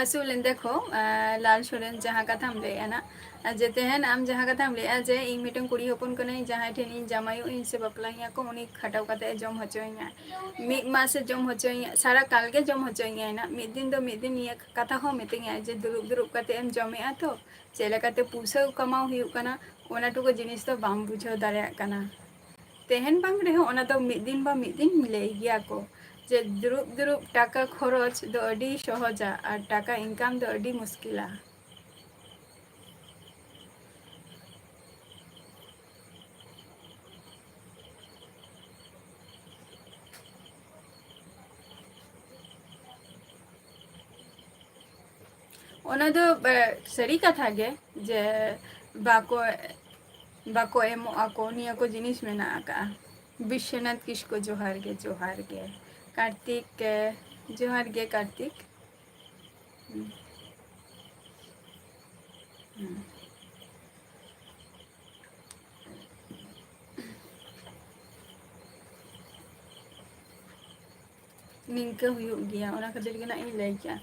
ᱟᱥᱚᱞ ᱮᱱᱛᱮ ᱠᱷᱚ, ᱟᱸ, ᱞᱟᱞ ᱥᱚᱨᱮᱱ, ᱡᱟᱦᱟᱸ ᱠᱟᱛᱷᱟᱢ ᱞᱟᱹᱭᱮᱜᱼᱟ ᱱᱟᱜ, ᱟᱨ ᱡᱮ ᱛᱮᱦᱮᱧ ᱟᱢ ᱡᱟᱦᱟᱸ ᱠᱟᱛᱷᱟᱢ ᱞᱟᱹᱭᱮᱜᱼᱟ ᱡᱮ ᱤᱧ ᱢᱤᱫᱴᱟᱝ ᱠᱩᱲᱤ ᱦᱚᱯᱚᱱ ᱠᱟᱹᱱᱟᱹᱧ, ᱡᱟᱦᱟᱸᱭ ᱴᱷᱮᱱ ᱤᱧ ᱡᱟᱶᱟᱭᱚᱜ ᱤᱧ ᱥᱮ ᱵᱟᱯᱞᱟᱧ ᱟᱠᱚ, ᱩᱱᱤ ᱠᱷᱟᱴᱟᱣ ᱠᱟᱛᱮ ᱮ ᱡᱚᱢ ᱦᱚᱪᱚᱭᱤᱧᱟ, ᱢᱤᱫ ᱢᱟᱥ ᱮ ᱡᱚᱢ ᱦᱚᱪᱚᱭᱤᱧᱟ, ᱥᱟᱨᱟ ᱠᱟᱞ ᱜᱮ ᱡᱚᱢ ᱦᱚᱪᱚᱭᱤᱧᱟᱭ ᱱᱟᱜ᱾ ᱢᱤᱫ ᱫᱤᱱ ᱫᱚ ᱢᱤᱫ ᱫᱤᱱ ᱱᱤᱭᱟᱹ ᱠᱟᱛᱷᱟ ᱦᱚᱸ ᱢᱤᱛᱟᱹᱧᱟᱭ ᱡᱮ ᱫᱩᱲᱩᱵ ᱫᱩᱲᱩᱵ ᱠᱟᱛᱮ ᱮᱢ ᱡᱚᱢᱮᱜᱼᱟ ᱛᱚ, ᱪᱮᱫ ᱞᱮᱠᱟᱛᱮ ᱯᱩᱭᱥᱟᱹ ᱠᱟᱢᱟᱣ ᱦᱩᱭᱩᱜ ᱠᱟᱱᱟ, ᱚᱱᱟ ᱴᱩᱠᱩ ᱡᱤᱱᱤᱥ ᱫᱚ ᱵᱟᱢ ᱵᱩᱡᱷᱟᱹᱣ ᱫᱟᱲᱮᱭᱟᱜ ᱠᱟᱱᱟ᱾ ᱛᱮᱦᱮᱧ ᱵᱟᱝ ᱨᱮᱦᱚᱸ ᱚᱱᱟ ᱫᱚ ᱢᱤᱫ ᱫᱤᱱ ᱵᱟ ᱢᱤᱫ ᱫᱤᱱ ᱞᱟᱹᱭ ᱜᱮᱭᱟ ᱠᱚ ᱡᱮ ᱫᱩᱲᱩᱵ ᱫᱩᱲᱩᱵ ᱴᱟᱠᱟ ᱠᱷᱚᱨᱚᱪ ᱫᱚ ᱟᱹᱰᱤ ᱥᱚᱦᱚᱡᱟ ᱟᱨ ᱴᱟᱠᱟ ᱤᱱᱠᱟᱢ ᱫᱚ ᱟᱹᱰᱤ ᱢᱩᱥᱠᱤᱞᱟ᱾ ᱚᱱᱟ ᱫᱚ, ᱮ, ᱥᱟᱹᱨᱤ ᱠᱟᱛᱷᱟ ᱜᱮ ᱡᱮ ᱵᱟᱠᱚ, ᱵᱟᱠᱚ ᱮᱢᱚᱜ ᱟᱠᱚ, ᱱᱤᱭᱟᱹ ᱠᱚ ᱡᱤᱱᱤᱥ ᱢᱮᱱᱟᱜ ᱟᱠᱟᱜᱼᱟ᱾ ᱵᱤᱥᱥᱚᱱᱟᱛᱷ ᱠᱤᱥᱠᱩ, ᱡᱚᱦᱟᱨ ᱜᱮ, ᱡᱚᱦᱟᱨ ᱜᱮ᱾ ᱠᱟᱨᱛᱤᱠ, ᱮ, ᱡᱚᱦᱟᱨ ᱜᱮ, ᱠᱟᱨᱛᱤᱠ᱾ ᱦᱩᱸ᱾ ᱦᱩᱸ᱾ ᱱᱤᱝᱠᱟᱹ ᱦᱩᱭᱩᱜ ᱜᱮᱭᱟ, ᱚᱱᱟ ᱠᱷᱟᱹᱛᱤᱨ ᱜᱮ ᱱᱟᱜ ᱤᱧ ᱞᱟᱹᱭ ᱠᱮᱜᱼᱟ᱾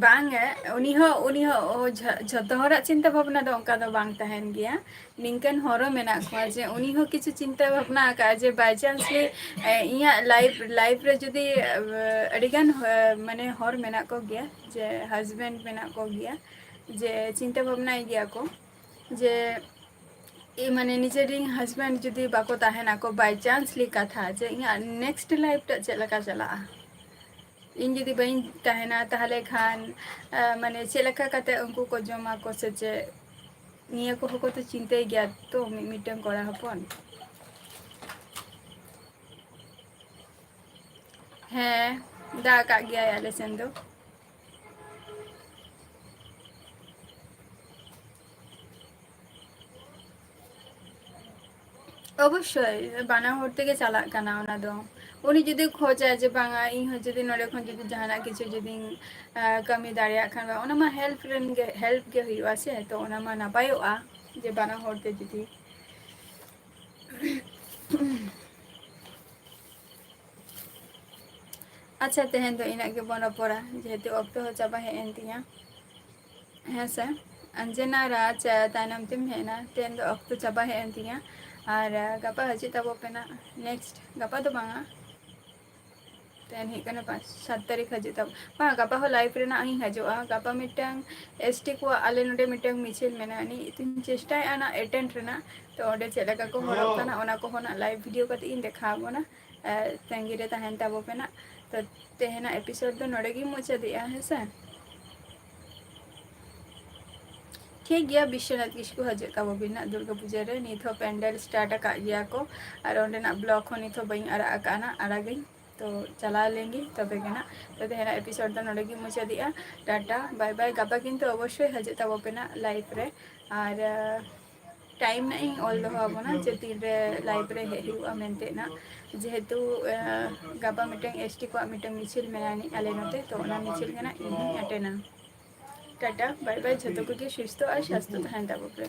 ᱵᱟᱝ ᱮ, ᱩᱱᱤ ᱦᱚᱸ, ᱩᱱᱤ ᱦᱚᱸ, ᱚ, ᱡᱷᱚ-, ᱡᱷᱚᱛᱚ ᱦᱚᱲᱟᱜ ᱪᱤᱱᱛᱟᱹ ᱵᱷᱟᱵᱽᱱᱟ ᱫᱚ ᱚᱱᱠᱟ ᱫᱚ ᱵᱟᱝ ᱛᱟᱦᱮᱱ ᱜᱮᱭᱟ᱾ ᱱᱤᱝᱠᱟᱹᱱ ᱦᱚᱲ ᱦᱚᱸ ᱢᱮᱱᱟᱜ ᱠᱚᱣᱟ ᱡᱮ ᱩᱱᱤ ᱦᱚᱸ ᱠᱤᱪᱷᱩ ᱪᱤᱱᱛᱟᱹ ᱵᱷᱟᱵᱽᱱᱟ ᱟᱠᱟᱫᱼᱟ ᱡᱮ by chance ᱞᱤ, ᱮ, ᱤᱧᱟᱹᱜ life, life ᱨᱮ ᱡᱩᱫᱤ, ᱮ, ᱟᱹᱰᱤᱜᱟᱱ, ᱮ, ᱢᱟᱱᱮ ᱦᱚᱲ ᱢᱮᱱᱟᱜ ᱠᱚᱜᱮᱭᱟ, ᱡᱮ husband ᱢᱮᱱᱟᱜ ᱠᱚᱜᱮᱭᱟ, ᱡᱮ ᱪᱤᱱᱛᱟᱹ ᱵᱷᱟᱵᱽᱱᱟᱭ ᱜᱮᱭᱟ ᱠᱚ ᱡᱮ ᱤ-, ᱢᱟᱱᱮ ᱱᱤᱡᱮᱨᱤᱧ husband ᱡᱩᱫᱤ ᱵᱟᱠᱚ ᱛᱟᱦᱮᱱᱟᱠᱚ, by chance ᱞᱤ ᱠᱟᱛᱷᱟ, ᱡᱮ ᱤᱧᱟᱹᱜ next life ᱴᱟᱜ ᱪᱮᱫ ᱞᱮᱠᱟ ᱪᱟᱞᱟᱜᱼᱟ? ᱤᱧ ᱡᱩᱫᱤ ᱵᱟᱹᱧ ᱛᱟᱦᱮᱱᱟ, ᱛᱟᱦᱚᱞᱮ ᱠᱷᱟᱱ, ᱟ, ᱢᱟᱱᱮ ᱪᱮᱫ ᱞᱮᱠᱟ ᱠᱟᱛᱮ ᱩᱱᱠᱩ ᱠᱚ ᱡᱚᱢᱟ ᱠᱚ ᱥᱮ ᱪᱮᱫ? ᱱᱤᱭᱟᱹ ᱠᱚᱦᱚᱸ ᱠᱚ ᱛᱚ ᱪᱤᱱᱛᱟᱹᱭ ᱜᱮᱭᱟ ᱛᱚ ᱢᱤᱫ ᱢᱤᱫᱴᱟᱝ ᱠᱚᱲᱟ ᱦᱚᱯᱚᱱ᱾ ᱦᱮᱸ, ᱫᱟᱜ ᱟᱠᱟᱫ ᱜᱮᱭᱟᱭ ᱟᱞᱮ ᱥᱮᱱ ᱫᱚ᱾ ᱚᱵᱚᱥᱥᱳᱭ, ᱵᱟᱱᱟ ᱦᱚᱲ ᱛᱮᱜᱮ ᱪᱟᱞᱟᱜ ᱠᱟᱱᱟ ᱚᱱᱟ ᱫᱚ᱾ ᱩᱱᱤ ᱡᱩᱫᱤ ᱠᱷᱚᱡᱟᱭ ᱡᱮ ᱵᱟᱝᱟ, ᱤᱧ ᱦᱚᱸ ᱡᱩᱫᱤ ᱱᱚᱰᱮ ᱠᱷᱚᱱ ᱡᱩᱫᱤ ᱡᱟᱦᱟᱱᱟᱜ ᱠᱤᱪᱷᱩ ᱡᱩᱫᱤᱧ, ᱟᱸ, ᱠᱟᱹᱢᱤ ᱫᱟᱲᱮᱭᱟᱜ ᱠᱷᱟᱱ, ᱚᱱᱟ ᱢᱟ help ᱨᱮᱱ ᱜᱮ, help ᱜᱮ ᱦᱩᱭᱩᱜᱼᱟ ᱥᱮ, ᱛᱚ ᱚᱱᱟ ᱢᱟ ᱱᱟᱯᱟᱭᱚᱜᱼᱟ ᱡᱮ ᱵᱟᱱᱟ ᱦᱚᱲ ᱛᱮ ᱡᱩᱫᱤ᱾ ᱟᱪᱪᱷᱟ, ᱛᱮᱦᱮᱧ ᱫᱚ ᱤᱱᱟᱹᱜ ᱜᱮᱵᱚᱱ ᱨᱚᱯᱚᱲᱟ, ᱡᱮᱦᱮᱛᱩ ᱚᱠᱛᱚ ᱦᱚᱸ ᱪᱟᱵᱟ ᱦᱮᱡ ᱮᱱ ᱛᱤᱧᱟ᱾ ᱦᱮᱸ ᱥᱮ, ᱟᱧᱡᱮᱱᱟ ᱨᱟᱡᱽ, ᱛᱟᱭᱱᱚᱢ ᱛᱮᱢ ᱦᱮᱡ ᱮᱱᱟ᱾ ᱛᱮᱦᱮᱧ ᱫᱚ ᱚᱠᱛᱚ ᱪᱟᱵᱟ ᱦᱮᱡ ᱮᱱ ᱛᱤᱧᱟ᱾ ᱟᱨ ᱜᱟᱯᱟ ᱦᱤᱡᱩᱜ ᱛᱟᱵᱚ ᱯᱮ ᱱᱟᱜ, next, ᱜᱟᱯᱟ ᱫᱚ ᱵᱟᱝᱟ, ᱛᱮᱦᱮᱧ ᱦᱩᱭᱩᱜ ᱠᱟᱱᱟ ᱯᱟᱸᱪ, ᱥᱟᱛ ᱛᱟᱹᱨᱤᱠᱷ ᱦᱤᱡᱩᱜ ᱛᱟᱵᱚ, ᱵᱟᱝ, ᱜᱟᱯᱟ ᱦᱚᱸ live ᱨᱮᱱᱟᱜ ᱤᱧ ᱦᱤᱡᱩᱜᱼᱟ᱾ ᱜᱟᱯᱟ ᱢᱤᱫᱴᱟᱝ ᱮᱥ ᱴᱤ ᱠᱚᱣᱟᱜ ᱟᱞᱮ ᱱᱚᱰᱮ ᱢᱤᱫᱴᱟᱝ ᱢᱤᱪᱷᱤᱞ ᱢᱮᱱᱟᱜᱼᱟ, ᱱᱤᱭᱟᱹ ᱤᱧ ᱪᱮᱥᱴᱟᱭᱟ ᱱᱟᱜ attend ᱨᱮᱱᱟᱜ᱾ ᱛᱚ ᱚᱸᱰᱮ ᱪᱮᱫ ᱞᱮᱠᱟ ᱠᱚ ᱦᱚᱲᱚᱜ ᱠᱟᱱᱟ, ᱚᱱᱟ ᱠᱚᱦᱚᱸ ᱱᱟᱜ live video ᱠᱟᱛᱮ ᱤᱧ ᱫᱮᱠᱷᱟᱣ ᱟᱵᱚᱱᱟ᱾ ᱟᱨ ᱛᱟᱺᱜᱤ ᱨᱮ ᱛᱟᱦᱮᱱ ᱛᱟᱵᱚ ᱯᱮ ᱱᱟᱜ᱾ ᱛᱚ ᱛᱮᱦᱮᱧᱟᱜ episode ᱫᱚ ᱱᱚᱰᱮ ᱜᱤᱧ ᱢᱩᱪᱟᱹᱫᱮᱜᱼᱟ, ᱦᱮᱸ ᱥᱮ? ᱴᱷᱤᱠ ᱜᱮᱭᱟ, ᱵᱤᱥᱥᱚᱱᱟᱛᱷ ᱠᱤᱥᱠᱩ ᱦᱤᱡᱩᱜ ᱛᱟᱵᱚ ᱵᱤᱱ ᱱᱟᱜ ᱫᱩᱨᱜᱟᱹ ᱯᱩᱡᱟᱹ ᱨᱮ᱾ ᱱᱤᱛ ᱦᱚᱸ ᱯᱮᱱᱰᱮᱞ start ᱟᱠᱟᱫ ᱜᱮᱭᱟ ᱠᱚ, ᱟᱨ ᱚᱸᱰᱮᱱᱟᱜ vlog ᱦᱚᱸ ᱱᱤᱛ ᱦᱚᱸ ᱵᱟᱹᱧ ᱟᱲᱟᱜ ᱟᱠᱟᱫᱼᱟ ᱱᱟᱜ, ᱟᱲᱟᱜᱟᱹᱧ᱾ ᱛᱚ ᱪᱟᱞᱟᱣ ᱞᱮᱱ ᱜᱤᱧ ᱛᱚᱵᱮ ᱜᱮ ᱱᱟᱜ᱾ ᱛᱚ ᱛᱮᱦᱮᱧᱟᱜ episode ᱫᱚ ᱱᱚᱰᱮ ᱜᱤᱧ ᱢᱩᱪᱟᱹᱫᱮᱜᱼᱟ᱾ Tata, bye bye᱾ ᱜᱟᱯᱟ ᱠᱤᱱᱛᱩ ᱚᱵᱚᱥᱥᱳᱭ ᱦᱤᱡᱩᱜ ᱛᱟᱵᱚ ᱯᱮ ᱱᱟᱜ live ᱨᱮ, ᱟᱨ time ᱱᱟᱜ ᱤᱧ ᱚᱞ ᱫᱚᱦᱚ ᱟᱵᱚᱱᱟ ᱡᱮ ᱛᱤᱱᱨᱮ live ᱨᱮ ᱦᱮᱡ ᱦᱩᱭᱩᱜᱼᱟ ᱢᱮᱱᱛᱮ ᱱᱟᱜ᱾ ᱡᱮᱦᱮᱛᱩ, ᱟᱸ, ᱜᱟᱯᱟ ᱢᱤᱫᱴᱟᱝ ᱮᱥ ᱴᱤ ᱠᱚᱣᱟᱜ ᱢᱤᱫᱴᱟᱝ ᱢᱤᱪᱷᱤᱞ ᱢᱮᱱᱟᱜᱼᱟ ᱱᱤᱡ ᱟᱞᱮ ᱱᱚᱛᱮ, ᱛᱚ ᱚᱱᱟ ᱢᱤᱪᱷᱤᱞ ᱜᱮ ᱱᱟᱜ ᱤᱧ ᱦᱚᱸᱧ attend ᱟ᱾ ᱴᱟᱴᱟ, bye bye, ᱡᱷᱚᱛᱚ ᱠᱚᱜᱮ ᱥᱩᱥᱛᱷᱚ ᱟᱨ ᱥᱟᱥᱛᱷᱚ ᱛᱟᱦᱮᱱ ᱛᱟᱵᱚ ᱯᱮ᱾